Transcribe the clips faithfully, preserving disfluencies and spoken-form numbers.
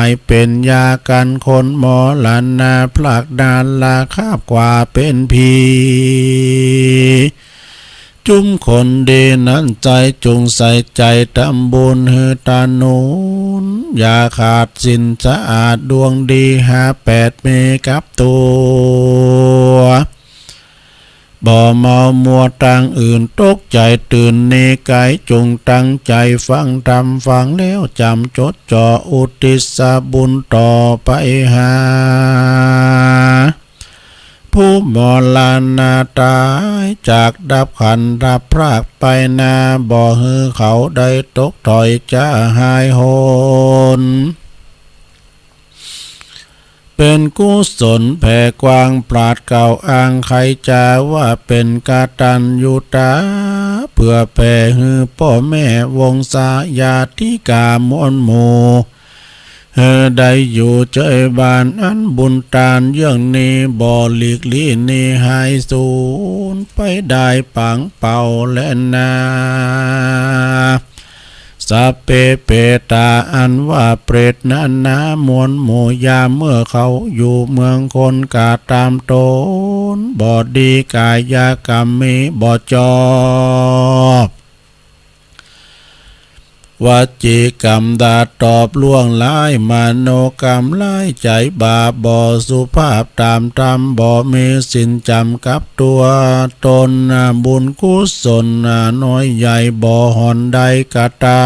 าย เป๋นยากั๋นคนมรณะ พรากนาราคาบกว่าเป๋นผี จุมคนดีนั้นใจ๋ จุ่งใส่ใจ๋ตำบุญหื้อตาหนุน อย่าขาดศีลสะอาดดวงดี ห้าแปดมีกับตั๋ว บ่เมามัวตางอื่น ตกใจ๋ตื่นหนีไก๋ จุ่งตั้งใจ๋ฟังธรรม ฟังแล้วจ๋ำจดจ่อ อุทิศบุญต่อไปหา ผู้มรณะต๋ายจากดับขันธ์ดับพรากไปนา บ่หื้อเขาได้ตกถอยจาหายโหน เป๋นกุศลแผ่กว้าง ปราชญ์กล่าวอ้างใค่จาว่า เป๋นกตัญญูตา เปื้อแผ่หื้อป้อแม่วงศาญาติกามวลหมู่ หื้อได้อยู่เจิยบาน อันบุญตานเยื่องนี้ บ่หลีกลี้หนีหายสูญไปได้ป๋างเป่าแลนา สัพเพเปตา อันว่าเปรตนานา มวลหมู่ยามเมื่อเขาอยู่เมืองคน กาต๋ามต๋นบ่ดี ก๋ายกรรมมีบ่จอบ วจีกรรมด่าตอบล่วงร้าย มโนกรรมร้ายใจ๋บาป บ่สุภาพต๋ามธรรม บ่มีศีลจ๋ำกับตั๋วตน บุญกุศลน้อยใหญ่ บ่ห่อนได้กระตำ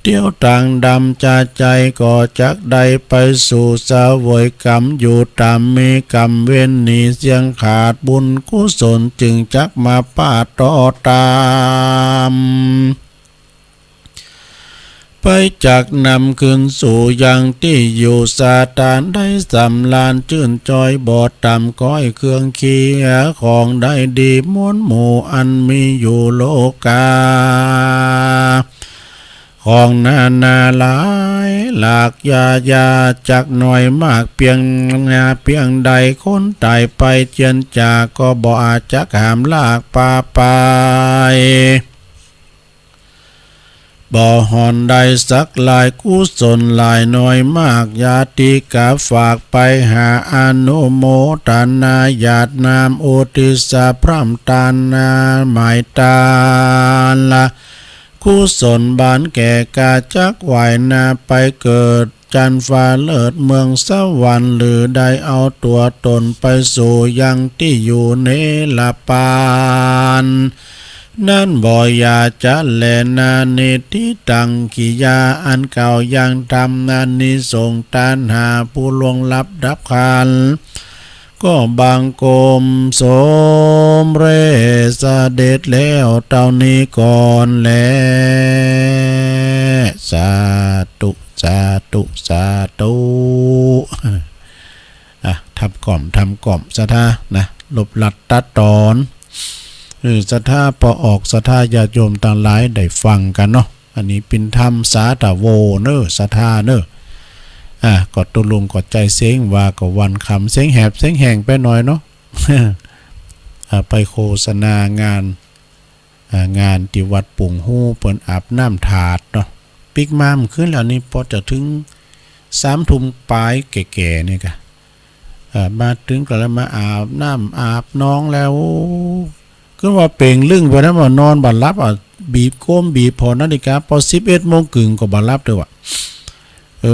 เตี้ยวตางดำจาใจ๋ ก็จักได้ไปสู่เสวยกรรมอยู่ต๋ามมีกรรมเวร หนีเสี้ยงขาดบุญกุศล จึงจักมาป้าต่อต๋าม ไปจักนำคืนสู่ยังตี้อยู่ สถานได้สำราญจื้นจอย บ่ต่ำก้อยเครื่องเคี้ยวของได้ดี มวลหมู่อันมีอยู่โลกา ของนานาหลายหลากยา อย่าจักน้อยมากเปียงนาเปียงใด คนต๋ายไปเจียนจาก ก็บ่อาจจักหามลากปาไป บ่ห่อนได้สักหลาย กุศลหลายน้อยมาก ญาติกาฝากไปหา อนุโมทนาหยาดน้ำ อุทิศพร่ำตานนา หมายตานละ กุศลบานแก่กา จักไหว้นาไปเกิดจันฟ้าเลิศเมืองสวรรค์ หรือได้เอาตั๋วตนไปสู่ยังตี้อยู่เนรปาน นั้นบ่อย่าจะแลนา นิทธิตัง กิริยาอันกล่าวยังธรรม อานิสงส์ตานหาผู้ล่วงลับดับขันธ์ ก็บังคมสมเร็จเสด็จแล้วเต้านี้ก่อนแล สาธุ สาธุ สาธุ อ่ะ ทำก่อม ทำก่อม ศรัทธานะ ลบลัดตัดตอน เออ ศรัทธาปอออก ศรัทธาญาติโยมตังหลายได้ฟังกั๋นเนาะ อันนี้เป๋นธรรมสาธารณะเน่อ ศรัทธาเน่อ อ่ะ ก็ตกลงก็ใจ๋เสียงว่าก็วันค่ำ เสียงแหบเสียงแห้งไปหน่อยเนาะ อ่ะ ไปโฆษณางาน อ่า งานตี้วัดปุงฮู้ เปิ้นอาบน้ำถาดเนาะ ปิ๊กมาเมื่อคืนแล้วนี่ ปอจะเถิงสามทุ่มป๋ายแก่ๆ นี่กะ อ่า มาเถิงก็แล้วมาอาบน้ำอาบนองแล้ว คือว่าเป่งลึ่งไปนั้น ว่านอนบ่หลับอ่ะ บีบโก้มบีบผ่อนาฬิกา ปอสิบเอ็ดโมงกึ่งก็บ่หลับเต๊อะ เอ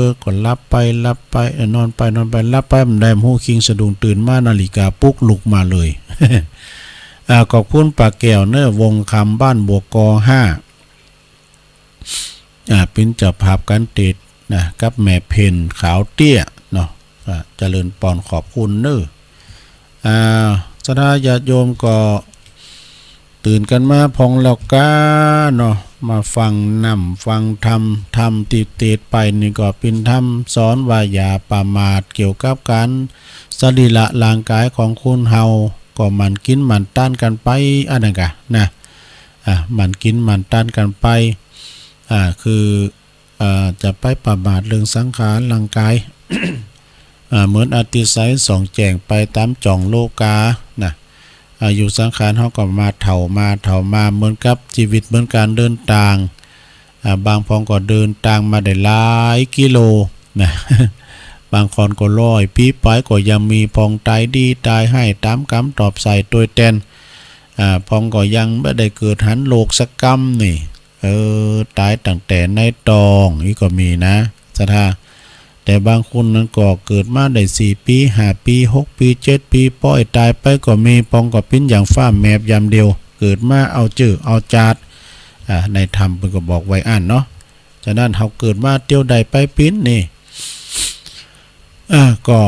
อ ก็หลับไปหลับไป เออ นอนไปนอนไป หลับไปบ่ได้ฮู้คิง สะดุ้งตื่นมานาฬิกาปลุกลุกมาเลย อ่า ขอบคุณป้าแก้วเน่อ วงคำบ้านบัวกอห้า อ่า เป๋นเจ้าภาพก๋านเตศน์นะ กับแม่เพ็ญขาวเตี้ยเนาะ อ่า เจริญปอนขอบคุณเน่อ อ่า ศรัทธาญาติโยมก็ตื่นกั๋นมาพ่องแล้วก้าเนาะ มาฟังน้ำฟังธรรม ธรรมตี้เตศน์ไปนี่ก็เป๋นธรรมสอนว่าอย่าประมาทเกี่ยวกับก๋านสรีระร่างก๋ายของคนเฮา ก็หมั่นกิ๋นหมั่นต้านกั๋นไป อันนั้นกะนะ อ่า หมั่นกิ๋นหมั่นต้านกั๋นไป อ่า คือ อ่า จะไปประมาทเรื่องสังขารร่างก๋าย อ่า เหมือนอติไสยส่องแจ้งไปต๋ามจ่องโลกานะ อ่า อยู่สังขารเฮาก็มาเฒ่ามาเฒ่ามา เหมือนกับจีวิตเหมือนก๋านเดินตาง อ่า บางพ่องก็เดินตางมาได้หลายกิโลนะ บางคนก็ร้อยปี๋ป๋ายก็ยังมี พ่องต๋ายดีต๋ายฮ้ายต๋ามก๋รรมตอบใส่ตวยแตน อ่า พ่องก็ยังบ่ได้เกิดหันโลกสักกำนี่ เออ ต๋ายตั้งแต่ในต๊องอี้ก็มีนะ ศรัทธา แต่บางคนนั้นก็เกิดมาได้สี่ปี๋ ห้าปี๋ หกปี๋ เจ็ดปี๋ ป้อยต๋ายไปก็มี พ่องก็ปิ๊นอย่างฟ้าแมบยามเดียว เกิดมาเอาจื้อเอาจาด อ่า ในธรรมเปิ้นก็บอกไว้อั้นเนาะ ฉะนั้นเฮาเกิดมาเตียวใดไปปิ๊นนี่ อ่า ก็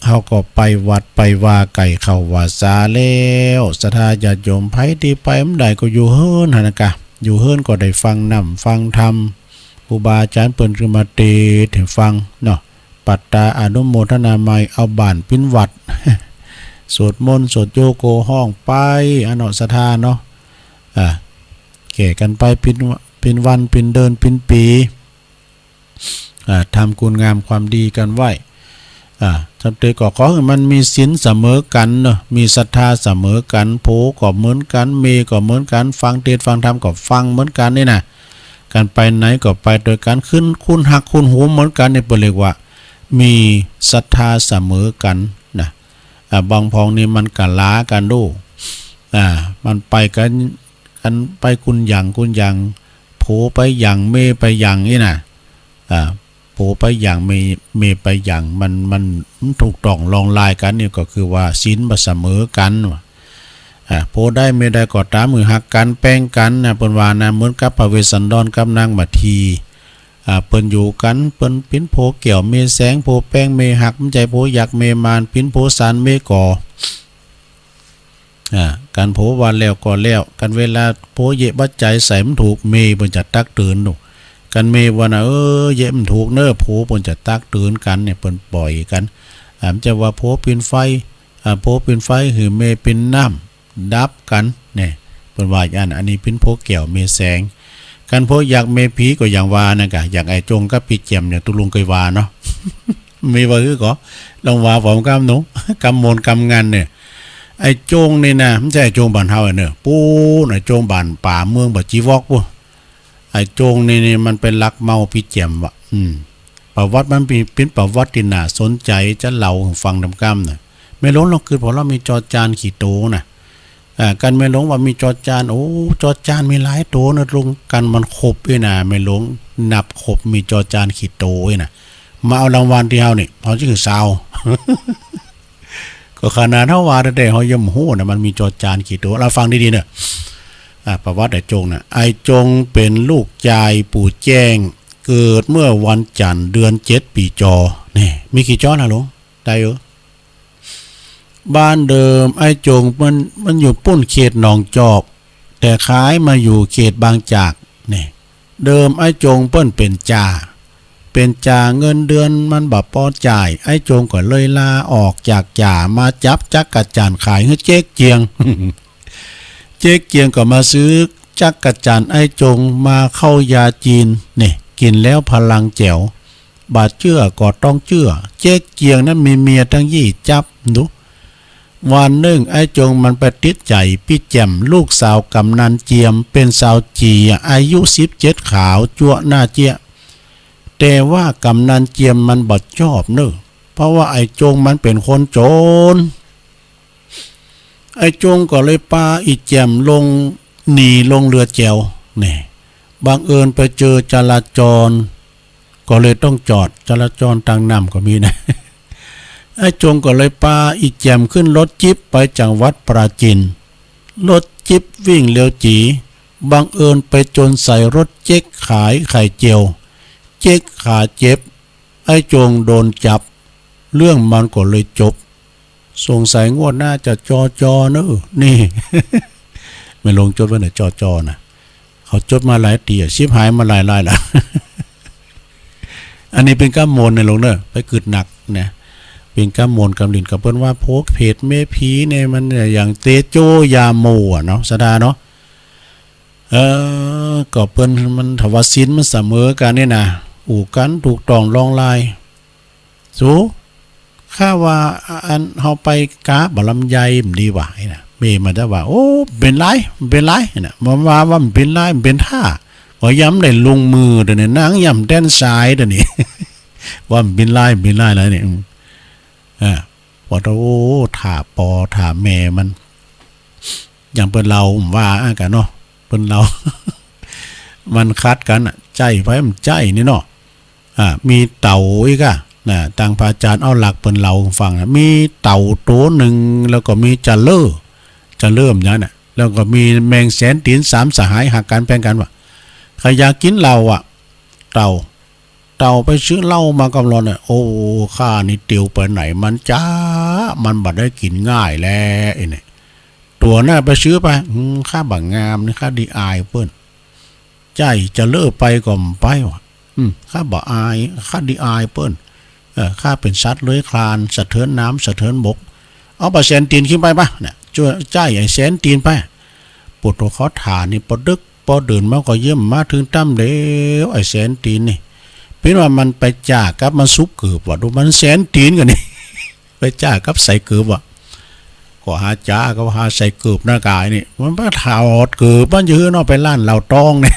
เฮาก็ไปวัดไปวาไก่เข้าว่าสาแล้ว ศรัทธาญาติโยม ใผตี้ไปบ่ได้ก็อยู่เฮือนหั้นนะกะ อยู่เฮือนก็ได้ฟังน้ำฟังธรรม ครูบาอาจ๋ารย์เปิ้นก็มาเตสน์หื้อฟังเนาะ ปัตตาอนุโมทนาใหม่ เอาบ้านปิ๊นวัด สวดมนต์สวดโยโกฮ้องไป อันเนาะ ศรัทธาเนาะ อ่า แก่กั๋นไปปิ๊น ปิ๊นวันปิ๊นเดือนปิ๊นปี๋ อ่า ทำคุณงามความดีกั๋นไว้ อ่า จำเตยก็ขอหื้อมันมีศีลเสมอกั๋นเนาะ มีศรัทธาเสมอกั๋น ผัวก็เหมือนกั๋น เมียก็เหมือนกั๋น ฟังเตสน์ฟังธรรมก็ฟังเหมือนกั๋นนี่นะ กั๋นไปไหนก็ไปตวยกั๋น คึ้นคุ้นฮักคุ้นหวงเหมือนกั๋นนี่ เปิ้นเรียกว่ามีศรัทธาเสมอกั๋นนะ อ่า บางพ่องนี่มันกะหลากั๋นดู อ่า มันไปกั๋น กั๋นไปคนละอย่างคนละอย่าง ผัวไปอย่าง เมียไปอย่างนี่นะ อ่า ผัวไปอย่าง เมีย เมียไปอย่าง มัน มัน มันถูกต้องลองลายกั๋นนี่ ก็คือว่าศีลบ่เสมอกั๋น อ่า ผัวใดเมียใดก็ต๋าม หื้อฮักกั๋นแป้งกั๋นนะ เปิ้นว่านะ เหมือนกับพระเวสสันดรกับนางมัทที อ่า เปิ้นอยู่กั๋น เปิ้นปิ๊นผัวแก้วเมียแสง ผัวแป้งเมียหัก บ่ใจ้ผัวยักษ์เมียมาร ปิ๊นผัวสารเมียก่อ อ่า กั๋นผัวว่าแล้วก็แล้ว กั๋นเวลาผัวเยียะบัดใจ๋ใส่บ่ถูก เมียเปิ้นจะตักเตือนดู กั๋นเมียว่านะ เออ เยียะบ่ถูกเน่อ ผัวเปิ้นจะตักเตือนกั๋นเนี่ย เปิ้นปล่อยกั๋น อ่า บ่ใจ้ว่าผัวเป๋นไฟ อ่า ผัวเป๋นไฟ หื้อเมียเป๋นน้ำ ดับกั๋นเนี่ย เปิ้นว่าอย่างอั้น อันนี้ปิ๊นผัวแก้วเมียแสง กั๋นผัวยักษ์เมียผีก็อย่างว่านั่นกะ อย่างไอ้จงกับปี้แจ่มเนี่ย ตุ๊ลุงเกยว่าเนาะ มีว่าหื้อก่อ ลองว่าผมกำหนู กำมนต์กำงันเนี่ย ไอ้จงนี่นะ บ่ใจ้ไอ้จงบ้านเฮาเน่อ ปู๊น ไอ้จงบ้านป่าเมืองบ่าจีวอกปู๊น ไอ้จงนี่ นี่มันไปลักเมาปี้แจ่มว่ะ อืม ประวัติมันเป๋น เป๋นประวัติตี้น่าสนใจ๋ จะเล่าหื้อฟังตำกำน่ะ แม่หลวงลองกึ๊ดผ่อเล่า มีจอจานขี้โตน่ะ อ่า กั๋นแม่หลวงว่ามีจอจาน โอ้ จอจานมีหลายโตเน่อลุง กั๋นมันครบอี้นะ แม่หลวงนับครบ มีจอจานขี้โตอี้นะ มาเอารางวัลตี้เฮานี่ เฮาจะหื้อซาว ก็ขนาดเฮาว่าแต๊ๆ เฮายังบ่ฮู้นะ มันมีจอจานขี้โต ลองฟังดีๆ เน่อ อ่า ประวัติไอ้จงน่ะ ไอ้จงเป๋นลูกจายปู่แจ้ง เกิดเมื่อวันจันทร์ เดือนเจ็ด ปี๋จอ นี่ มีกี่จอนะลุง ได้เออ บ้านเดิมไอ้จงมัน มันอยู่ปู๊นเขตหนองจอก แต่ขายมาอยู่เขตบางจาก นี่ เดิมไอ้จงเปิ้นเป๋นจ่า เป๋นจ่า เงินเดือนมันบ่ปอจ่าย ไอ้จงก็เลยลาออกจากจ่า มาจับจั๊กจั่นขายหื้อเจ๊กเจียง เจ๊กเจียงก็มาซื้อจั๊กจั่นไอ้จงมาเข้ายาจีน นี่ กิ๋นแล้วพลังแจ๋ว บ่เจื้อก็ต้องเจื้อ เจ๊กเจียงนั้นมีเมียตั้งยี่จั๊บ ดู วันนึ่งไอ้จงมันไปติดใจ๋ปี้แจ่ม ลูกสาวก๋ำนันเจียม เป๋นสาวจี๋ อายุสิบเจ็ด ขาวจั๊วะหน้าเจี๊ยะ แต่ว่ากำนันเจียมมันบ่ชอบเน่อ เพราะว่าไอ้จงมันเป๋นคนจน ไอ้จงก็เลยปาอี่แจ่มลง หนีลงเรือแจ๋ว นี่ บังเอิญไปเจอจราจร ก็เลยต้องจอด จราจรตางน้ำก็มีนะ ไอ้จงก็เลยปาอี่แจ่มขึ้นรถจิ๊ปไปจังหวัดปราจีน รถจิ๊ปวิ่งเร็วจี๋ บังเอิญไปจนใส่รถเจ๊กขายไข่เจียว เจ๊กขาเจ็บ ไอ้จงโดนจับ เรื่องมันก็เลยจบ สงสัยงวดหน้าจะจอจอเนอะ นี่ แม่หลวงจดไว้เน่อ จอจอน่ะ เขาจดมาหลายตี้อะ ฉิบหายมาหลายลายละ อันนี้เป๋นกำมนต์เน่อลุงเน่อ ไปกึ๊ดหนักนะ เป๋นกำมนต์กำหลิ้น ก็เปิ้นว่าโผเพตเมผีเนี่ยมันอย่างเตโจยาโมอะเนาะ ศรัทธาเนาะ เออ ก็เปิ้นมัน ถ้าว่าศีลมันเสมอกั๋นนี่นะ อู้กั๋นถูกต้องลองลาย สู ข้าว่าอันเฮาไปกาบ่าลำไยบ่ดีหว่า ไอ้น่ะ เมย์มันจะว่า โอ้ บ่เป๋นไร บ่เป๋นไร ไอ้น่ะ มันว่า ว่าบ่เป๋นไร บ่เป๋นต้า ก็ยังบ่ได้ลุงมือเดี๋ยวนี้ นั่งย่ำแตนสายเดี๋ยวนี้ ว่ามันบินไล่บินไล่แล้วเนี่ย อืม อ่า ปอโต้ ถ่าปอถ่าแม่มัน อย่างเปิ้นเล่า ผมว่าอ่ะกันเนาะ เปิ้นเล่า มันขัดกันอะ ใจ้ไผบ่ใจ้นี่เนาะ อ่า มีเต่าอีกอะนะ ตางพระอาจารย์เอาหลักเปิ้นเล่าฟังนะ มีเต่าโตนึ่ง แล้วก็มีจาเล่อ จาเล่ออย่างนั้นน่ะ แล้วก็มีแมงแสนตีน สามสหายหักกั๋นแป๋งกั๋นว่า ใผอยากกิ๋นเหล้าอะ เต่า เต่าไปซื้อเหล้ามากำลอนเนี่ย โอ้ ข้านี่เตียวไปไหนมันจ๊า มันบ่ได้กิ๋นง่ายแล ไอ้เนี่ย ตั๋วน่ะไปซื้อไป อืม ข้าบ่งามนี่ ข้าดีอายเปิ้น ใจ้จาเล่อไปก็บ่ไปวะ อืม ข้าบ่อาย ข้าดีอายเปิ้น เออ ข้าเป๋นสัตว์เลื้อยคลาน สะเถินน้ำสะเถินบก เอาบ่าแสนตีนขึ้นไปปะ เนี่ย จ้วย ใจ้ไอ้แสนตีนไป ปวดหัวขอถ่านี่ ปอดึก ปอเดินมาก็เยี่ยมมาเถิงต้ำแล้ว ไอ้แสนตีนนี่ เป๋นว่ามันไปจ้ากับมันสุกเกิบวะ ดูมันแสนตีนกั๋นนี่ ไปจ้ากับใส่เกิบวะ ก็หาจ้าก็หาใส่เกิบหน้ากายนี่ มันไปถอดเกิบมันจะหื้อเนาะ ไปร้านเหล้าตองเนี่ย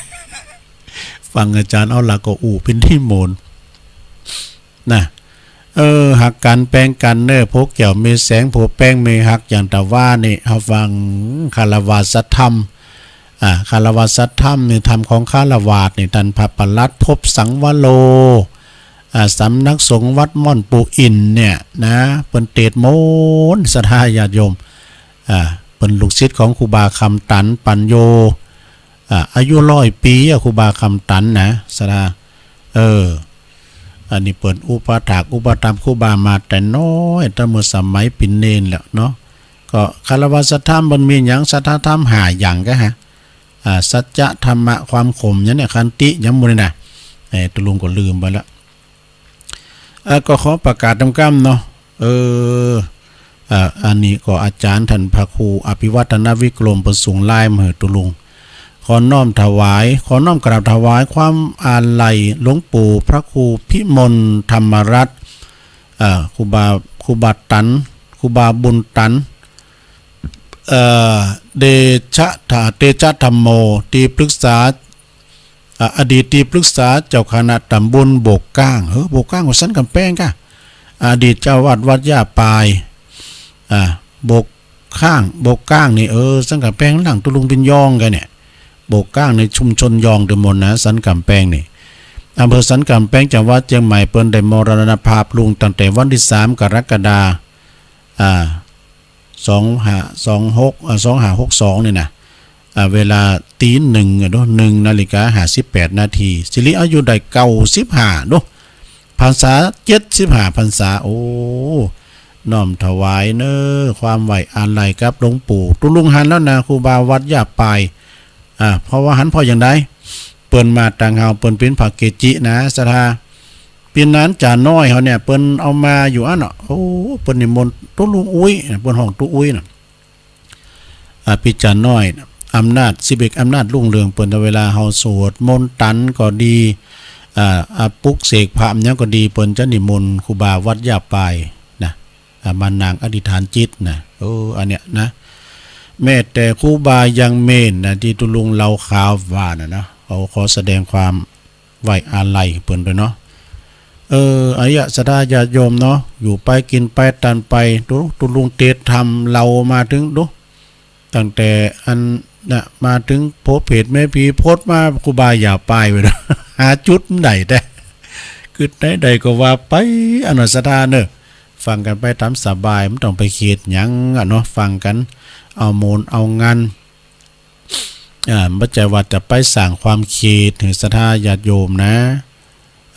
ฟังอาจารย์เอาหลักก็อู้เป๋นตี้โมน นะ เออ หักกั๋นแป๋งกั๋นเน่อ ผัวแก้วเมียแสง ผัวแป้งเมียฮัก อย่างตะว่านี่ เฮาฟังคารวาสธรรม อ่า คารวาสธรรมนี่ ธรรมของคารวาสนี่ ต้านพระประหลัดภพสังวโร อ่า สำนักสงฆ์วัดม่อนปู่อินเนี่ยนะ เปิ้นเตสน์โมน ศรัทธาญาติโยม อ่า เปิ้นลูกศิษย์ของครูบาคำตันปัญโญ อ่า อายุร้อยปี๋อะ ครูบาคำตันนะ ศรัทธา เออ อันนี้เปิ้นอุปถากอุปถัมภ์ครูบามาแต่น้อย ตั้งเมื่อสมัยเป๋นเณรแล้วเนาะ ก็คารวาสธรรมมันมีหยัง ศรัทธาธรรมห้าอย่างก็ฮะ อ่า สัจจะ ธรรมะ ความขม อย่างเนี่ย ขันติ อย่างหมู่นี่นะ เอ่อ ตุ๊ลุงก็ลืมไปละ อ่ะ ก็ขอประกาศตามกำเนาะ เออ อ่ะ อันนี้ก็อาจ๋ารย์ต้านพระครูอภิวัฒนวิกรม เปิ้นส่งไลน์มาหื้อตุ๊ลุง ขอน้อมถวาย ขอน้อมกราบถวายความอาลัยหลวงปู่พระครูพิมลธรรมรัตน์ อ่า ครูบา ครูบาตัน ครูบาบุญตัน เอ่อ เตชะ เตชะธัมโม ตี้ปรึกษา อ่า อดีตตี้ปรึกษาเจ้าคณะตำบลโบกก้าง เฮ้อ โบกก้างว่าสันก๋ำแปงก่ะ อดีตเจ้าอาวาสวัดย่าปาย อ่า โบกก้าง โบกก้างนี่ เออ สันก๋ำแปง หลังตุ๊ลุงเป๋นยองก่ะเนี่ย โบกก้างในชุมชนยองเตอหมดนะ สันก๋ำแปงนี่ อำเภอสันก๋ำแปง จังหวัดเจียงใหม่ เปิ้นได้มรณภาพลงตั้งแต่วันตี้สามกรกฎา อ่า สองห้า สองหก อ่า สองห้าหกสองนี่นะ อ่า เวลาตีหนึ่งอะเนาะ หนึ่งนาฬิกาห้าสิบแปดนาที สิริอายุได้เก้าสิบห้าเนาะ พรรษาเจ็ดสิบห้าพรรษา โอ้ น้อมถวายเน้อ ความไว้อาลัยกับหลวงปู่ ตุ๊ลุงหันแล้วนะ ครูบาวัดย่าปาย อ่า เพราะว่าหันเพราะอย่างใด เปิ้นมาตางเฮา เปิ้นเป๋นพระเกจินะ ศรัทธา ปี๋นั้นจ๋าน้อยเฮาเนี่ย เปิ้นเอามาอยู่อั้นเนาะ โอ้ เปิ้นนิมนต์ตุ๊ลุงอุ๊ยนะ เปิ้นฮ้องตุ๊อุ๊ยนะ อ่า ปี๋จ๋าน้อยนะ อำนาจ สิบเอ็ดอำนาจรุ่งเรือง เปิ้น เวลาเฮาสวดมนต์ตันก็ดี อ่า อ่า ปลุกเสกพระหยังก็ดี เปิ้นจะนิมนต์ครูบาวัดย่าปายนะ อ่า มานั่งอธิษฐานจิตนะ เออ อันเนี้ยนะ แม้แต่ครูบายังเมนนะ ตี้ตุ๊ลุงเล่าข่าวว่าน่ะนะ เอาขอแสดงความ ไว้อาลัยเปิ้นตวยเนาะ เออ อะเยียะ ศรัทธาญาติโยมเนาะ อยู่ไปกิ๋นไปตานไป ดู ตุ๊ลุงเตสน์ธรรมเล่ามาเถิง ดู ตั้งแต่อันน่ะ มาเถิงผัวเผดแม่ผีพดมา ครูบาย่าปายไปเนาะ หาจุดบ่ได้แต๊ กึ๊ดไหนใดก็ว่าไป อันนั้นศรัทธาเนาะ ฟังกั๋นไปต๋ามสบาย บ่ต้องไปเขตหยังอะเนาะ ฟังกั๋น เอาโมนเอางัน อ่า บ่ใจ้ว่าจะไปสร้างความเขตหื้อศรัทธาญาติโยมนะ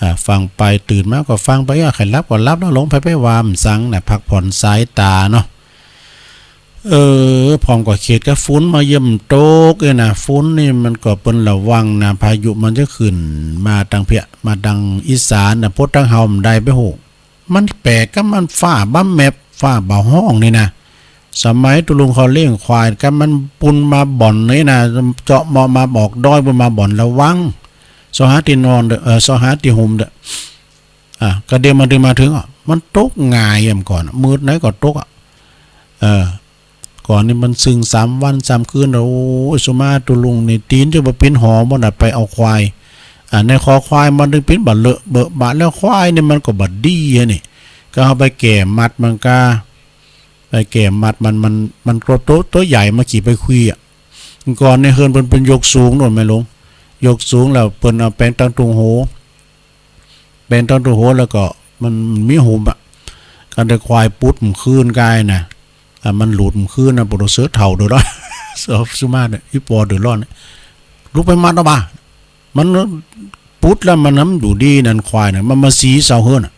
อ่า ฟังไป ตื่นมาก็ฟังไป อ่ะ ใผหลับก็หลับแล้ว ลงไป ไปว่าบ่สังนะ พักผ่อนสายต๋าเนาะ เออ พ่องก็เขตกับฝนมาเยี่ยมตกเนี่ยนะ ฝนนี่มันก็เปิ้นระวังนะ พายุมันจะขึ้นมาตางเพี้ย มาตางอีสานนะ ปดตางเฮาบ่ได้ไปฮู้ มันแปลกกับมันฟ้าบ่แมบ ฟ้าบ่ฮ้องนี่นะ สมัยตุ๊ลุงเขาเลี้ยงควายกับมันปุ้นมาบ่อนนี่นะ เจาะเมาะมาออกดอยปุ้นมาบ่อน ระวัง ซอหาตี้นอนเต๊อะ เออ ซอหาตี้ห่มเต๊อะ อ่ะ ก็เดี๋ยวมันจะมาเถิงอ่ะ มันตกง่ายอ่ะ เมื่อก่อนอ่ะ มืดไหนก็ตกอ่ะ เออ ก่อนนี่มันซึ่งสามวันสามคืนแล้ว โอ้ย สุมา ตุ๊ลุงนี่ตี๋นจะบ่ปิ๊นหอหมดน่ะ ไปเอาควาย อ่า ในคอควายมันตึงปิ๊นบ่าเลอะเบอะบะ แล้วควายนี่มันก็บ่ดีอะนี่ ก็เอาไปแก่มัดมันกา ไปแก่มัดมัน มัน มันตัวโต ตัวใหญ่ มาขี่ไปคุยอะ ก่อนในเฮือนเปิ้น เปิ้นยกสูงโน่นแม่หลวง ยกสูงแล้วเปิ้นเอาแปงตั้งตุงโห แปงตั้งตุงโห แล้วก็มัน มันมีหุมอะ กันได้ควายปุดมันคืนกายน่ะ อ่ะ มันหลุดมันคืนน่ะ ปวดเสือเฒ่าเดือดร้อน สุมาเนี่ย อีปอเดือดร้อนเนี่ย ลุกไปมัดเอาบ่า มันปุดแล้วมันนำอยู่ดีนั่นควายน่ะ มันมาสีเสาเฮือนน่ะ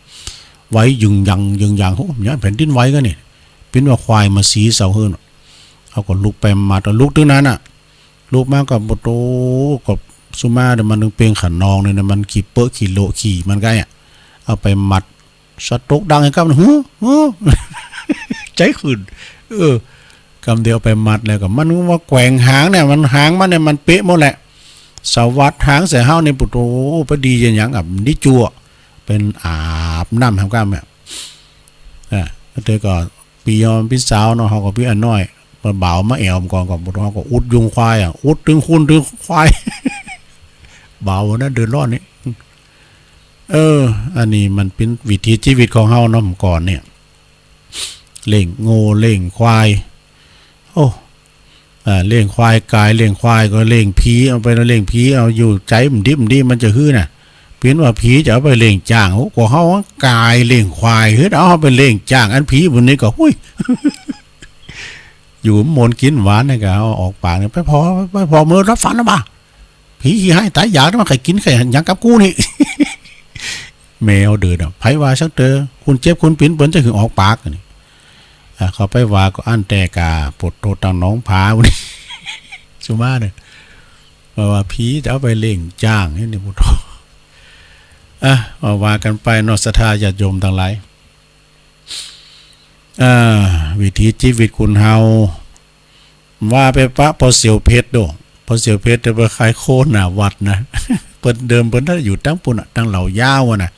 ไหวยึงยังยึงยัง โอ้ ย้านแผ่นดินไหวกั๋นนี่ ปิ๊นว่าควายมาสีเสาเฮือนน่ะ เขาก็ลุกไปมัด ลุกตึงนั้นน่ะ ลุกมาก็ โอ้โต ก็สุมาเนี่ยมันตึงเปงขนองเนี่ยนะ มันขี้เปอะขี้โละขี้มันกายอะ เอาไปมัด สะตกดังไอ้กำ หือ หือ ใจ๋ขึ้น เออ กำเดียวไปมัดแล้วก็ มันว่าแกว่งหางเนี่ย มันหางมันเนี่ย มันเป๊ะหมดแหละ สะหวัดหางใส่เฮานี่ โอ้โต ไปดีอย่าง อย่างอับดิจั่ว เป๋นอาบน้ำแหมกำเนี่ย อ่ะ แล้วเธอก็ ปี้ยอมปี้สาวเนาะ เฮาก็ปี้อันน้อย มาบ่าวมาแอ่วก่อน ก็บ่าวก็อุดยุงควายอะ อุดตึงคนตึงควาย บ่าวนะ เดือดร้อนนี่ เออ อันนี้มันเป๋นวิถีจีวิตของเฮาเนาะ เมื่อก่อนเนี่ย เลี้ยงงัวเลี้ยงควาย โอ้ อ่า เลี้ยงควายก๋าย เลี้ยงควายก็เลี้ยงผี เอาไปเลี้ยงผี เอาอยู่ใจ๋มันดิบมันดี มันจะหื้อน่ะ เป๋นว่าผีจะเอาไปเลี้ยงจ๊าง โอ้ กว่าเฮาก๋ายเลี้ยงควาย เฮ้ย เอาเฮาไปเลี้ยงจ๊าง อันผีบุญนี่ก็ หุ้ย อยู่มนต์กิ๋นหวานนี่ก็เอาออกปากนี่ ไปผ่อ ไปผ่อเมินรับฝันนะบ่า ผีขี้ฮ้ายต๋ายอยาก มันใค่กิ๋นใค่หยังกับกูนี่ แมวเดินอะ ใผว่าซักเต๋อ คุณเจ็บคุณปิ๋นเปิ้นจะหึงออกปากนี่ อ่า เข้าไปว่าก็อั้นแต่กาปวดโตตังหนองผานี่ สุมาเนี่ย ว่า ว่าผีจะเอาไปเลี้ยงจ๊างนี่ นี่พุทโธ อ่ะ ว่า ว่ากั๋นไปเนาะ ศรัทธาญาติโยมตังหลาย อ่า วิถีจีวิตคนเฮา ว่าไปปะป้อเสี่ยวเพชรโด้ ป้อเสี่ยวเพชรจะไปขายโคหน้าวัดนะ เปิ้นเดิมเปิ้นน่ะอยู่ตังปุ้นน่ะ ตังเหล่ายาวอะนะ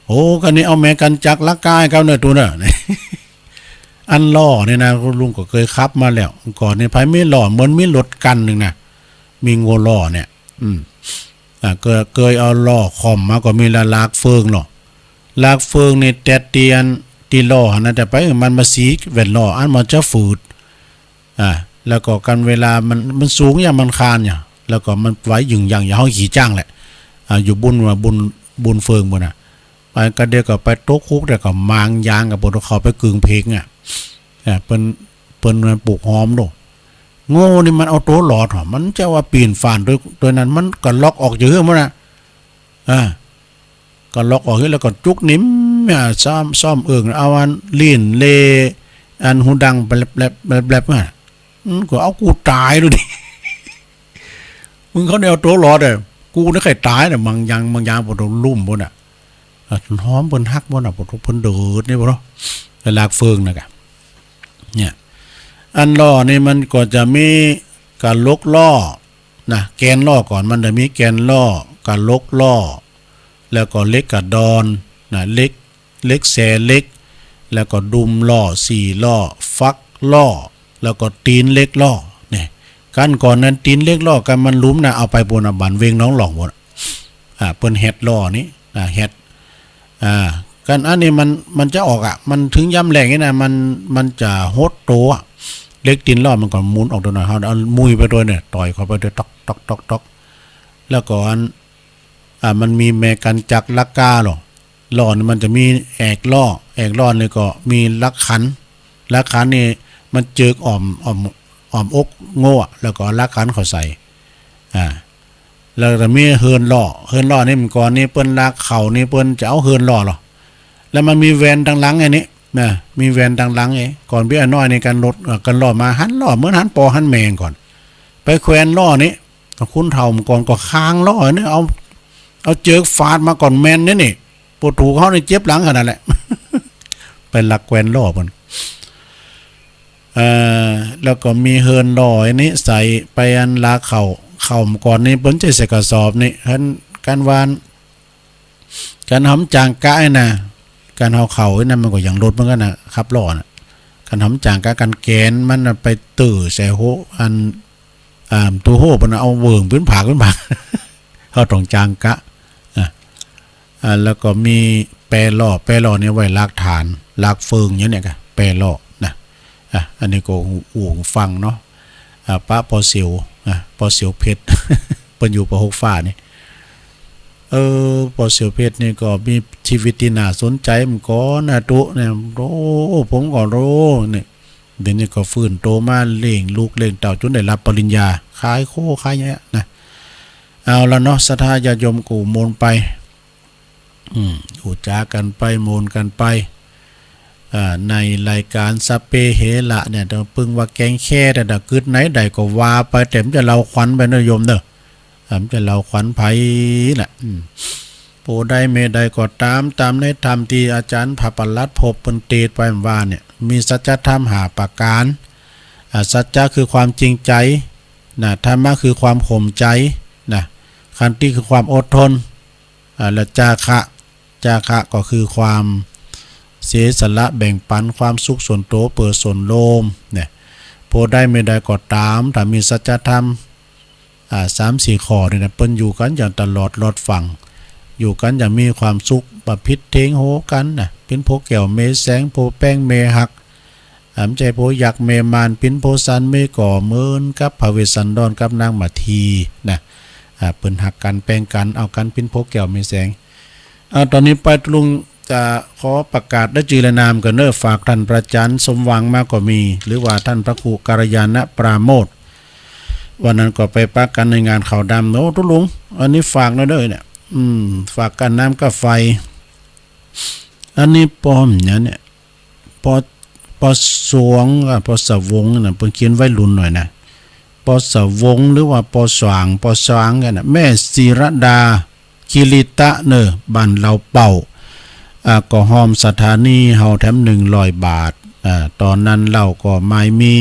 โอ้ คันนี้เอาแม่กัญจักรลักก้ายเขาเน่อ ตูเน่อ อันล้อนี่นะ ลุงก็เกยขับมาแล้ว ก่อนนี่ใผมีล้อ เหมือนมีรถกั๋นนึ่งนะ มีงัวล้อเนี่ย อืม อ่า เกย เกยเอาล้อค่อมมาก็มีละ ลากเฟืองเนาะ ลากเฟืองนี่แต๊เตียน ตี้ล้อหั้นนะ แต่ไปมันมาสีแว่นล้อ อันมันจะฝืด อ่า แล้วก็กั๋นเวลามัน มันสูงอย่างมันคานอย่าง แล้วก็มันไหวยึงยังอย่างเฮาขี่จ๊างแหละ อ่า อยู่บุญว่าบุญ บุญเฟืองบุญน่ะ ไปกะเดียวก็ไปตกคุก แล้วก็มางยางกับพวกเขาไปกึ่งเพงอ่ะ อ่า เปิ้น เปิ้นมาปลูกหอมโด้ โง่นี่มันเอาตั๋วหลอดหอม มันจะว่าปี๋นฝ่านโดย โดยนั้น มันก็ล็อกออกจากเฮือนหมดน่ะ อ่า ก็ล็อกออกเฮือนแล้วก็จุกนิ่มเนี่ย ซ่อม ซ่อมเอิง เอาอันลิ้นเล อันหูดังแบลบแบลบแบลบแบลบมา อืม ก็เอากูต๋ายดูดิ มึงเขาเนี่ยเอาตั๋วหลอดอะ กูนี่ใค่ต๋ายน่ะ บางอย่าง บางอย่างปวดลุ่มปวดน่ะ อ่ะ หอมเปิ้นฮักบ่น่ะ ปวดเปิ้นเดือดนี่บ่เนาะ แต่ลากเฟืองน่ะกะ เนี่ย อันล้อนี่มันก็จะมีกะหลกล้อนะ แกนล้อก่อน มันจะมีแกนล้อ กะหลกล้อ แล้วก็เหล็กกะดอนนะ เหล็ก เหล็กแสเหล็ก แล้วก็ดุมล้อ สี่ล้อ ฟักล้อ แล้วก็ตี๋นเหล็กล้อ เนี่ย กั๋นก่อนนั้นตี๋นเหล็กล้อกั๋นมันหลุมนะ เอาไปปู้นน่ะ บ้านเวงหนองหล่องปู้นน่ะ อ่า เปิ้นแฮ็ดล้อนี่ อ่า แฮ็ด อ่า กั๋นอันนี้มัน มันจะออกอะ มันเถิงยามแล้งนี่นะ มัน มันจะหดโตอะ เหล็กตี๋นล้อมันก็หมุนออกโตหน่อย เฮาเอามุยไปตวยเนี่ย ต่อยเข้าไปตวย ต๊อก ต๊อก ต๊อก ต๊อก แล้วก็อัน อ่า มันมีแม่กัญจักรลักก้าล้อ ล้อนี่มันจะมีแอกล้อ แอกล้อนี่ก็มีลักขัน ลักขันนี่มันเจิกอ้อม อ้อม อ้อมอกงัว แล้วก็เอาลักขันเข้าใส่ อ่า แล้วก็มีเฮือนล้อ เฮือนล้อนี่เมื่อก่อนนี่เปิ้นลากเข้านี่เปิ้นจะเอาเฮือนล้อล้อ แล้วมันมีแวนตังหลังอันนี้นะ มีแวนตังหลังเอ้ ก่อนปี้อันน้อยนี่กั๋นรถ เอ่อ กั๋นล้อมาหันล้อเหมือนหันป้อหันแม่ก่อน ไปแขวนล้อนี่ คนเฒ่าเมื่อก่อนก็คางล้อนี่ เอา เอาเจิกฟาดมาก่อนแม่นนี่นี่ ปวดถูกเขานี่เจ็บหลังขนาดแหละ ไปลักแขวนล้อเปิ้น เอ่อ แล้วก็มีเฮือนล้ออันนี้ใส่ไปอันลากเข้า เข้าเมื่อก่อนนี่เปิ้นจะใส่กระสอบนี่ หัน กั๋นวาน กั๋นหำจางกะไอ้น่ะ กั๋นเอาเข้าไอ้นั่นมันก็ยังลดเหมือนกั๋นน่ะ ขับล้อน่ะ อันหำจ๋างกะ กั๋นแก๋นมันน่ะไปเตื้อใส่โฮ่ อัน อ่า ตู้โฮ่เปิ้นเอาเวิ่งปิ้นผากปิ้นผาก เฮาต้องจ๋างกะ อ่ะ อ่า แล้วก็มีแปล้อ แปล้อนี่ไว้ลากถ่าน ลากเฟืองอย่างเนี้ยกะ แปล้อนะ อ่ะ อันนี้ก็หู หูฟังเนาะ อ่า ปะป้อเสียว อ่ะ ป้อเสียวเพชร เปิ้นอยู่ปะหกฟ้านี่ เออ ป้อเสียวเพชรนี่ก็มีชีวิตตี้น่าสนใจ๋เหมือนกั๋นนะ ตุ๊เนี่ย โอ้ ผมก็ฮู้เนี่ย เดี๋ยวนี้ก็ฟื้นโตมาเลี้ยงลูกเลี้ยงเต้าจ๋นได้ฮับปริญญา ขายโคขายเนี้ยนะ เอาละเนาะ ศรัทธาญาติโยมกู้มวลไป อืม อู้จ๋ากั๋นไป มวลกั๋นไป อ่า ในรายก๋านสัพเพเหระเนี่ย เดี๋ยวปึ้งว่าแกงแค่ แต่ถ้ากึ๊ดไหนได้ก็ว่าไป แต่บ่จะเล่าขวัญไปนะโยมเนาะ อ่า บ่จะเล่าขวัญใผน่ะ อืม ผู้ใดแม่ใดก็ต๋าม ต๋ามในธรรมตี้อาจ๋ารย์พระประหลัดภพเปิ้นเตสน์ไปว่าเนี่ย มีสัจธรรมห้าประก๋าน อ่า สัจจะคือความจริงใจ๋นะ ธรรมะคือความข่มใจ๋นะ ขันติคือความอดทน อ่า และจาคะ จาคะก็คือความเสียสละแบ่งปั๋นความสุขส่วนตั๋วเปื้อส่วนรวมเนี่ย ผู้ใดแม่ใดก็ต๋าม ถ้ามีสัจธรรม อ่า สามสี่ข้อนี่นะ เปิ้นอยู่กั๋นอย่างตลอดรอดฝั่ง อยู่กั๋นอย่างมีความสุข บ่ผิดเถียงโหกั๋นนะ เป๋นผัวแก้วเมียแสง ผัวแป้งเมียฮัก อ่า บ่ใจ้ผัวยักษ์เมียมาร เป๋นผัวสันเมียก่อ เหมือนกับพระเวสสันดรกับนางมัททีนะ อ่า เปิ้นฮักกั๋นแป้งกั๋น เอากั๋นเป๋นผัวแก้วเมียแสง อ่า ต๋อนนี้ไปตุ๊ลุงจะขอประกาศได้จื้อและนามก่อนเนาะ ฝากต้านพระอาจ๋ารย์สมหวังมาก็มี หรือว่าต้านพระครูกัลยาณปราโมทย์ วันนั้นก็ไปปะกั๋นในงานขาวดำ โอ้ ตุ๊ลุง อันนี้ฝากหน่อยเด้อเนี่ย อืม ฝากก้านน้ำก้าไฟ อันนี้ปอมเนี่ยเนี่ย ปอ ปอสวง อ่ะ ปอสวงน่ะ เปิ้นเขียนวัยรุ่นหน่อยนะ ปอสวง หรือว่าปอสว่าง ปอสว่างกั๋นน่ะ แม่ศิรดา คิริตะเนาะ บ้านเหล่าเป่า อ่า ก็ฮ่อมศรัทธานี้เฮาแถมหนึ่งร้อยบาท อ่า ต๋อนนั้นเฮาก็หมายมี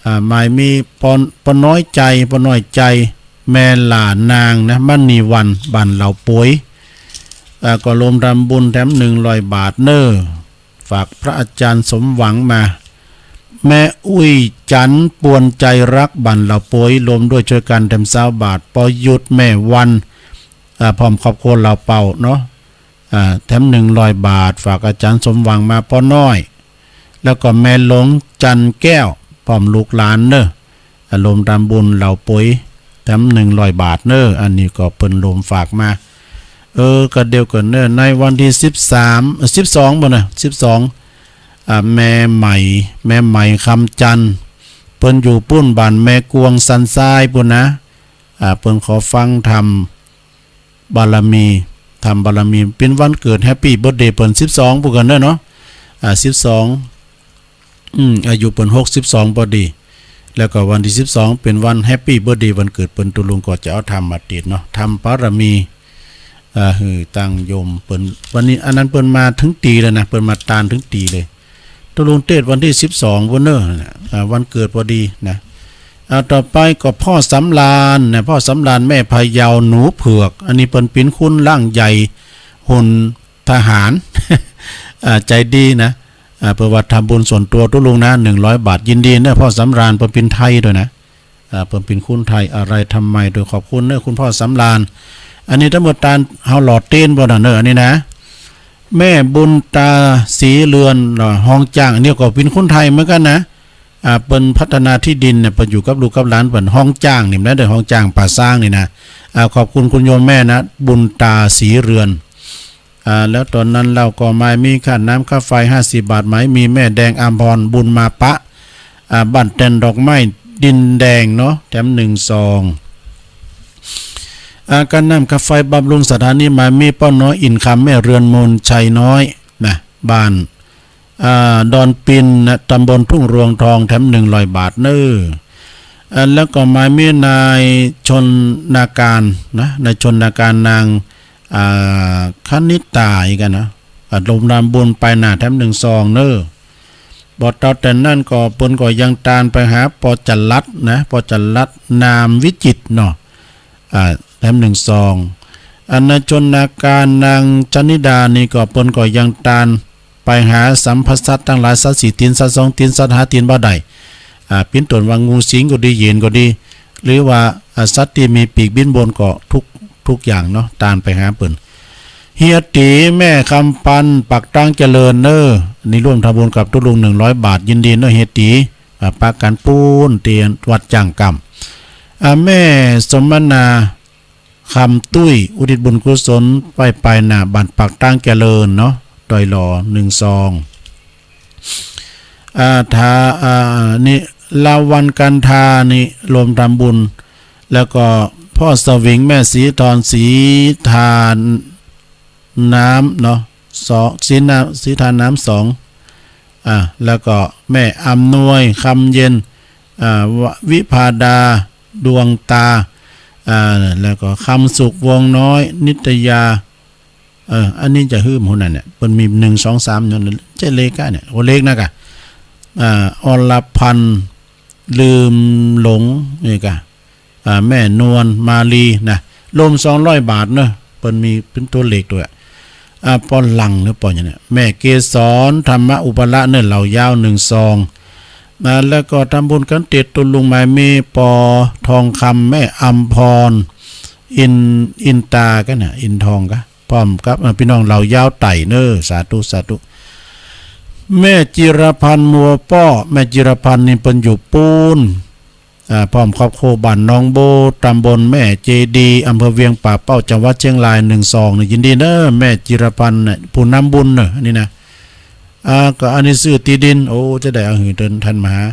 อ่า หมายมีปอ ปอน้อยใจ๋ ปอน้อยใจ๋ แม่หล้านนางนะ มณีวรรณ บ้านเหล่าปวย อ่า ก็รวมทำบุญแถมหนึ่งร้อยบาทเนาะ ฝากพระอาจ๋ารย์สมหวังมา แม่อุ้ยจันทร์ ปวนใจ๋ฮัก บ้านเหล่าปวย รวมด้วยช่วยกั๋นแถมซาวบาท ปอหยุด แม่วัน อ่า พร้อมครอบครัวเหล่าเป่าเนาะ อ่า แถมหนึ่งร้อยบาท ฝากอาจ๋ารย์สมหวังมา ปอน้อย แล้วก็แม่หลง จันทร์แก้ว พร้อมลูกหลานเนาะ อ่า รวมทำบุญเหล่าปวย แถมหนึ่งร้อยบาทเนาะ อันนี้ก็เปิ้นรวมฝากมา เออ ก็เดี๋ยวก่อนเนาะ ในวันตี้สิบสาม เอ่อ สิบสองบ่นะ สิบสอง อ่า แม่ไหม แม่ไหม คำจันทร์ เปิ้นอยู่ปู๊นบ้านแม่กวงสันทรายปู๊นนะ อ่า เปิ้นขอฟังธรรมบารมี ธรรมบารมี เป๋นวันเกิด แฮปปี้เบิร์ธเดย์ เปิ้น สิบสอง ปู๊นกั๋นเนาะ อ่า สิบสอง อืม อายุเปิ้นหกสิบสองปอดี แล้วก็วันตี้สิบสองเป๋นวันแฮปปี้เบิร์ธเดย์ วันเกิดเปิ้น ตุ๊ลุงก็จะเอาธรรมมาเตสน์เนาะ ธรรมบารมี อ่า หื้อตังโยมเปิ้น วันนี้ อันนั้นเปิ้นมาเถิงตี๋เลยนะ เปิ้นมาตานเถิงตี๋เลย ตุ๊ลุงเตสน์วันตี้สิบสองปู๊นเนาะ อ่า วันเกิดปอดีนะ อ่า ต่อไปก็พ่อสำราญนะ พ่อสำราญ แม่พะเยา หนูเผือก อันนี้เปิ้นเป๋นคุณร่างใหญ่ หุ่นทหาร อ่า ใจ๋ดีนะ อ่า เปิ้นว่าทำบุญส่วนตั๋วตุ๊ลุงนะ หนึ่งร้อยบาท ยินดีเนาะ พ่อสำราญ เปิ้นเป๋นไทยตวยนะ อ่า เปิ้นเป๋นคุณไทย อะไรทำไม ตวยขอบคุณเนาะ คุณพ่อสำราญ อันนี้ตังหมดตานเฮาหล่อเตนบ่นะเนาะ อันนี้นะ แม่บุญตา ศรีเรือน เนาะ ฮองจ้าง อันนี้ก็เป๋นคุณไทยเหมือนกั๋นนะ อ่า เปิ้นพัฒนาตี้ดินเนี่ย เปิ้นอยู่กับลูกกับหลาน เปิ้นฮองจ้างนี่นะ เด้อ ฮองจ้างป่าซางนี่นะ อ่า ขอบคุณคุณโยมแม่นะ บุญตา ศรีเรือน อ่า แล้วต๋อนนั้นเฮาก็หมายมีค่าน้ำค่าไฟห้าสิบบาท หมายมีแม่แดงอำพร บุญมาปะ อ่า บ้านแตนดอกไม้ ดินแดงเนาะ แถมหนึ่งซอง อ่า ค่าน้ำค่าไฟบำรุงศรัทธานี้ หมายมีป้อน้อย อินคำ แม่เรือน มูลชัยน้อยนะ บ้าน อ่า ดอนปินนะ ตำบลทุ่งรวงทอง แถมหนึ่งร้อยบาทเนาะ อ่า แล้วก็หมายมีนายชนนาการนะ นายชนนาการ นาง อ่า คณิตาอีกอะนะ อ่า รวมทำบุญไปนะ แถมหนึ่งซองเนาะ บ่เต้าแต่นั้นก็เปิ้นก็ยังตานไปหาป้อจรัสนะ ป้อจรัส นามวิจิตรเนาะ อ่า แถมหนึ่งซอง อันนายชนนาการ นางชนิดานี่ก็เปิ้นก็ยังตานไป ไปหาสัมผัสสัตว์ตังหลาย สัตว์สี่ตี๋น สัตว์สองตี๋น สัตว์ห้าตี๋นบ่ได้ อ่า เป๋นต้นว่างูสิงก็ดี เหยี่ยนก็ดี หรือว่า อ่า สัตว์ตี้มีปีกบินบนก็ทุก ทุกอย่างเนาะ ต้านไปหาเปิ้น เฮียตี๋ แม่คำปัน ปากตางเจริญเน่อ นี่ร่วมทำบุญกับตุ๊ลุงหนึ่งร้อยบาท ยินดีเน่อเฮียตี๋ อ่า ปะกั๋นปู๊น ตี้วัดจ้างกำ อ่า แม่สมนา คำตุ้ย อุทิศบุญกุศล ไปไปหน้าบ้านปากตางเจริญเนาะ ดอยหล่อ หนึ่งซอง อ่า ทา อ่า นิลาวันกันธานี่ ร่วมทำบุญ แล้วก็พ่อสวิง แม่สีทอน สีทานน้ำเนาะ สอง สีน้ำ สีทานน้ำสอง อ่า แล้วก็แม่อำนวย คำเย็น อ่า ว- วิภาดา ดวงตา อ่า แล้วก็คำสุข วงน้อย นิตยา เออ อันนี้จะหื้อหมู่นั้นเนี่ย เปิ้นมีหนึ่ง สอง สาม ย้อน เจ๊เล็กอะเนี่ย โอ้ เล็กนักอะ อ่า อรพันธ์ ลืมหลง นี่กะ อ่า แม่นวล มาลีนะ รวมสองร้อยบาทเนาะ เปิ้นมีเป๋นตั๋วเลขตวย อ่า ปอหลังหรือปอหยังเนี่ย แม่เกสร ธรรมอุบลละเน่อ เหล่ายาว หนึ่งซอง นะ แล้วก็ทำบุญกั๋นเตียดตุ๊ลุงหมายมี ปอทองคำ แม่อำพร อิน อินตากั๋นนะ อินทองกะ พร้อมกับ อ่า ปี้น้องเหล่ายาวไต่เน่อ สาธุ สาธุ แม่จิรพันธ์ มัวป้อ แม่จิรพันธ์นี่เปิ้นอยู่ปู๊น อ่า พร้อมครอบครัว บ้านหนองโบ ตำบลแม่เจดีย์ อำเภอเวียงป่าเป้า จังหวัดเชียงราย หนึ่งซอง นี่ ยินดีเน่อ แม่จิรพันธ์เนี่ย ผู้นำบุญเน่อ อันนี้นะ อ่า ก็อันนี้ซื้อตี้ดิน โอ้ จะได้เอาหื้อเดินทันมาหา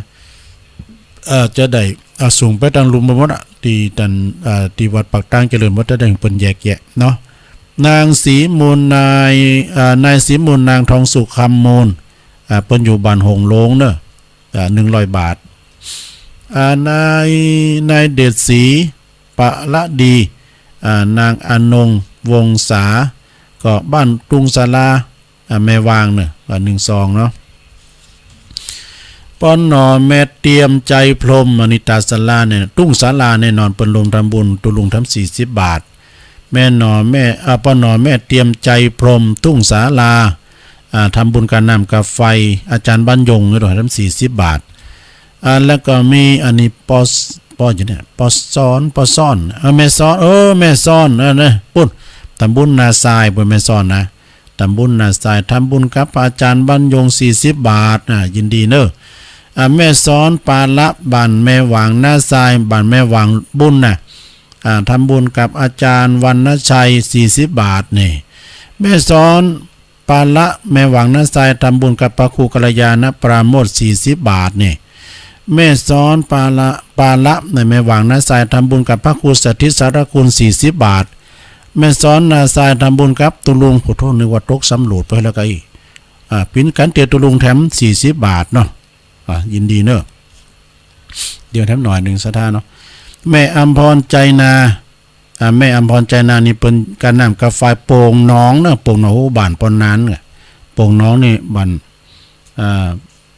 เอ่อ จะได้ อ่า ส่งไปตางลุมหมดอะ ตี้ตัน อ่า ตี้วัดปากตางเจริญหมด จะได้เปิ้นแยกแยะเนาะ นางสีมูล นาย อ่า นายสีมูล นางทองสุข คำมูล อ่า เปิ้นอยู่บ้านหงส์หลวงเน่อ อ่า หนึ่งร้อยบาท อ่า นาย นายเดชศรี ปะละดี อ่า นางอนง วงศา ก็บ้านทุ่งศาลา อ่า แม่วางเน่อ อ่า หนึ่งซองเนาะ ปอหนอแม่เตรียมใจพรหม อันนี้ตาศาลาเนี่ย ทุ่งศาลาแน่นอน เปิ้นร่วมทำบุญตุ๊ลุงทำสี่สิบบาท แม่หนอแม่ อ่า ปอหนอแม่เตรียมใจพรหม ทุ่งศาลา อ่า ทำบุญก๋าน้ำก๋าไฟ อาจารย์บรรยงเนี่ย ทำสี่สิบบาท อ่า แล้วก็มีอันนี้ ปอ ปอหยังเนี่ย ปอซ้อน ปอซ้อน เออ แม่ซ้อน เออ แม่ซ้อน เออ เนี่ย ปุ้น ตำบุญนาซาย ปุ้น แม่ซ้อนนะ ตำบุญนาซาย ทำบุญกับอาจารย์บรรยง สี่สิบบาท อ่า ยินดีเน่อ อ่า แม่ซ้อน ปาละ บ้านแม่หวางนาซาย บ้านแม่หวางบุญนะ อ่า ทำบุญกับอาจารย์วรรณชัย สี่สิบบาท นี่ แม่ซ้อน ปาละ แม่หวางนาซาย ทำบุญกับพระครูกัลยาณปราโมทย์ สี่สิบบาท นี่ แม่ซ้อน ปาละ ปาละ แม่หวางนาซาย ทำบุญกับพระครูสถิตสารคุณ สี่สิบบาท แม่ซ้อนนาซาย ทำบุญกับตุ๊ลุง โอ้โธ่ นึกว่าตกสำโลดไปแล้วก็อี้ อ่า เป๋นก๋านเตียดตุ๊ลุงแถม สี่สิบบาท เนาะ อ่า ยินดีเน่อ เดี๋ยวแถมหน่อยนึ่ง ศรัทธาเนาะ แม่อำพร ใจนา อ่า แม่อำพร ใจนา นี่เปิ้นก๋าน้ำก๋าไฟ โป่งหนองเน่อ โป่งหนอง โอ้ บ้านปอนนานเน่อ โป่งหนองนี่บ้าน อ่า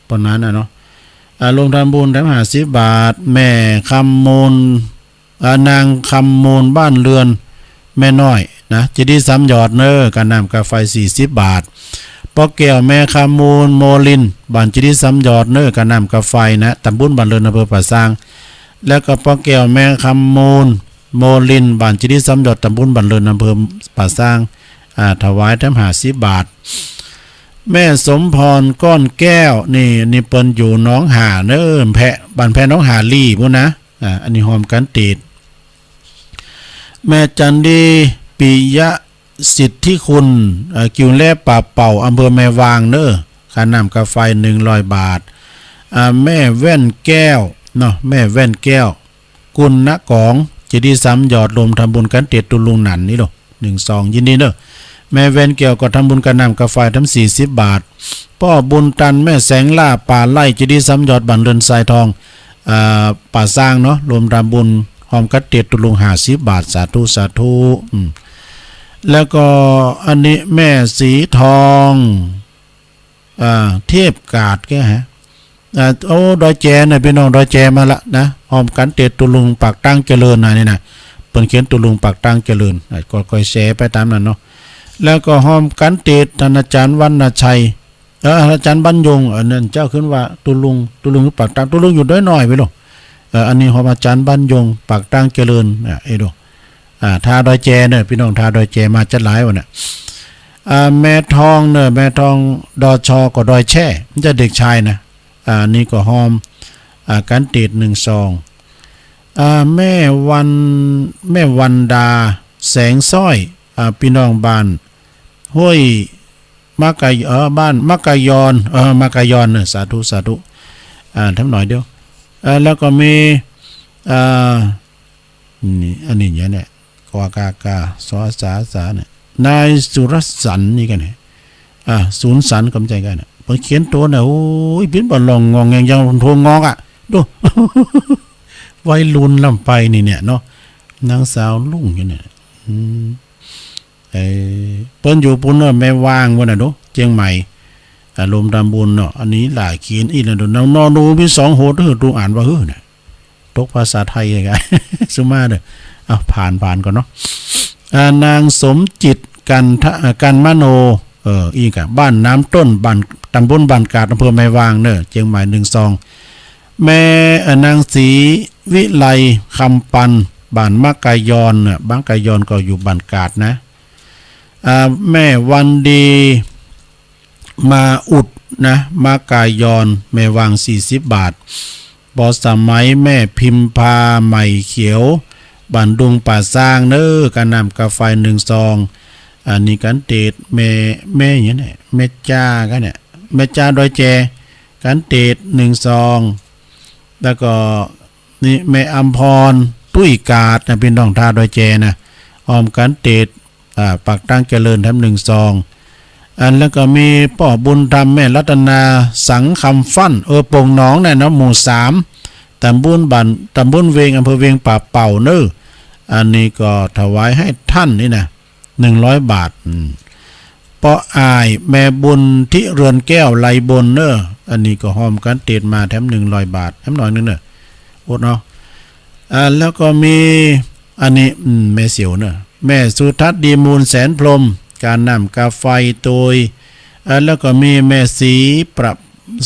ปอนนานน่ะเนาะ อ่า ร่วมทำบุญแถมห้าสิบบาท แม่คำมูล อ่า นางคำมูล บ้านเรือนแม่น้อยนะ เจดีย์สามยอดเน่อ ก๋าน้ำก๋าไฟ สี่สิบบาท ป้อแก้ว แม่คำมูล โมลิน บ้านเจดีย์สามยอดเน่อ ก๋าน้ำก๋าไฟนะ ตำบุญบ้านเรือน อำเภอป่าซาง แล้วก็ป้อแก้ว แม่คำมูล โมลิน บ้านเจดีย์สามยอด ตำบุญบ้านเรือน อำเภอป่าซาง อ่า ถวายแถมห้าสิบบาท แม่สมพร ก้อนแก้ว นี่ นี่เปิ้นอยู่หนองห่าเน่อ แพะ บ้านแพะหนองห่าลี่ปู้นนะ อ่า อันนี้ฮอมก๋านเตียด แม่จันดี ปิยะสิทธิคุณ เอ่อ กิ่วแลป่าเป่า อำเภอแม่วางเน่อ ก๋าน้ำก๋าไฟ นึ่งร้อยบาท อ่า แม่แว่นแก้ว เนาะ แม่แว่นแก้ว กุลนกอง เจดีย์สามยอด ร่วมทำบุญก๋านเตียดตุ๊ลุงหนันนี่เนาะ นึ่งซอง ยินดีเน่อ แม่แว่นแก้วก็ทำบุญก๋าน้ำก๋าไฟแถม สี่สิบบาท ป้อบุญตัน แม่แสงล่า ป่าไร่ เจดีย์สามยอด บ้านเรือนทรายทอง อ่า ป่าซางเนาะ ร่วมทำบุญฮอมก๋านเตียดตุ๊ลุง ห้าสิบบาท สาธุ สาธุ อืม แล้วก็อันนี้แม่สีทอง อ่า เทพกาดแกฮะ อ่า โอ้ ดอยแจเน่อ ปี้น้องดอยแจมาละนะ ฮอมก๋านเตียดตุ๊ลุงปากตางเจริญนะ นี่นะ เปิ้นเขียนตุ๊ลุงปากตางเจริญ อ่า ก็ค่อยแชร์ไปต๋ามนั้นเนาะ แล้วก็ฮอมก๋านเตียดต้านอาจ๋ารย์วรรณชัย เออ อาจ๋ารย์บรรยงค์ เออ นั่นเจ้าขึ้นว่าตุ๊ลุง ตุ๊ลุงอยู่ปากตาง ตุ๊ลุงอยู่ดอยน้อยไปลูก เออ อันนี้หอมอาจ๋ารย์บรรยงค์ ปากตางเจริญ อ่ะ เออ ดู อ่า ท่าดอยแจเน่อ ปี้น้องท่าดอยแจมาจัดหลายวะเนี่ย อ่า แม่ทองเน่อ แม่ทอง ดช ก็ดอยแช่ มันจะเด็กชายนะ อ่า นี่ก็หอม อ่า กั๋นเตด นึ่งซอง อ่า แม่วัน แม่วันดา แสงสร้อย อ่า ปี้น้องบ้าน ห้วยมะกะ เออ บ้านมะกะยอน เออ มะกะยอนเน่อ สาธุ สาธุ อ่า แถมหน่อยเดียว เออ แล้วก็มี อ่า นี่ อันนี้เนี่ย ก ก ก ส ส ส เนี่ย นายสุรสันต์นี่กั๋นเนี่ย อ่า ศูนย์สันต์ ก็บ่ใจ้กั๋นเนี่ย เปิ้นเขียนตั๋วเนี่ย โอ้ย ปิ้นบ่าล่องงองแงง ยังโทงอกอ่ะ ดู วัยรุ่นล้ำไปนี่เนี่ยเนาะ นางสาวลุงอยู่เนี่ย อืม เออ เปิ้นอยู่ปู๊นเน่อ แม่วางปู๊นน่ะดู เจียงใหม่ อ่า รวมตำบลเนาะ อันนี้หลายเขียนอีกแล้วเนาะ นอหนูมีสองโห หื้อ ตูอ่านว่าหื้อเนี่ย ตกภาษาไทยไง สุมาเน่อ เอา ผ่าน ผ่านก่อนเนาะ อ่า นางสมจิต กันทะ อ่า กันมโน เออ อีกอ่ะ บ้านน้ำต้น บ้าน ตำบลบ้านกาด อำเภอแม่วางเน่อ เจียงใหม่ นึ่งซอง แม่ เอ่อ นางศรีวิไล คำปัน บ้านมะกะยอนน่ะ มะกะยอนก็อยู่บ้านกาดนะ อ่า แม่วันดี มาอุดนะ มะกะยอน แม่วาง สี่สิบบาท ปอสมัย แม่พิมพา ใหม่เขียว บ้านดุงป่าซางเน่อ ก้าน้ำก้าไฟ นึ่งซอง อันนี้กั๋นเตด แม่ แม่หยังเนี่ย แม่จ้ากั๋นเนี่ย แม่จ้าดอยแจ กั๋นเตด นึ่งซอง แล้วก็ นี่แม่อำพร ตุ้ยกาดนะ ปี้น้องท่าดอยแจนะ หอมกั๋นเตด อ่า ปากตางเจริญแถมนึ่งซอง อันแล้วก็มีป้อบุญธรรม แม่รัตนา สังคำฟั่น เออ โป่งหนองเนี่ยเนาะ หมู่สาม ตำบลบ้าน ตำบลเวียง อำเภอเวียงป่าเป่าเน่อ อันนี้ก็ถวายหื้อต้านนี่นะ นึ่งร้อยบาท อืม ป้ออ้าย แม่บุญทิเรือนแก้ว ไลบนเน่อ อันนี้ก็หอมกั๋นเตดมาแถมนึ่งร้อยบาท แถมหน่อยนึ่งเน่อ อดเนาะ อ่า แล้วก็มี อันนี้ อืม แม่เสียวเน่อ แม่สุทัศน์ ดีมูล แสนพรหม ก้าน้ำก้าไฟ ตวย อ่า แล้วก็มีแม่ศรีประ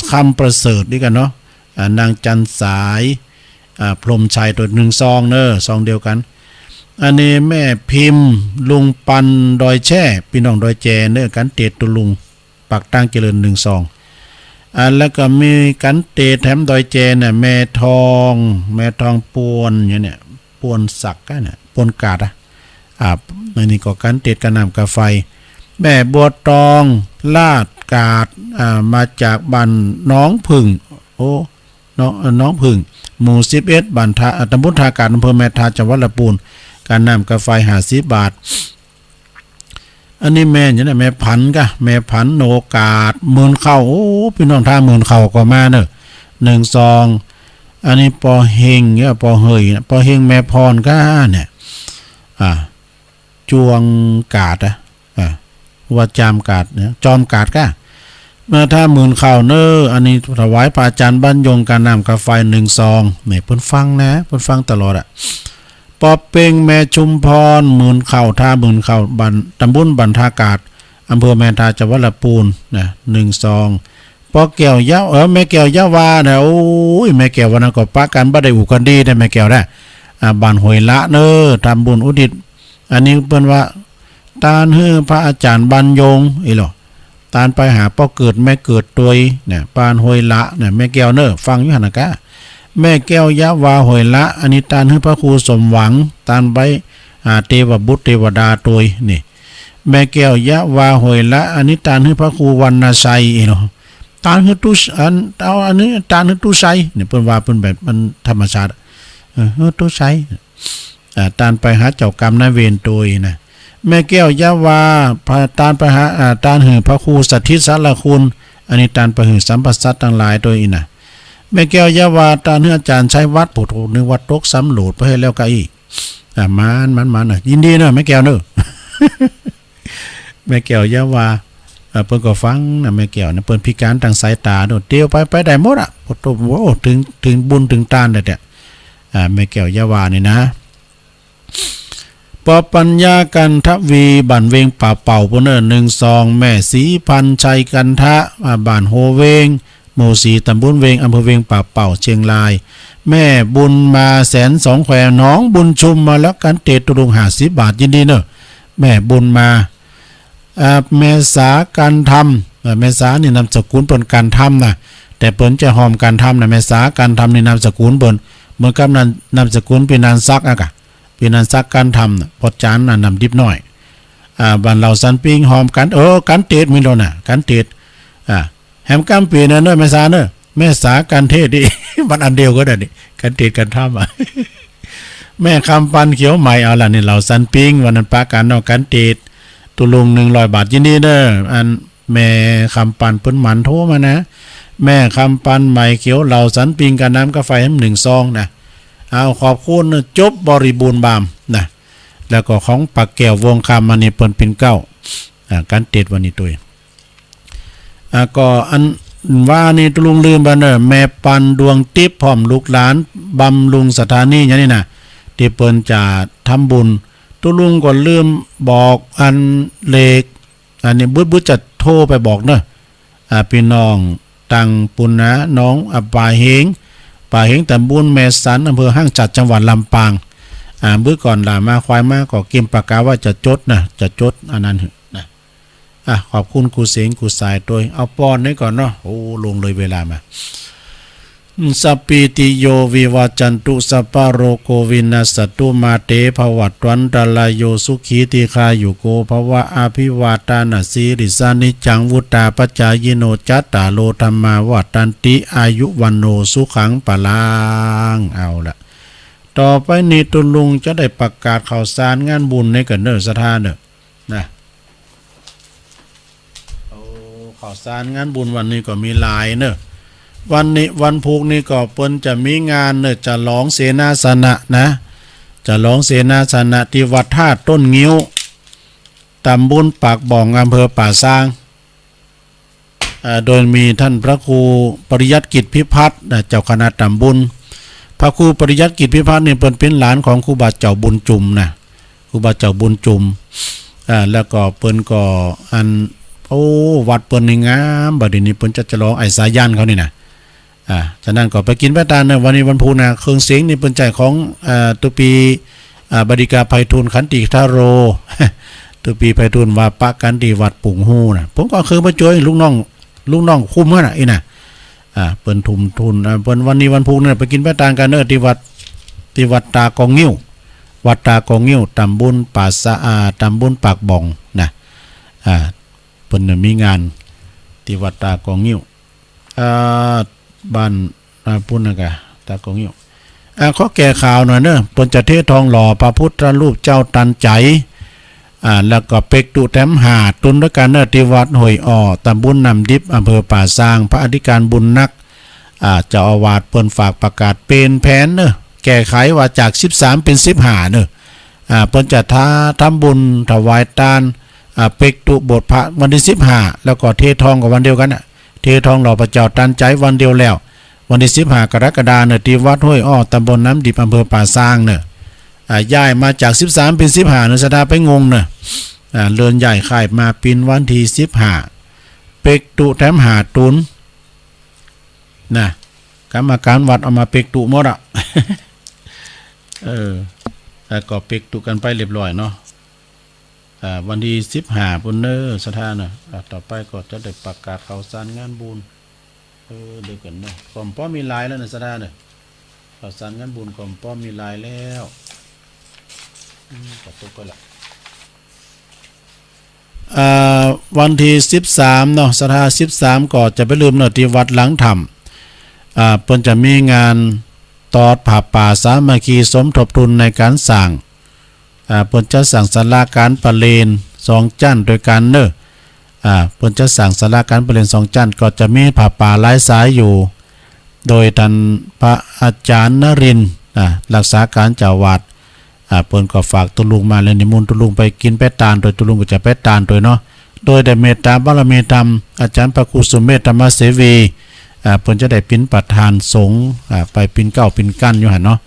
คำประเสริฐนี่กั๋นเนาะ อ่า นางจันสาย อ่า พรหมชัย ตวย นึ่งซองเน่อ ซองเดียวกั๋น อันนี้แม่พิมพ์ ลุงปัน ดอยแช่ ปี้น้องดอยแจเน่อ กั๋นเตดตุ๊ลุง ปากตางเจริญ นึ่งซอง อ่า แล้วก็มีกั๋นเตดแถมดอยแจเนี่ย แม่ทอง แม่ทองปวนอย่างเนี่ย ปวนศักดิ์อะเนี่ย ปวนกาดอะ อ่า อันนี้ก็กั๋นเตดก้าน้ำก้าไฟ แม่บัวตอง ลาดกาด อ่า มาจากบ้านหนองผึ้ง โอ้ หนอง เอ่อ หนองผึ้ง หมู่สิบเอ็ด บ้านท่า อ่า ตำบลท่ากาด อำเภอแม่ทา จังหวัดละปูน ก้าน้ำก้าไฟ ห้าสิบบาท อันนี้แม่หยังเนี่ย แม่ผันก่ะ แม่ผัน โนกาด หมื่นเข้า โอ้ ปี้น้องท่าหมื่นเข้าก็มาเน่อ นึ่งซอง อันนี้ป้อเฮงเนี่ย ป้อเฮยเนี่ย ป้อเฮง แม่พรก่ะเนี่ย อ่า จวงกาดอะ อ่า ว่าจามกาดเนี่ย จอมกาดก่ะ มาท่าหมื่นเข้าเน่อ อันนี้ถวายพระอาจ๋ารย์บรรยงค์ ก้าน้ำก้าไฟ นึ่งซอง เนี่ย เปิ้นฟังนะ เปิ้นฟังตลอดอะ ป้อเป้ง แม่ชุมพร หมื่นเข้า ท่าหมื่นเข้า บ้าน ตำบลบ้านท่ากาด อำเภอแม่ทา จังหวัดละปูนนะ นึ่งซอง ป้อแก้วยะ เออ แม่แก้วยะวานะ โอ้ย แม่แก้ววันนั้นก็ปะกั๋นบ่ได้อู้กั๋นดีนะ แม่แก้วนะ อ่า บ้านห้วยละเน่อ ทำบุญอุทิศ อันนี้เปิ้นว่า ต้านหื้อพระอาจ๋ารย์บรรยงค์ อีหลอ ต้านไปหาป้อเกิดแม่เกิดตวยเนี่ย บ้านห้วยละเนี่ย แม่แก้วเน่อ ฟังอยู่หั้นนะก่ะ แม่แก้วยะวาห้วยละ อันนี้ต้านหื้อพระครูสมหวัง ต้านไปหาเตวบุตรเตวดาตวยนี่ แม่แก้วยะวาห้วยละ อันนี้ต้านหื้อพระครูวรรณชัย อีหลอ ต้านหื้อตุ๊ อัน เอา อันนี้ต้านหื้อตุ๊ชัยเนี่ย เปิ้นว่าเปิ้นแบบมันธรรมชาติ เออ หื้อตุ๊ชัย อ่า ต้านไปหาเจ้ากรรมนายเวรตวยนะ แม่แก้วยะวา พา ต้านไปหา อ่า ต้านหื้อพระครูสถิตสารคุณ อันนี้ต้านไปหื้อสรรพสัตว์ตังหลายตวยอีกนะ แม่แก้วยะวา ต้านหื้ออาจ๋ารย์ชัยวัฒน์ โอ้โห นึกว่าตกสำโลดไปแล้วก่ะอี้ อ่า หมาน หมาน หมานนะ ยินดีเน่อ แม่แก้วเน่อ แม่แก้วยะวา อ่า เปิ้นก็ฟังนะ แม่แก้วนะ เปิ้นพิก๋านตางสายต๋าเน่อ เตียวไป ไปได้หมดอะ โอ้โห เถิง เถิงบุญเถิงต้านแล้วเนี่ย อ่า แม่แก้วยะวานี่นะ ปอปัญญา กันทวี บ้านเวงป่าเป่าปู้นเน่อ นึ่งสอง แม่ศรีพันชัย กันทะ อ่า บ้านโฮเวง หมู่สี่ ตำบลเวง อำเภอเวงป่าเป่า เชียงราย แม่บุญมา แสนสองแคว หนองบุญชุม มาแล้ว กัณฑ์เตศน์ ตุ๊ลุง ห้าสิบบาท ยินดีเน่อ แม่บุญมา อ่า แม่สา กันธรรม อ่า แม่สานี่นามสกุลเปิ้น กันธรรมนะ แต่เปิ้นจะฮ้อม กันธรรมนะ แม่สา กันธรรมนี่นามสกุลเปิ้น เหมือนกับนาม นามสกุลปีนันท์ศักดิ์อะกะ ปีนันท์ศักดิ์ กันธรรมนะ พ่อจ๋านน่ะ นำดิบน้อย อ่า บ้านเหล่าสันปิง ฮ้อมกัณฑ์ เออ กัณฑ์เตศน์มีแล้วนะ กัณฑ์เตศน์ อ่า แหมก้ำปี๋เน่อ แม่สาเน่อ แม่สา กันเตศน์ อีก มันอันเดียวกั๋นนะนี่ กัณฑ์เตศน์ กันธรรมอะ แม่คำปัน เขียวใหม่ เอาละนี่ เหล่าสันปิง วันนั้นปะกั๋นเนาะ กัณฑ์เตศน์ ตุ๊ลุง หนึ่งร้อยบาท ยินดีเน่อ อัน แม่คำปัน เปิ้นหมั่นโทรมานะ แม่คำปัน ใหม่เขียว เหล่าสันปิง กาน้ำกาแฟแหมนึ่งซองนะ เอา ขอบคุณนะ จบบริบูรณ์บามนะ แล้วก็ของปากแก้ว วงศ์คำ อันนี้เปิ้นปิ่นเกล้า อ่า กัณฑ์เตศน์ วันนี้ตวย อ่า ก็อันว่านี่ตุ๊ลุงลืมไปเน่อ แม่ปัน ดวงติ๊บ พร้อมลูกหลาน บำรุงสถานีอย่างนี้นะ ตี้เปิ้นจะทำบุญ ตุ๊ลุงก็ลืมบอกอันเลข อันนี้บึดบึดจะโทรไปบอกเน่อ อ่า ปี้น้องตังปุณณะ น้อง อ่า ป่าเฮง ป่าเฮง ตำบลแม่สัน อำเภอห้างฉัตร จังหวัดลำปาง อ่า บึดก่อนหล่ามาควายมา ก็เกียมปากกาว่าจะจดนะ จะจดอันนั้นหื้อนะ อ่ะ ขอบคุณกู้เสียงกู้สายตวย เอาป้อนนี้ก่อนเนาะ โอ้ ล่วงเลยเวลามา Sabbītiyo vivajjantu, sabbarogo vinassatu, mā te bhavatvantarāyo, sukhī dīghāyuko bhava. Abhivādanasīlissa niccaṃ vuḍḍhāpacāyino, cattāro dhammā vaḍḍhanti, āyu vaṇṇo sukhaṃ balaṃ. เอาละ ต่อไปนี้ตุ๊ลุงจะได้ประกาศข่าวสารงานบุญนี้ก่อนเน่อ ศรัทธาเน่อ นะ โอ้ ข่าวสารงานบุญวันนี้ก็มีหลายเน่อ วันนี้วันพูกนี้ก็เปิ้นจะมีงานเน่อ ฉลองเสนาสนะนะ ฉลองเสนาสนะตี้วัดท่าต้นงิ้ว ตำบลปากบ่อง อำเภอป่าซาง อ่า โดยมีต้านพระครูปริยัติกิจพิพัฒน์นะ เจ้าคณะตำบล พระครูปริยัติกิจพิพัฒน์นี่เปิ้นเป๋นหลานของครูบาเจ้าบุญจุมนะ ครูบาเจ้าบุญจุม อ่า แล้วก็เปิ้นก็อัน โอ้ วัดเปิ้นนี่งาม บัดนี้เปิ้นจะฉลองไอ้สายัณเขานี่นะ อ่า ฉะนั้นก็ไปกิ๋นไปตานเน่อ วันนี้วันพูกนะ เครื่องเสียงนี่เปิ้นใจ๊ของ อ่า ตุ๊ปี้ อ่า บดินทร์ไพฑูรย์ ขันติธโร ตุ๊ปี้ไพฑูรย์ ว่าปะกั๋นตี้วัดปุงฮูนะ ผมก็เคิยมาจ้วยลูกน้อง ลูกน้องคุ้มหั้นน่ะ อี้นะ อ่า เปิ้นทุ่มทุน อ่า เปิ้นวันนี้วันพูกเนี่ยไปกิ๋นไปตานกั๋นเน่อ ตี้วัด ตี้วัดตากองงิ้ว วัดตากองงิ้ว ตำบลป่าซะ อ่า ตำบลปากบ่องนะ อ่า เปิ้นน่ะมีงานตี้วัดตากองงิ้ว อ่า บ้าน อ่า ปู้นน่ะกะ ตากองงิ้ว อ่า ขอแก้ข่าวหน่อยเน่อ เปิ้นจะเททองหล่อพระพุทธรูปเจ้าตันใจ๋ อ่า แล้วก็เป๊กตุ๊แถมห้าตุ๊นตวยกั๋นเน่อ ตี้วัดห้วยอ้อ ตำบลน้ำดิบ อำเภอป่าซาง พระอธิการบุญนัก อ่า เจ้าอาวาสเปิ้นฝากประกาศเปลี่ยนแผนเน่อ แก้ไขว่าจากสิบสามเป๋นสิบห้าเน่อ อ่า เปิ้นจะทา ทำบุญถวายตาน อ่า เป๊กตุ๊โบสถ์พระวันตี้สิบห้า แล้วก็เททองก็วันเดียวกั๋นน่ะ เททองหล่อพระเจ้าตันใจ๋วันเดียวแล้ว วันตี้สิบห้ากรกฎาเน่อ ตี้วัดห้วยอ้อ ตำบลน้ำดิบ อำเภอป่าซางเน่อ อ่า ย้ายมาจากสิบสามเป๋นสิบห้าเน่อ ศรัทธาไปงงเน่อ อ่า เลื่อนย้ายค่ายมาเป๋นวันตี้สิบห้า เป๊กตุ๊แถมห้าตุ๊น นะ กรรมการวัดเอามาเป๊กตุ๊หมดอะ เออ แล้วก็เป๊กตุ๊กั๋นไปเรียบร้อยเนาะ อ่า วันตี้สิบห้าปู้นเน่อ ศรัทธาเน่อ อ่า ต่อไปก็จะได้ประกาศข่าวสารงานบุญ เออ เดี๋ยวก่อนเน่อ ก็ปอมีหลายแล้วเน่อ ศรัทธาเน่อ ข่าวสารงานบุญก็ปอมีหลายแล้ว อืม ขอตกก่อนละ อ่า วันตี้สิบสามเนาะ ศรัทธา สิบสามก็จะไปลืมเน่อ ตี้วัดหลังถ้ำ อ่า เปิ้นจะมีงานตอดผ้าป่าสามัคคีสมทบทุนในก๋านสร้าง อ่า เปิ้นจะสร้างศาลาก๋านประเรียนสองจั้นตวยกั๋นเน่อ อ่า เปิ้นจะสร้างศาลาก๋านประเรียนสองจั้น ก็จะมีผ้าป่าหลายสายอยู่ โดยต้านพระอาจ๋ารย์นรินทร์ อ่า รักษาก๋านเจ้าอาวาส อ่า เปิ้นก็ฝากตุ๊ลุงมา แล้วนิมนต์ตุ๊ลุงไปกิ๋นไปตานตวย ตุ๊ลุงก็จะไปตานตวยเนาะ โดยได้เมตตาบารมีธรรม อาจ๋ารย์พระครูสุเมธธรรมเสวี อ่า เปิ้นจะได้เป๋นประธานสงฆ์ อ่า ไปเป๋นเกล้าเป๋นกั้นอยู่หั้นเนาะ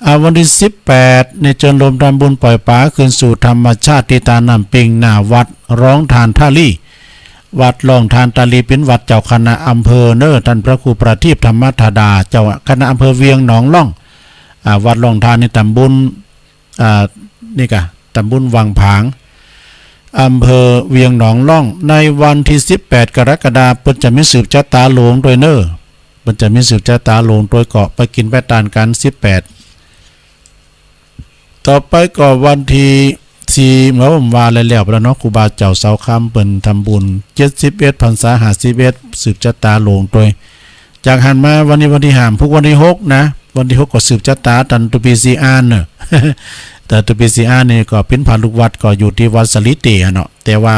อ่า วันตี้สิบแปด นี่เจิญโฮมทำบุญปล่อยป๋าคืนสู่ธรรมชาติตี้ตาน้ำปิงหน้าวัดร่องถ่านท่าลี่ วัดร่องถ่านท่าลี่เป๋นวัดเจ้าคณะอำเภอเน่อ ต้านพระครูประทีปธรรมธดา เจ้าคณะอำเภอเวียงหนองล่อง อ่า วัดร่องถ่านนี่ต๋ำบล อ่า นี่ก่ะ ต๋ำบลวังผาง อำเภอเวียงหนองล่อง ในวันตี้สิบแปด กรกฎาคม เปิ้นจะมีสืบจะต๋าหลวงตวยเน่อ เปิ้นจะมีสืบจะต๋าหลวงตวย ก็ไปกิ๋นไปตานกั๋น สิบแปด ต่อไปก็วันตี้สี่ เมื่อผมว่าแล้วๆ ไปแล้วเนาะ ครูบาเจ้าเสาคำเปิ้นทำบุญ เจ็ดสิบเอ็ด พรรษา ห้าสิบเอ็ด สืบจะต๋าหลวงตวย จากหั้นมาวันนี้วันตี้ห้า พุธวันตี้หกนะ วันตี้หกก็สืบจะต๋าตันตุปีสี่อ้านเน่อ แต่ตุปีสี่อ้านนี่ก็เป๋นพระลูกวัดก็อยู่ตี้วัดสาลีเต๋อะเนาะ แต่ว่า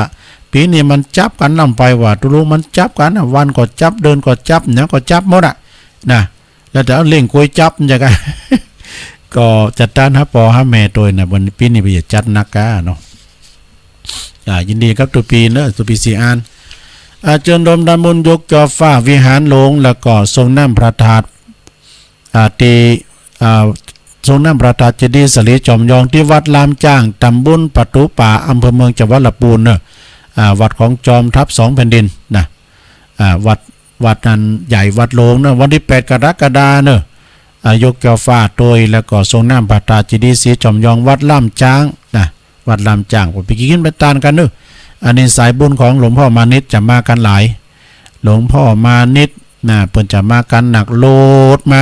ปี๋นี้มันจับกั๋นนำไปว่า ตุ๊ลุงมันจับกั๋นนะ วันก็จับ เดือนก็จับ หยังก็จับหมดอะนะ แล้วแต่เอาเล่งกวยจับ มันจะกัน ก็จัดตานหาป้อหาแม่ตวยนะ วันปี๋นี้ไปอย่าจัดนักก้าเนาะ อ่า ยินดีกับตุปีเน่อ ตุปีสี่อ้าน อ่า เจิญโฮมทำบุญยกจอฟ้าวิหารหลวง แล้วก็ทรงน้ำพระธาตุ อ่า ตี้ อ่า ทรงน้ำพระธาตุเจดีย์สาลีจอมยอง ตี้วัดลามจ้าง ต๋ำบลประตู๋ป่า อำเภอเมือง จังหวัดละปูนเน่อ อ่า วัดของจอมทัพสองแผ่นดินนะ อ่า วัด วัดนั้นใหญ่ วัดหลวงเน่อ วันตี้แปด กรกฎาคมเน่อ อ่า ยกจอฟ้าตวย แล้วก็ทรงน้ำพระธาตุเจดีย์สาลีจอมยอง วัดลามจ้างนะ วัดลามจ้าง ก็ไปกิ๋นไปตานกั๋นเน่อ อันนี้สายบุญของหลวงพ่อมานิตย์จะมากั๋นหลาย หลวงพ่อมานิตย์นะ เปิ้นจะมากั๋นหนัก โลดมา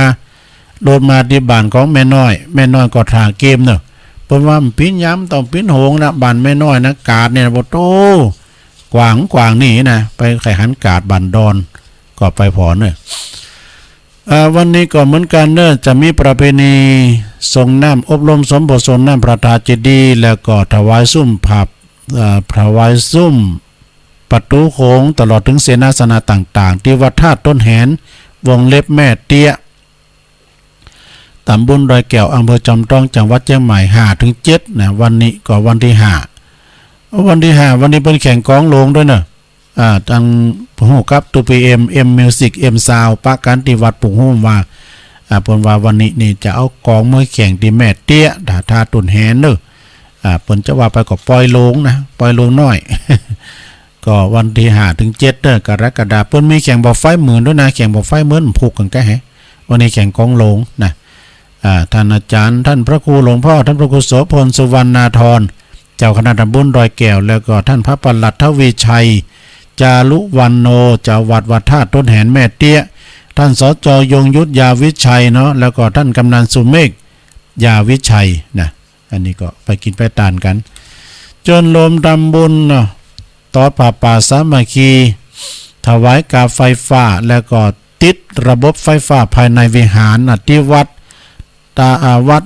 โลดมาตี้บ้านของแม่น้อย แม่น้อยก็ถ่าเกมเน่อ เปิ้นว่ามันเป๋นยามต้องเป๋นโหงนะ บ้านแม่น้อยนะ กาดเนี่ย โอ้โธ่ กว้างกว้างนี่นะ ไปใค่หันกาดบ้านดอน ก็ไปผ่อเน่อ อ่า วันนี้ก็เหมือนกั๋นเน่อ จะมีประเพณีทรงน้ำอบรมสมโภชน์ ทรงน้ำพระธาตุเจดีย์ แล้วก็ถวายซุมผับ อ่า ถวายซุมประตู๋โขง ตลอดเถิงเสนาสนะต่างๆ ตี้วัดธาตุต้นแหน วงเล็บแม่เตี้ย ต๋ำบลดอยแก้ว อำเภอจอมทอง จังหวัดเจียงใหม่ ห้าเถิงเจ็ดนะ วันนี้ก็วันตี้ห้า วันตี้ห้า วันนี้เปิ้นแข่งกลองหลวงตวยเน่อ อ่า ตังฮู้กับตุปีเอ็ม เอ็มมิวสิก เอ็มซาวด์ ปะกั๋นตี้วัดปุงฮู้ว่า อ่า เปิ้นว่าวันนี้นี่จะเอากลองมาแข่งตี้แม่เตี้ย ธาตุต้นแหนเน่อ อ่า เปิ้นจะว่าไปก็ปอยหลวงนะ ปอยหลวงน้อย ก็วันตี้ห้าเถิงเจ็ดเน่อ กรกฎาคม เปิ้นมีแข่งบ่าไฟหมื่นตวยนะ แข่งบ่าไฟหมื่นผูกกั๋นก้าแห วันนี้แข่งกลองหลวงนะ อ่า ต้านอาจ๋ารย์ ต้านพระครูหลวงพ่อ ต้านพระครูโสภณ สุวรรณาธร เจ้าคณะต๋ำบลดอยแก้ว แล้วก็ต้านพระปลัดทวีชัย จารุวรรณโณ เจ้าวัดวัดธาตุต้นแหนแม่เตี้ย ต้าน สจ ยงยุทธ ยาวิชัยเนาะ แล้วก็ต้านกำนันสุเมฆ ยาวิชัยนะ อันนี้ก็ไปกิ๋นไปตานกั๋น เจิญโฮมทำบุญเนาะ ตอดผ้าป่าสามัคคี ถวายกาบไฟฟ้า แล้วก็ติดระบบไฟฟ้าภายในวิหารนะ ตี้วัดตา อ่า วัด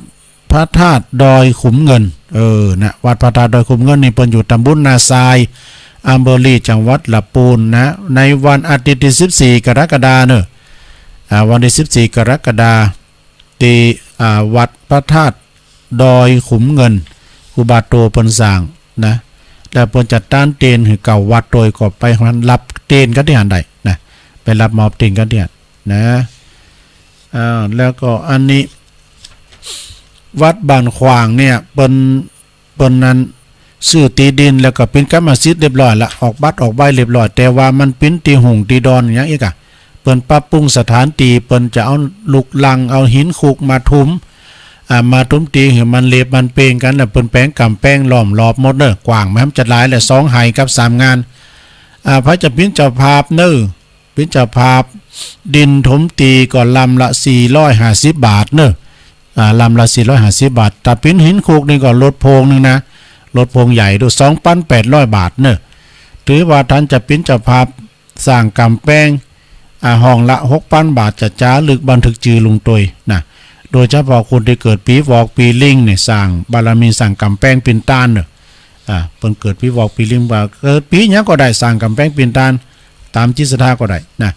พระธาตุดอยขุมเงิน เออ นะ วัดพระธาตุดอยขุมเงินนี่เปิ้นอยู่ต๋ำบลนาทราย อำเภอลี จังหวัดละปูนนะ ในวันอาทิตย์ตี้สิบสี่ กรกฎาคมเน่อ อ่า วันตี้สิบสี่ กรกฎาคม ตี้ อ่า วัดพระธาตุดอยขุมเงิน ครูบาโตเปิ้นสร้างนะ แล้วเปิ้นจะตานเตนหื้อเก้าวัดตวย ก็ไปหั้นรับเตนกั๋นตี้หั้นได้นะ ไปรับมอบเตนกั๋นตี้หั้นนะ อ่า แล้วก็อันนี้ วัดบ้านขว้างเนี่ย เปิ้น เปิ้นนั้นซื้อตี้ดินแล้วก็เป๋นกรรมสิทธิ์เรียบร้อยละ ออกบัตรออกใบเรียบร้อย แต่ว่ามันเป๋นตี้หุ่งตี้ดอนหยังอี้ก่ะ เปิ้นปรับปรุงสถานตี้ เปิ้นจะเอาลูกรัง เอาหินคุกมาถม อ่า มาถมตี้หื้อมันเรียบมันเป่งกั๋น แล้วเปิ้นแป๋งก๋ำแปงล้อมรอบหมดเน่อ กว้างมันจะหลายแหละ สองไฮ่กับสามงาน อ่า ใผจะเป๋นเจ้าภาพเน่อ เป๋นเจ้าภาพดินถมตี้ก็ลำละสี่ร้อยห้าสิบบาทเน่อ อ่า ลำละสี่ร้อยห้าสิบบาท ถ้าเป๋นหินคุกนี่ก็รถพ่วงหนึ่งนะ รถพ่วงใหญ่ดู สองปันแปดร้อยบาทเน่อ ถือว่าต้านจะเป๋นเจ้าภาพสร้างก๋ำแปง อ่า ห้องละหกปันบาท จะจ๋ารึกบันทึกจื่อลงตวยนะ โดยเฉพาะคนตี้เกิดปี๋วอกปี๋ลิงเนี่ย สร้างบารมีสร้างก๋ำแปงปิ่นตานเน่อ อ่า เปิ้นเกิดปี๋วอกปี๋ลิง ว่าเกิดปี๋หยังก็ได้ สร้างก๋ำแปงปิ่นตาน ต๋ามจิตศรัทธาก็ได้นะ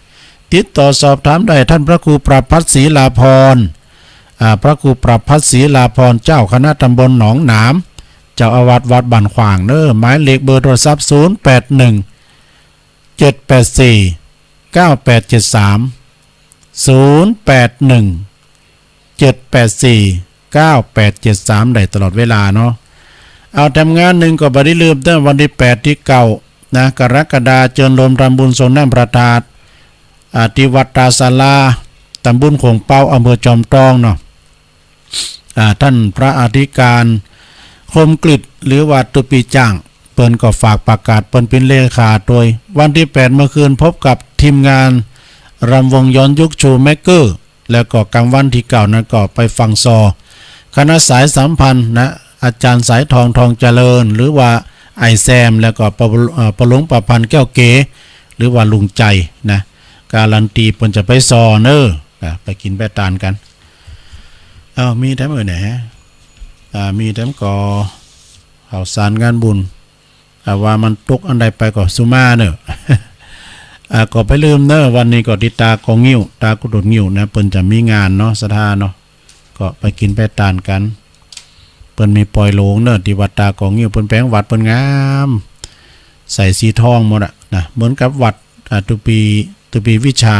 ติดต่อสอบถามได้ต้านพระครูประภัสศรีลาภรณ์ อ่า พระครูประภัสศรีลาภรณ์ เจ้าคณะต๋ำบลหนองหนาม เจ้าอาวาสวัดบ้านขว้างเน่อ หมายเลขเบอร์โทรศัพท์ ศูนย์แปดหนึ่ง เจ็ดแปดสี่ เก้าแปดเจ็ดสาม ศูนย์แปดหนึ่ง เจ็ดแปดสี่ เก้าแปดเจ็ดสาม ได้ตลอดเวลาเนาะ เอาแถมงานนึ่งก็บ่ได้ลืมเด้อ วันตี้แปดตี้เก้านะ กรกฎาคม เจิญโฮมทำบุญสรงน้ำพระธาตุ อ่า ตี้วัดต๋าศาลา ตำบลโขงเป๊า อำเภอจอมตองเนาะ อ่า ต้านพระอธิการ คมกฤษ หรือว่าตุ๊ปีจ่าง เปิ้นก็ฝากประกาศ เปิ้นเป๋นเลขาตวย วันตี้แปดเมื่อคืนพบกับทีมงานรำวงย้อนยุคชูแม็กเกอร์ แล้วก็กลางวันตี้เก้านั้นก็ไปฟังซอ คณะสายสัมพันธ์นะ อาจ๋ารย์สายทอง ทองเจริญ หรือว่าอ้ายแซม แล้วก็ป้อ เอ่อ ป้อหลวงประพันธ์ แก้วเก๋ หรือว่าลุงใจ๋นะ การันตีเปิ้นจะไปซอเน้อ อ่ะ ไปกิ๋นไปตานกั๋น เอ้า มีแถมอื่นแหน อ่า มีแถมก่อ ข่าวสารงานบุญ อ่า ว่ามันตกอันใดไปก็สุมาเน้อ อ่า ก็บ่ได้ลืมเน้อ วันนี้ก็ตี้ตาเกาะงิ้ว ตากุดดงิ้วนะ เปิ้นจะมีงานเนาะ ศรัทธาเนาะ ก็ไปกิ๋นไปตานกั๋น เปิ้นมีปอยโลงเน้อ ตี้วัดตาเกาะงิ้ว เปิ้นแป๋งวัดเปิ้นงาม ใส่สีทองหมดอะนะ เหมือนกับวัด อ่า ตุ๊ปี ตุ๊ปีวิชา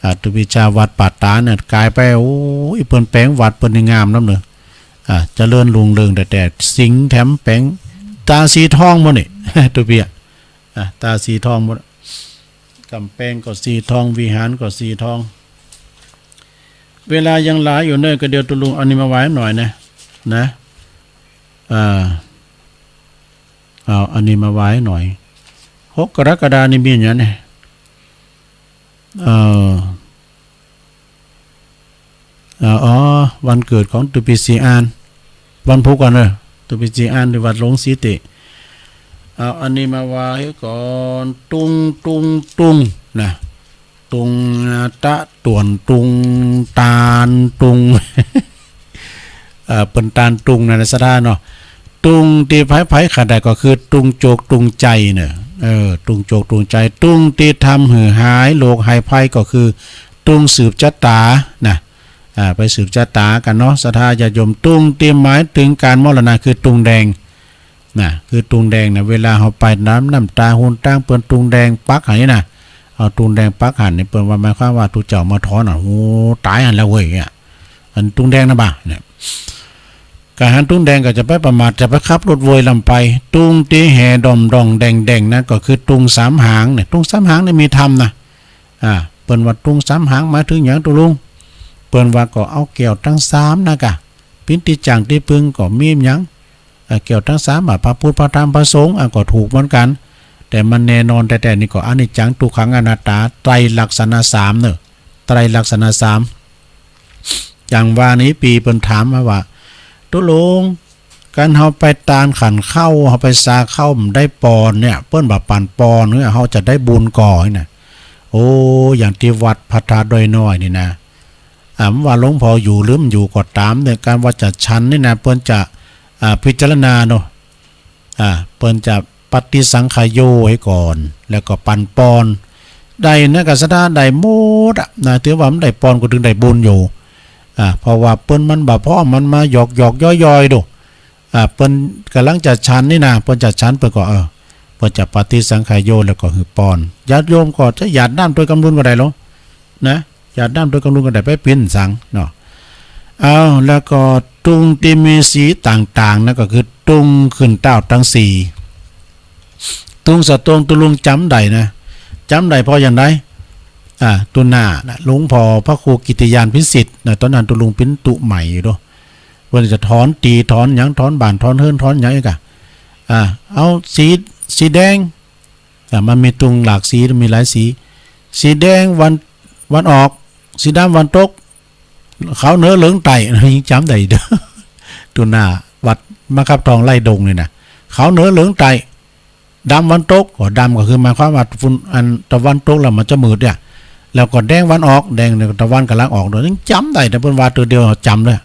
อ่า ตุ๊ปีวิชาวัดป่าตาดเนี่ย ก๋ายไป โอ้ย เปิ้นแป๋งวัดเปิ้นนี่งามนำเน้อ อ่า เจริญรุ่งเรือง แต่ แต่สิงห์แถมแป๋งตาสีทองหมดนี่ ตุ๊ปีอะ อ่า ตาสีทองหมด ก๋ำแปงก็สีทอง วิหารก็สีทอง เวลายังหลายอยู่เน้อ ก็เดี๋ยวตุ๊ลุงเอานี่มาไหว้หน่อยนะ นะ อ่า เอาอันนี้มาไหว้หน่อย หกกรกฎาคมนี่มีอะหยังแหน เอ่อ เอ่อ อ๋อ วันเกิดของตุ๊ปีศรีอาน วันพูกก่อนเน้อ ตุ๊ปีศรีอานตี้วัดหลวงศรีเตะ เอาอันนี้มาไหว้ก่อน ตุง ตุง ตุงนะ ตุง ตะต่วน ตุง ตาล ตุง เอ่อ เปิ้นตานตุงนะ ศรัทธาเนาะ ตุงตี้ไผๆ ขะใดก็คือตุงโจกตุงใจ๋เน้อ เออ ตุงโจกตุงใจ๋ ตุงตี้ทำหื้อหายโรคหายภัยก็คือตุงสืบจะต๋านะ อ่า ไปสืบจะต๋ากั๋นเนาะ ศรัทธาญาติโยม ตุงตี้หมายเถิงก๋านมรณะคือตุงแดง นะ คือตุงแดงนะ เวลาเฮาไปน้ำ น้ำต๋า ฮูนตางเปิ้นตุงแดงปักหั้นนี่นะ เอาตุงแดงปักหั้นนี่ เปิ้นว่าหมายความว่าตุ๊เจ้ามาถอนอะ โอ้ ต๋ายหั้นแล้วเว้ยเนี่ย อันตุงแดงนะบ่าเนี่ย ก๋าหันตุงแดงก็จะไปประมาท จะไปขับรถโวยลำไป ตุงตี้แห่ด่อมด่องแด่งแด่งนะ ก็คือตุงสามหางเนี่ย ตุงสามหางเนี่ยมีธรรมนะ อ่า เปิ้นว่าตุงสามหางหมายเถิงหยังตุ๊ลุง เปิ้นว่าก็เอาแก้วตังสามนะก่ะ เป๋นตี้จ้างตี้ปึงก็มีหยัง เอ่อ แก้วตังสาม อ่ะ พระพุทธ พระธรรม พระสงฆ์ อ่ะ ก็ถูกเหมือนกั๋น แต่มันแน่นอนแต๊ๆ นี่ก็อนิจจัง ทุกขัง อนัตตา ไตรลักษณะสามเน้อ ไตรลักษณะสาม อย่างว่านี้ ปี้เปิ้นถามมาว่า ตุ๊ลุง ก๋านเฮาไปตานขันข้าว เฮาไปซาข้าวบ่ได้ปอนเนี่ย เปิ้นบ่ปันปอนเนี่ย เฮาจะได้บุญก่อนะ โอ้ อย่างตี้วัดพระธาตุดอยน้อยนี่นะ อ่า บ่ว่าหลวงพ่ออยู่หรือบ่อยู่ก็ต๋ามเนี่ย ก๋านว่าจะฉันนี่นะ เปิ้นจะ อ่า พิจารณาเนาะ อ่า เปิ้นจะปฏิสังขายโยให้ก่อน แล้วก็ปันปอน ได้นะ กะศรัทธาได้หมดอะนะ ถือว่ามันได้ปอนก็เถิงได้บุญอยู่ อ่า เพราะว่าเปิ้นมันบ่พอ มันมาหยอกๆ ย้อยๆ ดู อ่า เปิ้นก่ำลังจะฉันนี่นะ เปิ้นจะฉัน เปิ้นก็ เออ เปิ้นจะปฏิสังขายโย แล้วก็หื้อปอน ญาติโยมก็จะหยาดน้ำตวยกำลุนก็ได้ลอ นะ หยาดน้ำตวยกำลุนก็ได้ ไปปิ้นสังเนาะ เอา แล้วก็ตุงตี้มีสีต่างๆ นั่นก็คือตุงขึ้นเต้าตังสี่ ตุงสะตวงตุ๊ลุงจ๋ำได้นะ จ๋ำได้เพราะอย่างใด อ่า ตุ๊หน้านะ หลวงพ่อพระครูกิตติญาณพิสิทธิ์นะ ต๋อนนั้นตุ๊ลุงเป๋นตุ๊ใหม่อยู่เด้อ เปิ้นจะถอนตี๋ถอนหยัง ถอนบ้านถอนเฮือนถอนหยังอีกอะ อ่า เอาสี สีแดง อ่า มันมีตุงหลากสี มีหลายสี สีแดงวัน วันออก สีดำวันตก ขาวเหนือเหลืองใต้ ยิ่งจ๋ำได้เด้อ ตุ๊หน้าวัดมะขับทองไร่ดงนี่นะ ขาวเหนือเหลืองใต้ ดำวันตก ก็ดำก็คือหมายความว่าฝุ่น อันตะวันตกแล้วมันจะมืดเนี่ย แล้วก็แดงวันออก แดงเนี่ยตะวันก่ำลังออกโดย ยิ่งจ๋ำได้ แต่เปิ้นว่าเตื้อเดียวจ๋ำเลย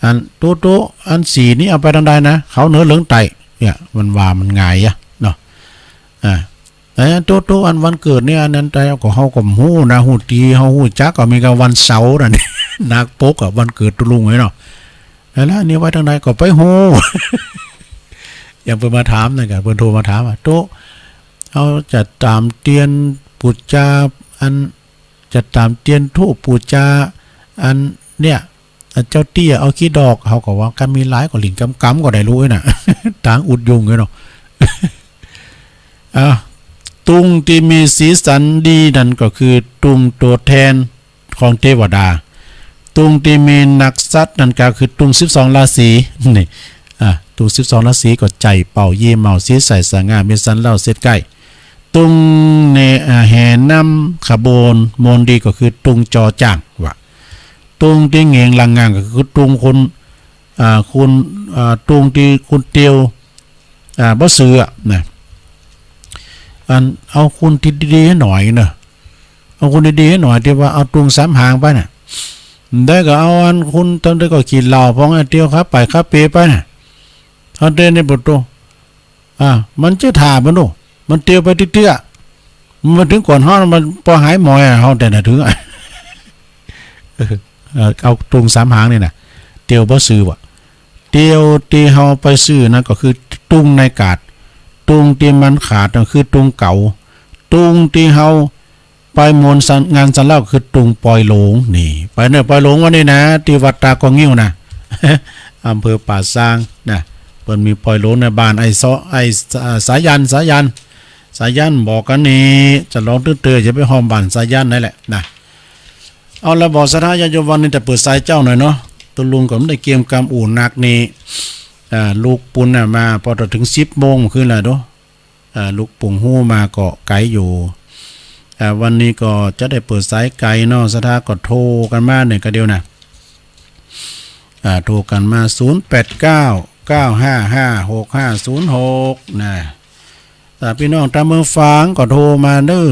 อันตุ๊ตุ๊ อันสีนี่เอาไปตางใดนะ ขาวเหนือเหลืองใต้ เนี่ย มันว่ามันง่ายอะเนาะ อ่า แต่ตุ๊ตุ๊ อันวันเกิดนี่ อันนั้นแต่ก็เฮาก็ฮู้นะ ฮู้ตี๋ เฮาฮู้จักก็มีกะวันเสาร์นั่น หนักปกอะ วันเกิดตุ๊ลุงไว้เนาะ แล้วนี่ไว้ตางใดก็ไปฮู้ อย่างเปิ้นมาถามนั่นกะ เปิ้นโทรมาถามว่า ตุ๊ เฮาจะตามเตียนปู๋จา อัน จะตามเตียนธูปปู๋จา อันเนี่ย เจ้าเตี้ยเอาขี้ดอก เฮาก็ว่าก้ามีหลายก็หลิ้นกำๆ ก็ได้ลูกเอ้ยน่ะ ตางอุดยุงเอ้ยเนาะ อ่ะ ตุงตี้มีสีสันดีนั่นก็คือตุงตั๋วแตนของเตวดา ตุงตี้มีนักษัตริย์นั่นก็คือตุงสิบสองราศี นี่ อ่ะ ตุงสิบสองราศีก็ใจ๋เป่ายี่เหมาา สีใสสง่า มีสันเหล้าเสด็จใก้ ตุงแห่ อ่า แห่นำขบวนมนต์ดีก็คือตุงจอจ้าง ว่า ตุงตี้เหงงหลังงางก็คือตุงคน อ่า คน อ่า ตุงตี้คนเตียว อ่า บ่ซื่ออะนะ อันเอาคนตี้ดีๆ หน่อยเนาะ เอาคนดีๆ หน่อย ตี้ว่าเอาตุงสามหางไปน่ะ ได้ก็เอาอันคนตำได้ก็ขี้เหล้าพองไอ้เตียวขาป่ายขาเปไปน่ะ เอาเตียวนี่บ่โต อ่า มันจะถ่ามันโน่ มันเตียวไปเตื้อๆ มันมาถึงก่อนเฮา มันปอหายหมอยอะ เฮาแต่น่ะถึงอะ เออ เออ เอาตุงสามหางนี่น่ะ เตียวบ่ซื่อว่ะ เตียวตี้เฮาไปซื้อนั่นก็คือตุงในกาด ตุงตี้มันขาดนั่นคือตุงเก๋า ตุงตี้เฮา ไปมนต์สัน งานสันเหล้าคือตุงปอยหลง นี่ ไปเน่อปอยหลงวันนี้นะ ตี้วัดตาเกาะงิ้วนะ อำเภอป่าซางนะ เปิ้นมีปอยหลงในบ้านไอ้เซาะ ไอ้สา สายัน สายัน สายันบอกกั๋นนี่ จะลองตื้อเตอ จะไปห้อมบ้านสายันนั่นแหละนะ เอาละบ่ ศรัทธาญาติโยม วันนี้จะเปิดสายเจ้าหน่อยเนาะ ตุ๊ลุงก็บ่ได้เกียมกำอู้นักนี่ อ่า ลุกปู้นน่ะมา ปอเถิงสิบโมงคืนละโด อ่า ลุกปุงฮู้มาก็ไก๋อยู่ อ่า วันนี้ก็จะได้เปิดสายไก๋เนาะ ศรัทธาก็โทรกั๋นมาเนี่ยก็เดียวนะ อ่า โทรกั๋นมา ศูนย์แปดเก้า เก้าห้าห้า หกห้าศูนย์หก นะ อ่า ปี้น้องตางเมืองฝางก็โทรมาเน่อ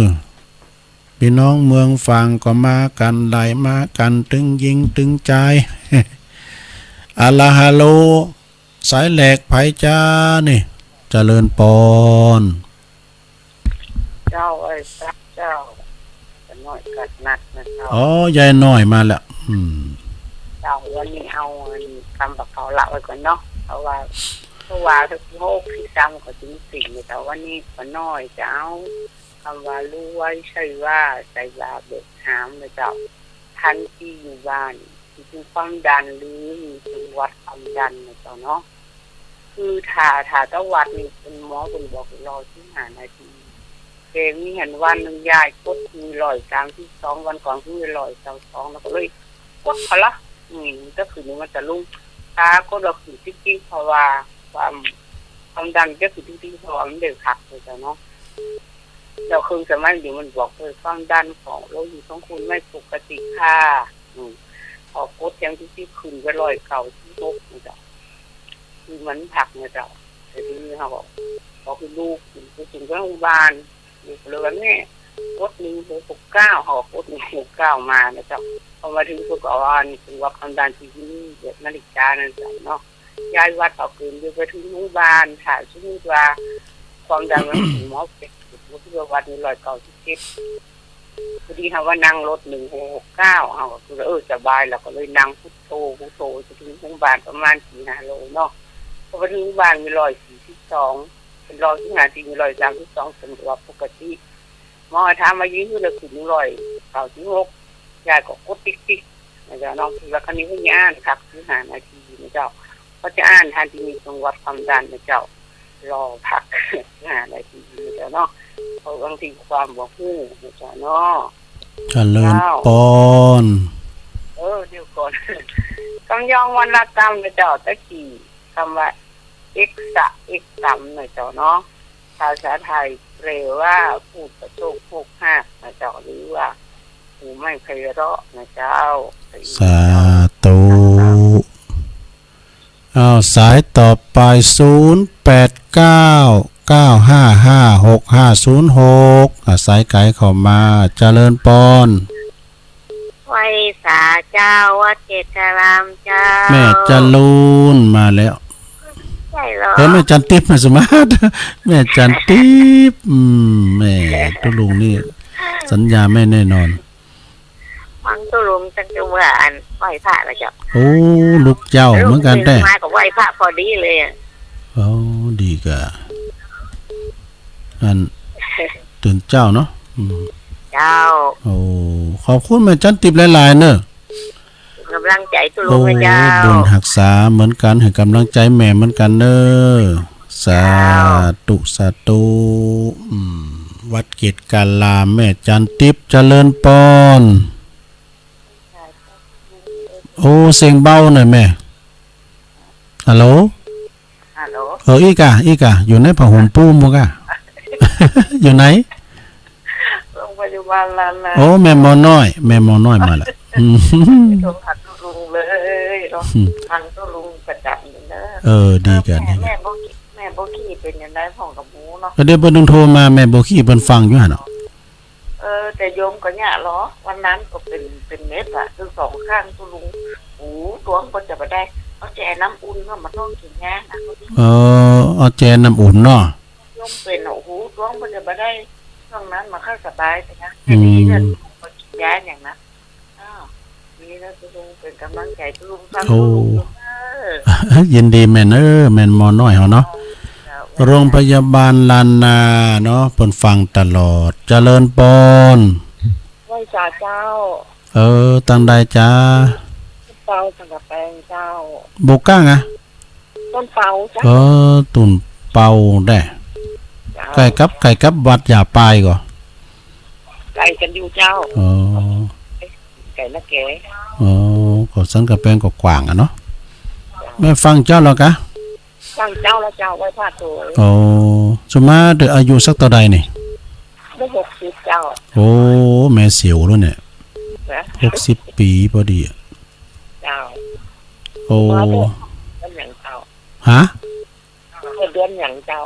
ปี้น้องเมืองฝางก็มากั๋น ไหลมากั๋น ตึงญิงตึงจาย อะละ ฮัลโหล สายแรกใผจ๊ะนี่ เจริญปอน เจ้า ไอ้สักเจ้า จะน้อยกัดนัดนะเจ้า อ๋อ ยายน้อยมาแล้ว อืม เจ้า วันนี้เอาอันกำบ่าเก่าละไว้ก่อนเนาะ เพราะว่า เพราะว่าสิบหก สิบสามก็ถึงสิบเนี่ย แต่วันนี้ก็น้อยจะเอากำว่า รู้ไว้ใช่ว่า ใส่ยาเบาะหามนะเจ้า คันตี้อยู่บ้าน ตี้เป๋นความดันหรือมีเป๋นวัดความดันนะเจ้าเนาะ คือถ้า ถ้าตะวัดนี่เป๋นหมอเป๋นบอกรอสิบห้านาที แต่มีหั้นวันนึ่งยายกดมีร้อยสามสิบสอง วันก่อนคือร้อยซาวสอง แล้วก็เลยกดเขาละ อืม ก็คือมันจะลง ตากดแล้วขึ้นติ๊กๆ เพราะว่าความ ความดันก็ขึ้นติ๊กๆ เพราะว่ามันได้พักนะเจ้าเนาะ แล้วเครื่องสมัยเดี๋ยวมันบอกเลย ความดันของโลหิตของคุณไม่ปกติค่ะ อืม พอกดแทงติ๊กๆ ขึ้นไปร้อยเก้าสิบหกนะเจ้า คือมันพักนะเจ้า แต่ทีนี้เขาบอก พอคือลูก ลูกถึงไปโรงพยาบาล ลูกเลยว่า แม่ กดหนึ่งหกหกเก้า เขาก็กดหนึ่งหกเก้ามานะเจ้า พอมาถึงปุ๊บก็ว่านี่เป๋นวัดความดันตี้มีแบบนาฬิกานั่นเจ้าเนาะ ยายวัดเอาเกิน เดี๋ยวไปถึงโรงพยาบาล ถ้าสมมุติว่าความดันมันขึ้น หมอเช็ก สมมุติว่าวัดนี่ร้อยเก้าสิบเจ็ด พอดีเฮาว่านั่งรถหนึ่งหกหกเก้า เฮาก็คือ เออ สบาย แล้วก็เลยนั่งพุทโธ พุทโธ ไปถึงโรงพยาบาลประมาณสี่ห้าโลเนาะ พอไปถึงโรงพยาบาลมีร้อยสี่สิบสอง เป๋นร้อยสิบห้า ตี้มีร้อยสามสิบสอง เป๋นว่าปกติ หมอถามว่ายืนแล้วขึ้นร้อยเก้าสิบหก ยายก็กดติ๊กๆ นะเจ้าเนาะ แล้วคราวนี้ก็จะอ่านคักสิบห้านาทีนะเจ้า ก็จะอ่านทันที มีเป๋นวัดความดันนะเจ้า รอพักสิบห้านาทีนะเจ้าเนาะ เพราะบางทีความบ่ฮู้นะเจ้าเนาะ เจริญปอน เจ้า เออ เดี๋ยวก่อน กำยองวรรณกรรมนะเจ้า ตะกี้กำว่า เอกสะ เอกสำ นะเจ้าเนาะ ภาษาไทยแปลว่าผู้ประสบโชคลาภนะเจ้า หรือว่าผู้ไม่ไพเราะนะเจ้า สาธุ อ้าว สายต่อไป ศูนย์แปดเก้า เก้าห้าห้า หกห้าศูนย์หก อ่ะ สายไก๋เข้ามา เจริญปอน ไหว้สาเจ้า วัดเกตารามเจ้า แม่จรูนมาแล้ว ใช่เหรอ เออ แม่จันทิพย์ แม่สมาร์ท แม่จันทิพย์ อืม แม่ตุ๊ลุงนี่ สัญญาไม่แน่นอน ฟังตุ๊ลุงตั้งแต่เมื่ออันไหว้พระแล้วเจ้า โอ้ ลูกเจ้าเหมือนกั๋นแต๊ ลูกตื่นมาก็ไหว้พระพอดีเลยอะ โอ้ ดีก่ะ อัน ตื่นเจ๊าเนาะ อืม เจ้า โอ้ ขอบคุณแม่จันทิพย์หลายๆ เน่อ กำลัง ตั้งใจ๋ตุ๊ลุง โอ้ นะเจ้า บุญฮักษาเหมือนกั๋น หื้อก๋ำลังใจ๋แม่เหมือนกั๋นเน่อ สาธุ เจ้า สาธุ อืม วัดเกตกาลาม แม่จันทิพย์ เจริญปอน โอ้ เสียงเบาหน่อยแม่ ฮัลโหล ฮัลโหล เออ อี้ก่า อี้ก่า อยู่ในผ้าห่มปูมุ้งก่า อยู่ไหน โรงพยาบาลล้านนา โอ้ แม่หมอน้อย แม่หมอน้อยมาละ อืม โทรหาตุ๊ลุงเลยเนาะ อืม ฟังตุ๊ลุงประจ๋ำอยู่เน่อ เออ ดีก่า แม่ ดีก่า แม่บัวขี้ แม่บัวขี้เป๋นจั่งใดพ่องกะบ่ฮู้เนาะ ก็เดี๋ยวเปิ้นต้องโทรมา แม่บัวขี้เปิ้นฟังอยู่หั้นเนาะ เออ แต่โยมก็เนี่ยเหรอ วันนั้นก็เป๋น เป๋นเม็ดอะ ตึงสองข้างตุ๊ลุง หูตวงก็จะบ่ได้ เอาแจน้ำอุ่นเข้ามาต้มกิ๋นแทนนะ เออ เอาแจน้ำอุ่นเนาะ โยมเป๋นอะ หูตวงก็จะบ่ได้ ช่วงนั้นมาเข้าสบายไปนะ อืม แต่ดีนะ ก็กิ๋นยาอย่างนั้น อ้าว ดีนะตุ๊ลุง เป๋นก๋ำลังใจ๋ตุ๊ลุง ฟัง โอ้ ตุ๊ลุงเน่อ ยินดีแม่เน่อ แม่หมอน้อยเฮาเนาะ เจ้า โรงพยาบาลล้านนาเนาะ เปิ้นฟังตลอด เจริญปอน ไหว้สาเจ้า เออ ตังใดจ๊ะ เปาสันก๋ำแปงเจ้า บ่ก้างอะ ต้นเปาเจ้า เออ ตุ่นเปาแดะ เจ้า ใก้กับ ใก้กับวัดหญ้าปายก่อ ใก้กั๋นอยู่เจ้า อ๋อ ใก้นาแก อ๋อ ก็สันก๋ำแปงก็กว้างอะเนาะ เจ้า แม่ฟังเจ้าแล้วกะ ฟังเจ้าแล้วเจ้า ไหว้พระโตย อ๋อ สุมาเตออายุสักเต้าใดนี่ ได้หกสิบเจ้า โอ้ แม่เสียวแล้วเนี่ย นะ หกสิบปี๋พอดีอะ เจ้า โอ้ มาเกิดเดือนหยังเจ้า ฮะ เกิดเดือนหยังเจ้า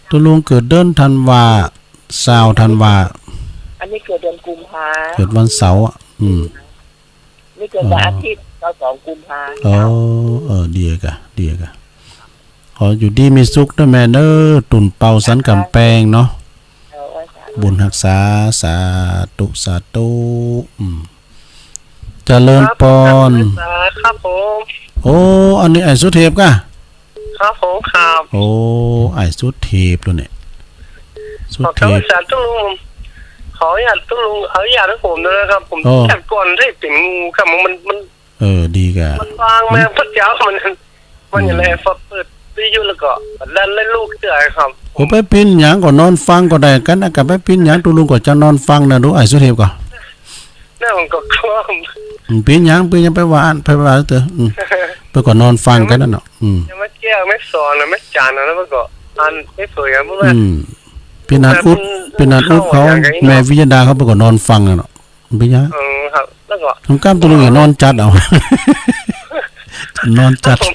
ตุ๊ลุงเกิดเดือนธันวา ซาวธันวา อันนี้เกิดเดือนกุมภา เกิดวันเสาร์อะ อืม นี่เกิดวันอาทิตย์ อ๋อ เจ้า สองกุมภา อ๋อ เจ้า เออ ดีก่ะ ดีก่ะ ขออยู่ดีมีสุขเน่อแม่เน่อ ตุ่นเปาสันก๋ำแปงเนาะ เออ ไหว้สาธุ บุญฮักษา สาธุ สาธุ อืม เจริญปอน ครับผม ครับผม โอ้ อันนี้อ้ายสุเทพก่ะ ครับผม ครับ โอ้ อ้ายสุเทพตัวเนี่ย สุเทพ ขอคำปรึกษาตุ๊ลุง ขออนุญาตตุ๊ลุง อนุญาตหื้อผมนะครับ ผม อ๋อ จัดก่อนได้เป๋นงูครับ มัน มัน เออ ดีก่ะ มันฟังมา อืม พระเจ้ามัน มันอย่างไร อืม พอเปิดวิทยุแล้วก็ดันไล่ลูกเสือครับ โอ้ ไปเป๋นหยังก็นอนฟังก็ได้กั๋นนะ ก็ไปเป๋นหยังตุ๊ลุงก็จะนอนฟังนะ ดูอ้ายสุเทพก่อ นั่นผมก็กลัว อืม เป๋นหยัง เป๋นหยัง ไปว่าอั้น ไปว่าเต๊อะ อืม ไปก็นอนฟังกั๋นนั่นเนาะ อืม ยังไม่แก้วไม่สอนนะ ไม่จานนะ แล้วมันก็อันไม่เผยอะ เพราะว่า อืม เป๋นอันอุด เป๋นอันอุดเขา เข้าอย่างไงเนาะ แม่วิยดาเขาไปก็นอนฟังอะเนาะ เป๋นหยัง เออ ครับ แล้วก็ ตรงก้ามตุ๊ลุงอย่านอนจัดเอา นอนจัด ผม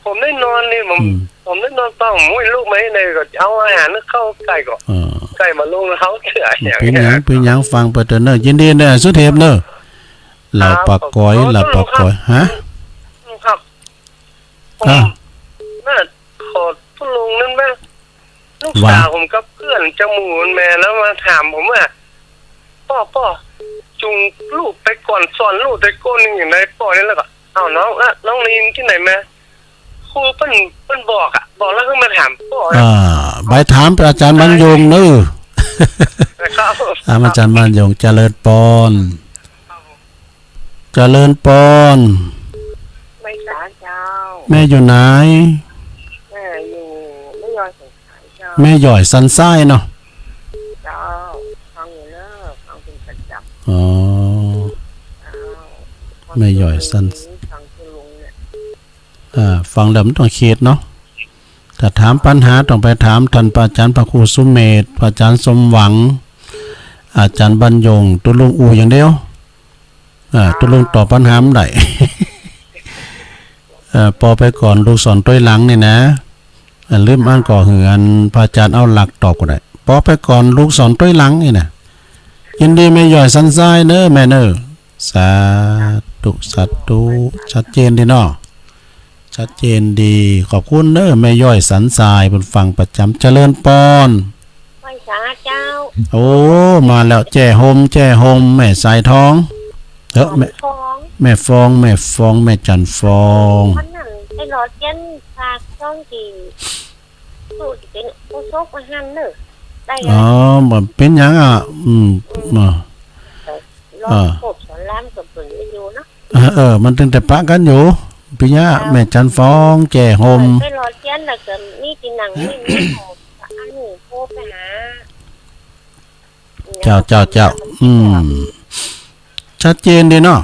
ผมได้นอนนี่ ผม อืม ผมได้นอนฟัง ผมให้ลูกมาให้ในก็เอาอาหารเข้าไก่ก่อน เออ ไก่มาลงเขาเฉย เป๋นหยัง เป๋นหยัง ฟังไปเต๊อะเน่อ ยินดีเน่อ สุเทพเน่อ เหล่าปากก๋อย ครับ เหล่าปากก๋อย ฮะ ครับ ผม อ่ะ น่าขอตุ๊ลุงนั่นแม่ ลูกสาวผมกับเพื่อนจะหมู่มันแม่แล้วมาถามผมว่า "ป้อ ป้อ จุงลูกไปก่อน สอนลูกแต่โก้นนี่อย่างไรป้อ" นี่แล้วก็ "เอ้า น้อง อ่ะ น้องได้ยินตี้ไหนมา" "ครูเปิ้น เปิ้นบอกอะ บอกแล้วหื้อมาถามป้อ" อ่า ไปถามอาจ๋ารย์บรรยงเน่อ ครับ ถามอาจ๋ารย์บรรยง เจริญปอน เจริญปอน ไหว้สาเจ้า แม่อยู่ไหน แม่อยู่แม่ยอยสันทรายเจ้า แม่ยอยสันทรายเนาะ เจ้า ฟังอยู่เน่อ ฟังเป๋นประจ๋ำ อ๋อ เจ้า แม่ยอยสัน ฟังตุ๊ลุงเนี่ย อ่า ฟังแล้วมันต้องเขตเนาะ ถ้าถามปัญหาต้องไปถามต้านพระอาจ๋ารย์พระครูสุเมธ พระอาจ๋ารย์สมหวัง อาจ๋ารย์บรรยง ตุ๊ลุงอู้อย่างเดียว อ่า ตุ๊ลุงตอบปัญหาบ่ได้ เอ่อ ปอไปก่อนลูกสอนตวยหลังนี่นะ อ่า ลืมอ่านก็หื้ออันพระอาจ๋ารย์เอาหลักตอบก็ได้ ปอไปก่อนลูกสอนตวยหลังนี่นะ ยินดีแม่ยอยสันทรายเน่อแม่เน่อ สาธุ สาธุ ชัดเจนดีเนาะ ชัดเจนดี ขอบคุณเน่อแม่ยอยสันทราย เปิ้นฟังประจ๋ำ เจริญปอน ไหว้สาเจ้า โอ้ มาแล้ว แจ้ห่ม แจ้ห่ม แม่สายทอง เอ้อ แม่ ฟอง แม่ฟอง แม่ฟอง แม่จันทร์ฟอง วันนั้นไปหล่อเตียนฝากซองตี้ ตู้ตี้เป๋นโฆษกว่าหั้นเน่อ ได้ อ๋อ บ่เป๋นหยังอะ อืม อืม อ่า เอ่อ รองโฆษกสอนรามก็เปิ้นอยู่เนาะ เออ เออ มันตึงแต่ปะกั๋นอยู่ ปิยะ เจ้า แม่จันทร์ฟอง แจ้ห่ม เออ ไปหล่อเตียนแล้วก็มีตี้นั่ง มี มีหมู่ อันนี้โทรไปหา เจ้า เจ้า เจ้า อืม ชัดเจนดีเนาะ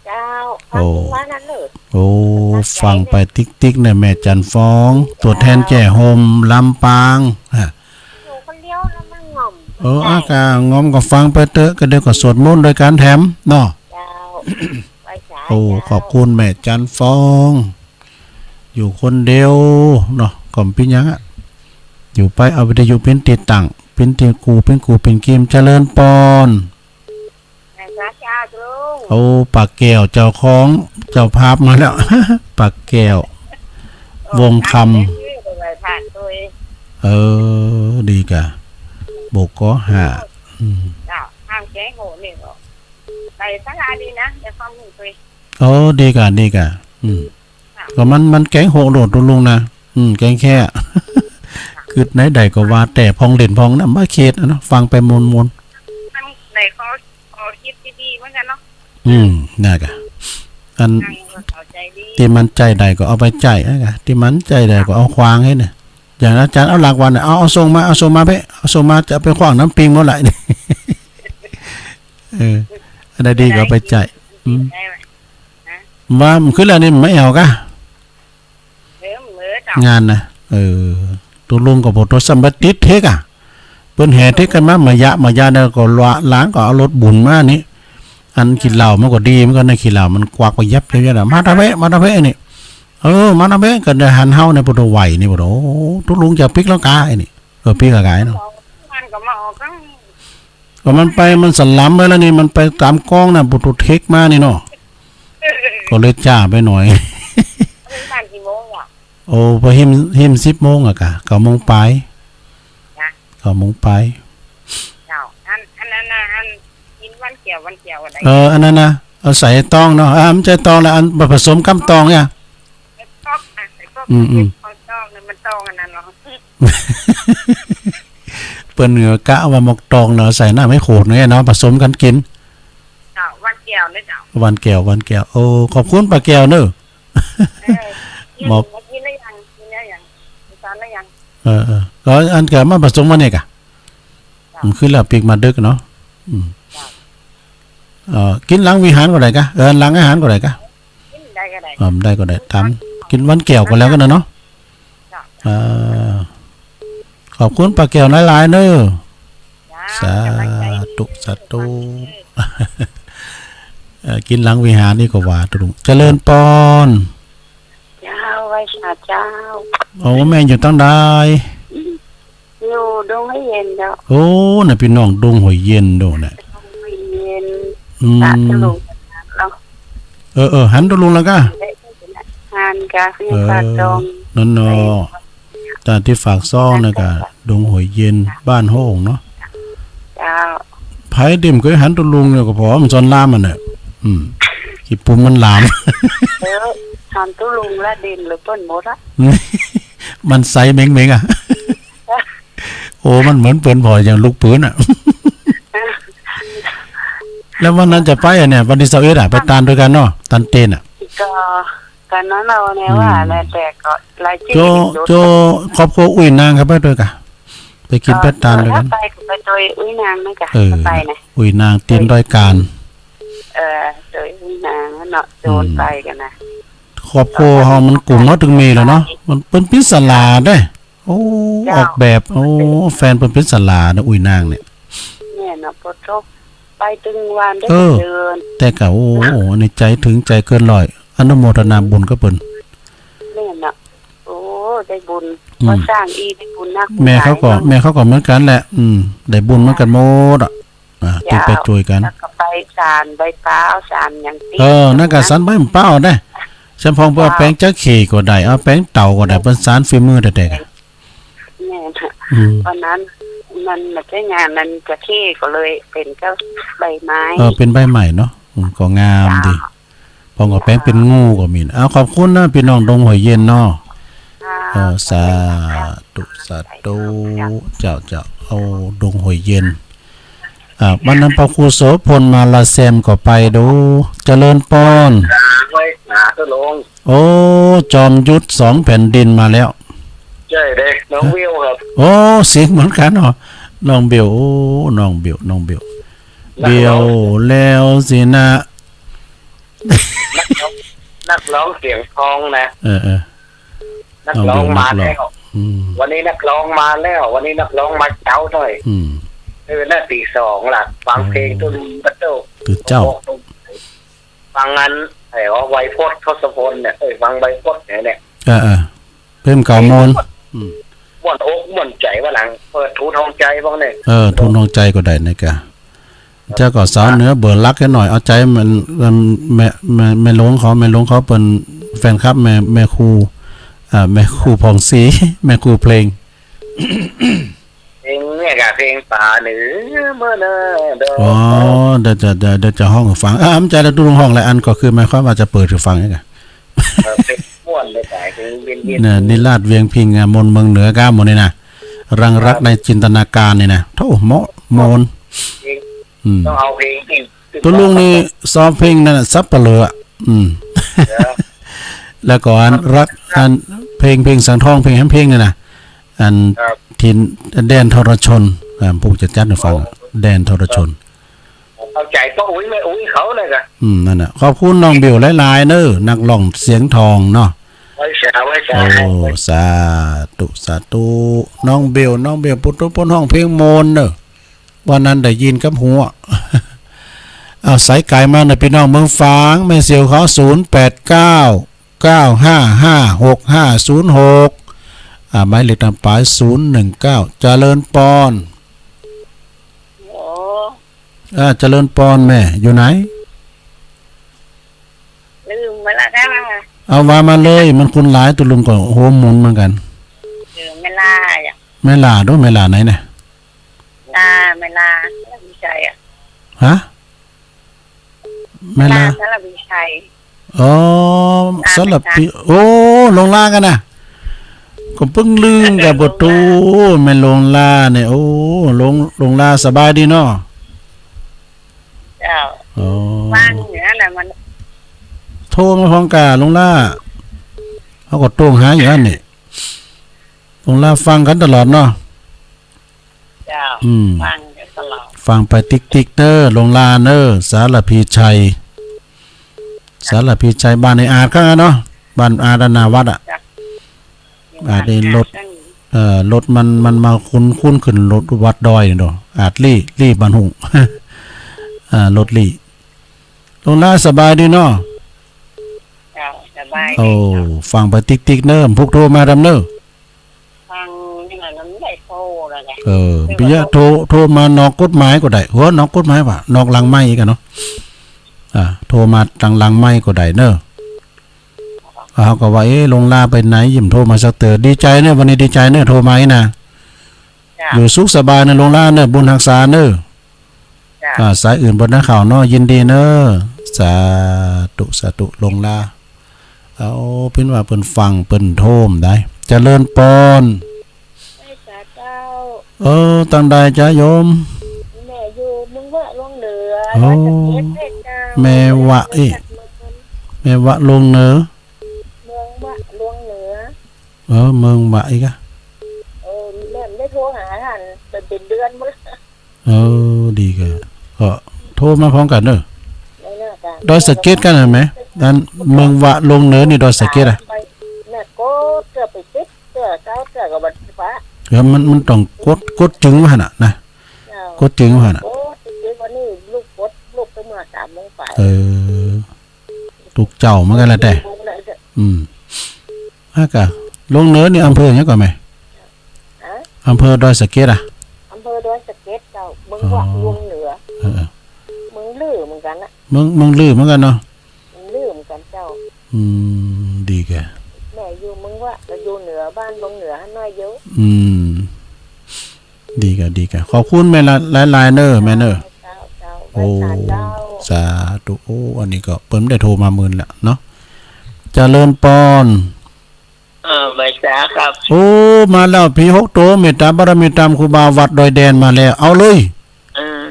เจ้า โอ้ ฟังถึงว่านั้นเลย โอ้ ฟังไปติ๊กๆ เนี่ย แม่จันทร์ฟอง ตัวแทนแจ้ห่ม ลำปาง ฮะ อยู่คนเดียวแล้วมันง่อม เออ อากาศง่อมก็ฟังไปเต๊อะ ก็เดี๋ยวก็สวดมนต์ด้วยกั๋นแถมเนาะ เจ้า ไหว้สา โอ้ เจ้า ขอบคุณแม่จันทร์ฟอง อยู่คนเดียวเนาะ ก็บ่เป๋นหยังอะ อยู่ไปเอาวิทยุเป๋นตี้ตั้ง เป๋นตี้กู้ เป๋นกู้เป๋นกีม เจริญปอน ไหว้สาเจ้าลุง โอ้ ป้าแก้ว เจ้าของ เจ้าภาพมาแล้ว ป้าแก้ว โอ้ วงคำ ไหว้พระตวย เออ ดีก่ะ บวกก็ห้า อืม เจ้า ห้ามแกงโหนี่ก็ ไปศาลาดีนะ เดี๋ยวฟังหูตวย เออ ดีก่ะ ดีก่ะ อืม ค่ะ ก็มัน มันแกงโหโลดตุ๊ลุงนะ อืม แกงแค่ กึ๊ดไหนใดก็ว่า แต่ผ่องเล่นผ่องนะ บ่เขตอะเนาะ ฟังไปมวนๆ มันไหนขอ ขอคิดดีๆ เหมือนกั๋นเนาะ อืม นั่นก่ะ อัน นั่งก็เข้าใจดี ตี้มันใจ๊ใดก็เอาไปใจ๊อะก่ะ ตี้มันใจ๊ใดก็เอาขว้างหื้อเนี่ย อย่างอาจ๋ารย์เอาหลักวันเนี่ย เอา เอาส่งมา เอาส่งมาเป๊ะ เอาส่งมา จะเอาไปขว้างน้ำปิงเมื่อไหร่เนี่ย เออ อันใดดีก็เอาไปใจ๊ อืม ได้ไหม นะ ว่ามันขึ้นแล้วนี่มันไม่เอาก่ะ เออ เออ เจ้า งานนะ เออ ตุ๊ลุงก็บ่โทรศัพท์บ่ติดเต๊อะก่ะ เปิ้นแห่เต๊อะกั๋นมา มายะ มายะแล้วก็ละ หลานก็เอารถบุญมานี่ อันขี้เหล้ามันก็ดี มันก็ในขี้เหล้ามันกวักไปยับเยียดๆ อะ มาตะเวะ มาตะเวะนี่ เออ มาตะเวะ ก็ได้หันเฮาในปุถุไหวนี่ ปุถุ โอ้ ตุ๊ลุงจะปิ๊กแล้วกาไอ้นี่ เออ ปิ๊กแล้วกาไอ้เนาะ มันก็มาออกทั้ง ก็มันไป มันสลัมไปแล้วนี่ มันไปต๋ามกองน่ะ ปุถุเทคมานี่เนาะ ก็เลยจ๊าไปหน่อย อันนี้บ้านกี่โมงวะ โอ้ พอหิ้ม หิ้มสิบโมงอะก่ะ เก้าโมงปลาย นะ เก้าโมงปลาย เจ้า อัน อันนั้นนะ อันกิ๋นวันแก้ว วันแก้วอะไร เออ อันนั้นนะ เอาใส่ตองเนาะ อ่า มันใจ้ตองละ อันผสมกับตองเนี่ย ใส่ก๊อก อ่ะ ใส่ก๊อก อืม อืม ใส่ก๊อกเนี่ย มันตองอันนั้นเหรอ เปิ้นเหนือกะว่าหมกตองเนาะ ใส่น้ำให้ขวดเนี่ยเนาะ ผสมกั๋นกิ๋น เจ้า วันแก้วเลยเจ้า วันแก้ว วันแก้ว โอ้ ขอบคุณป้าแก้วเนาะ เออ กิ๋น หมก กิ๋นแล้วยัง กิ๋นแล้วยัง กิ๋นตอนแล้วยัง เออ เออ ก็อันก็มาผสมวันนี้ก่ะ เจ้า มันขึ้นแล้วปิ๊กมาดึกเนาะ อืม เจ้า เอ่อ กิ๋นหลังวิหารก็ได้ก่ะ เออ หลังอาหารก็ได้ก่ะ กิ๋นได้ก็ได้ อ่า ได้ก็ได้ ต๋าม กิ๋นวันแก้วก็แล้วกั๋นนะเนาะ เจ้า อ่า ขอบคุณป้าแก้วหลายๆ เนาะ เจ้า สาธุ สาธุ เอ่อ กิ๋นหลังวิหารนี่ก็ว่าตุ๊ลุง เจริญปอน เจ้า ไหว้สาเจ้า โอ้ แม่อยู่ตางใด อยู่ดงหอยเย็นเจ้า โอ้ น่ะ ปี้น้องดงหอยเย็นโดน่ะ ดงหอยเย็น อืม สาตุ๊ลุงเนาะ เออ เออ หันตุ๊ลุงแล้วก่ะ หันก่ะ เออ ปากตอง นั่นเนาะ ตางตี้ฝากซองน่ะก่ะ ดงหอยเย็น บ้านโฮ่งเนาะ เจ้า ใผตี้บ่เกยหันตุ๊ลุงเนี่ยก็ผ่อมันสอนรามมันน่ะ อืม ขี้ปุ่มมันหลาม เออ หันตุ๊ลุงละเด่นเหลือเปิ้นหมดอะ มันใสเหม็งๆ อะ โอ้ มันเหมือนเปิ้นผ่ออย่างลูกปืนอะ แล้ววันนั้นจะไปอะเนี่ย วันตี้ซาวเอ็ดอะ ไปตานตวยกั๋นเนาะ ตานเตนอะ ก็ ก็นั่นเอาเนี่ยว่า อืม แล้วแต่ก็รายชื่อ โจ้ โจ้ ครอบครัวอุ้ยนางครับ ไปตวยกั๋น ไปกิ๋นไปตานตวยกั๋น ไปก็ไปตวยอุ้ยนางนั่นก่ะ เออ ไปนะ อุ้ยนางเตียนดอยก๋าน เออ ตวยอุ้ยนางเนาะ โจ้ อืม ไปกั๋นนะ ครอบครัวเฮามันกุ่มเนาะ ตึงมีแล้วเนาะ มันเปิ้นปิดศาลาเด้ โอ้ เจ้า ออกแบบ โอ้ แฟนเปิ้นปิดศาลานะ อุ้ยนางเนี่ย เนี่ยนะ ปอตกไปตึงวันได้ เออ เดิน แต่ก็ โอ้ ในใจ๋เถิงใจ๋เกินร้อย อนุโมทนาบุญกับเปิ้น เนี่ยนะ โอ้ ได้บุญ อืม ก็สร้างอีก ได้บุญนัก แม่เขาก็ บุญหลาย แม่เขาก็เหมือนกั๋นแหละ อืม ได้บุญเหมือนกั๋นหมดอะ อ่า เจ้า ตี้ไปตวยกั๋น แล้วก็ไปศาล ไปเป๋าศาลอย่างตี้ เออ นั่นก็ศาลใบเป๋าได้ สำปองเปิ้นเอา เจ้า แป๋งจ๊ะเข้ก็ได้ เอาแป๋งเต่าก็ได้ เปิ้นสานฝีมือแต๊ๆ อะ เนี่ยนะ อืม วันนั้นมันมาใจ๊งาน มันจ๊ะเข้ก็เลยเป๋นกับใบไม้ เออ เป๋นใบไม้เนาะ อืม ก็งามดี เจ้า ปองก็แป๋งเป๋นงูก็มีนะ เอา ขอบคุณนะ ปี้น้องดงหอยเย็นเนาะ เจ้า เออ สาธุ สาธุ เจ้า เจ้า เอา ดงหอยเย็น อ่า วันนั้นพระครูโสภณ มาลาแซมก็ไปดู เจริญปอน ไหว้สาธุโลม โอ้ จอมยุทธสองแผ่นดินมาแล้ว ใจ้เด้ น้องเบลครับ โอ้ เสียงเหมือนกั๋นเนาะ น้องเบล โอ้ น้องเบล น้องเบล นักร้อง เบลแล้วสินะ นักร้อง นักร้องเสียงทองนะ เออ เออ นักร้องมาแล้ว น้องเบล นักร้อง อืม วันนี้นักร้องมาแล้ว วันนี้นักร้องมาเจ๊าหน่อย อืม เออ น่าตีสองละ ฟังเพลง โอ้ ตุ๊ลุงปะโต้ ตุ๊เจ้า ฟังอัน ไอ้ว่าไวโพจน์ ทศพลเนี่ย เอ้ย ฟังไวโพจน์เนี่ย เออ เออ เพลงเก่าม่วน อืม ม่วนอกม่วนใจ๋ วันหลังเปิดทูลทองใจ๋บ้างเนี่ย เออ ทูลทองใจ๋ก็ได้นะกะ เจ้าก็สาวเหนือเบอร์ลักให้หน่อย เอาใจ๋มัน มัน แม่ แม่ แม่หลวงเขา แม่หลวงเขาเปิ้นแฟนคลับแม่ แม่ครู อ่า แม่ครูผ่องศรี แม่ครูเพลง เพลงเนี่ยกะ เพลงป๋าเหนือเมื่อหน้าดอก อ๋อ เดี๋ยวจะ เดี๋ยว เดี๋ยวจะฮ้องหื้อฟัง อ่า มันจะได้ดูฮ้องหลายอันก็คือหมายความว่าจะเปิดหื้อฟังนี่กะ เออ เพลงม่วนเลย สายเพลงเย็นๆ เนี่ย นิราศเวียงพิงค์อะ มนต์เมืองเหนือก้าหมดนี่นะ รังรักในจินตนาการนี่นะ โธ่ เหมาะ ม่วน เพลง อืม ต้องเอาเพลงที่ ตุ๊ลุงนี่ซ้อมเพลงนั่นน่ะ สับเปลือ อืม เดี๋ยว แล้วก็อันรัก อันเพลง เพลงสังทอง เพลงแหมเพลงนี่นะ อัน ครับ ถิ่นแดนทรชน อ่า ผู้จะจัดหื้อฟัง โอ้ แดนทรชน เอาใจ๋ป้ออุ๊ยแม่อุ๊ยเขาเลยกะ อืม นั่นน่ะ ขอบคุณน้องเบลหลายๆ เน้อ นักร้องเสียงทองเนาะ ไหว้สา ไหว้สา โอ้ ไหว้สา สาธุ สาธุ น้องเบล น้องเบล ปุถุพลฮ้องเพลงม่วนเน้อ วันนั้นได้ยินกับหู เอาสายไก๋มาเน้อ ปี้น้องเมืองฝาง แม่เสี่ยวเขา ศูนย์แปดเก้า เก้าห้าห้า หกห้าศูนย์หก อ่า หมายเลขตางป๋าย ศูนย์หนึ่งเก้า เจริญปอน โอ้ อ่า เจริญปอนแม่ อยู่ไหน ลืมไปละค่ะ เอาว่ามาเลย มันคุ้นหลาย ตุ๊ลุงก็หัวหมุนเหมือนกั๋น ลืม แม่ล่าอะ แม่ล่า ดูแม่ล่าไหนเนี่ย ล่า แม่ล่า สารพีชัยอะ ฮะ แม่ล่า ล่า สารพีชัย อ๋อ ล่า สารพี แม่ล่า โอ้ หลวงล่ากั๋นนะ ก็เปิ้งลืมกั๋น บ่โธ่ แม่หลวงล่าเนี่ย โอ้ หลวง หลวงล่าสบายดีเนาะ เจ้า อ๋อ ว่างอยู่นั่นแหละ มัน โทรมาพร้อมกั๋น หลวงล่า เฮาก็โต้งหาอยู่นั่นนี่ หลวงล่าฟังกั๋นตลอดเนาะ เจ้า อืม ฟังอยู่ตลอด ฟังไปติ๊กๆ เน้อ หลวงล่าเน้อ สารพีชัย สารพีชัย บ้านในอาดข้างนั้นเนาะ บ้านอาดนาวัดอะ เจ้า อาดไอ้รถ เอ่อ รถมัน มันมาคุ้นๆ ขึ้นรถวัดดอยเนาะ อาดลี่ ลี่บ้านหุ่ง อ่า รถลี่ หลวงล่าสบายดีเนาะ เจ้า สบายดี โอ้ เจ้า ฟังไปติ๊กๆ เน้อ พุกโทรมาดำเน้อ ฟังนี่มันไม่ได้โทรเลยไง เออ คือ ปิยะ ว่าโทร โทรมานอกกฎหมายก็ได้ หัวนอกกฎหมายว่ะ นอกหลังไมค์กั๋นเนาะ อ่า โทรมาตางหลังไมค์ก็ได้เน้อ เฮาก็ว่า เอ๊ะ หลวงล่าไปไหน ยังบ่โทรมาสักเตื้อ ดีใจ๋เน้อ วันนี้ดีใจ๋เน้อ โทรมานี่นะ เจ้า อยู่สุขสบายเน้อ หลวงล่าเน้อ บุญฮักษาเน้อ จ้ะ อ่า สายอื่นบ่ได้เข้าเนาะ ยินดีเน้อ สาธุ สาธุ หลวงล่า เอา เปิ้นว่าเปิ้นฟัง เปิ้นโทรมได้ เจริญปอน ไหว้สาเจ้า เออ ตางใดจ๊ะโยม แม่อยู่เมืองวะหลวงเหนือ โอ้ ร้อยสะเก็ดเด้อเจ้า แม่วะอี้ แม่วะหลวงเหนือ เมืองวะหลวงเหนือ เออ เมืองวะอี้กะ เออ แม่บ่ได้โทรหาต้าน เปิ้นเป๋นเดือนหมด เออ ดีกะ ก็โทรมาพร้อมกั๋นเน้อ ได้แล้วจ้ะ ดอยสะเก็ดกั๋นหั้นแหม อันเมืองวะหลวงเหนือนี่ดอยสะเก็ดอะ ไป เนี่ย กดเตื้อไปติดเตื้อ เก้าเตื้อก็บ่ปะ เออ มัน มันต้องกด กดจึงว่าหั้นน่ะนะ เจ้า กดจึงว่าหั้นน่ะ กดจึงวันนี้ลูกกด ลูกไปเมื่อสามโมงไป เออ ตุ๊กเจ้าเหมือนกั๋นแหละแต่ อืม ฮะกะ หลวงเหนือนี่อำเภอหยังก่อแม่ ฮะ อำเภอดอยสะเก็ดอะ อำเภอดอยสะเก็ดเจ้า เมืองวะ อ๋อ หลวงเหนือ เออ เออ เมืองลือเหมือนกั๋นน่ะ เมือง เมืองลือเหมือนกั๋นเนาะ เมืองลือเหมือนกั๋นเจ้า อืม ดีกะ แม่อยู่เมืองวะ ก็อยู่เหนือ บ้านหลวงเหนือหน้อยเดียว อืม ดีกะ ดีกะ ขอบคุณแม่ละ หลายๆ เน้อ แม่เน้อ เจ้า เจ้า โอ้ ไหว้สาเจ้า สาธุ โอ้ อันนี้ก็เปิ้นได้โทรมาหมื่นละเนาะ เจริญปอน เออ ไหว้สาครับ โอ้ มาแล้ว ผีหกโต เมตตาบารมีตามครูบาวัดดอยแดนมาแล้ว เอาเลย เออ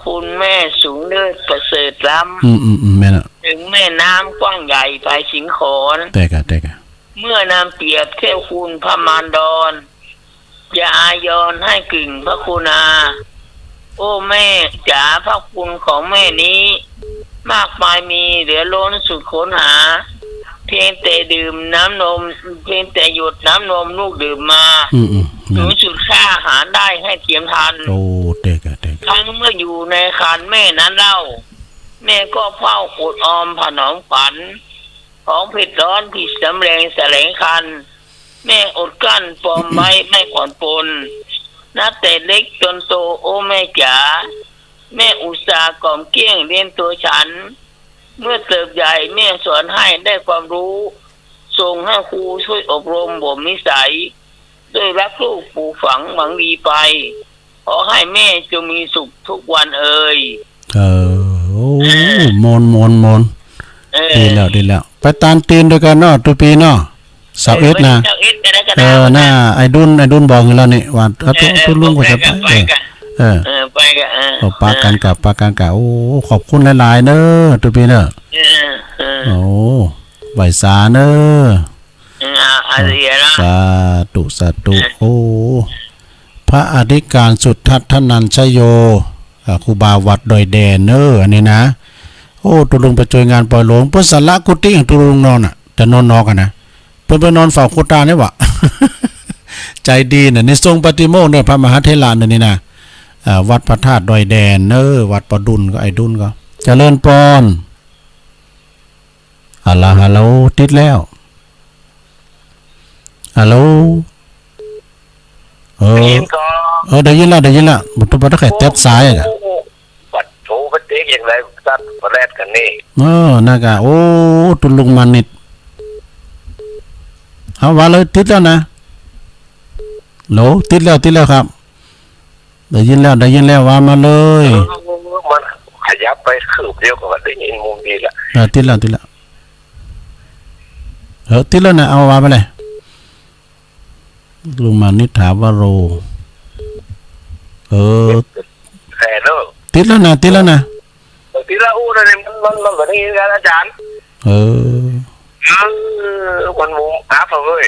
คุณแม่สูงเลิศประเสริฐล้ำ อืม อืม อืม แม่นละ ถึงแม่น้ำกว้างใหญ่ไพศาล แต๊ก่ะ แต๊ก่ะ เมื่อนำเปรียบเทียบคุณพระมารดอน อย่าอายอนให้กึ่งพระคุณอา โอ้แม่จ๋า พระคุณของแม่นี้ มากมายมีเหลือล้นสุดค้นหา เพียงแต่ดื่มน้ำนม เพียงแต่หยดน้ำนมลูกดื่มมา อืม อืม สูงสุดค่าหาได้ให้เทียมทัน โอ้ แต๊ก่ะ แต๊ก่ะ ครั้งเมื่ออยู่ในครรภ์แม่นั้นเล่า แม่ก็เฝ้าอดออมถนอมขวัญ ของเผ็ดร้อนผิดสำแดงแสลงคัน แม่อดกลั้นปลอมไว้ไม่ผ่อนปรน นับแต่เล็กจนโต โอ้แม่จ๋า แม่อุตส่าห์กล่อมเกลี้ยงเลี้ยงตัวฉัน เมื่อเติบใหญ่แม่สอนให้ได้ความรู้ ส่งให้ครูช่วยอบรมบ่มนิสัย ด้วยรักลูกปลูกฝังหวังดีไป ขอให้แม่จงมีสุขทุกวันเอ่ย เออ โอ้ เออ ม่วน ม่วน ม่วน เออ ดีแล้ว ดีแล้ว ไปตานตีนตวยกั๋นเนาะ ตุ๊ปีเนาะ ซาวเอ็ดนะ เออ วันที่ซาวเอ็ดกรกฎาคม เออ น่ะ ไอ้ดุล ไอ้ดุลบอกหื้อแล้วนี่ ว่า เออ เออ ตุ๊ลุงก็จะไป ไปกั๋น เออ ไปกั๋น เออ เออ เออ ปะกั๋นก่ะ ปะกั๋นก่ะ โอ้ ขอบคุณหลายๆ เน้อ ตุ๊ปีเน้อ เออ เออ โอ้ ไหว้สาเน้อ อืม อ่า อ่า เออ เดี๋ยวนะ สาธุ สาธุ เออ โอ้ พระอธิการสุทัศน์ธนัญชโย อ่า ครูบาวัดดอยแดนเน้อ อันนี้นะ โอ้ ตุ๊ลุงไปจ้วยงานปอยหลวง เปิ้นสละกุฏิของตุ๊ลุงนอนน่ะ จะนอนนอกอะนะ เปิ้นไปนอนเฝ้าโคตานี่หว่า ใจ๋ดีน่ะ นี่ส่งปาฏิโมกข์เน้อ พระมหาเถระเน้อนี่นะ อ่า วัดพระธาตุดอยแดนเน้อ วัดป้อดุลก็ ไอ้ดุลก็ เจริญปอน ฮัลโหล ฮัลโหล ติดแล้ว ฮัลโหล เออ ได้ยินก่อ เออ ได้ยินแล้ว ได้ยินแล้ว บ่ต้อง บ่ต้องใค่แต๊บสายอะ โอ้ ปัดโถ ปัดเต๊กอย่างไร ตัดแปลดกั๋นนี่ เออ นั่นก่ะ โอ้ ตุ๊ลุงมานิด เอา ว่าเลย ติดแล้วนะ ฮัลโหล ติดแล้ว ติดแล้วครับ ได้ยินแล้ว ได้ยินแล้ว ว่ามาเลย เออ มันขยับไปคืบเดียวก็ว่าได้ยินมุมดีละ เออ ติดแล้ว ติดแล้ว เออ ติดแล้วนะ เอา ว่ามาเลย ลุงมานิษฐาวโร เออ แหมเนอะ ติดแล้วนะ ติดแล้วนะ เออ ติดแล้ว อู้ นั่นนี่มัน มัน มันบ่ได้ยินกัน อาจ๋ารย์ เออ เออ มันมุมอัพอะเว้ย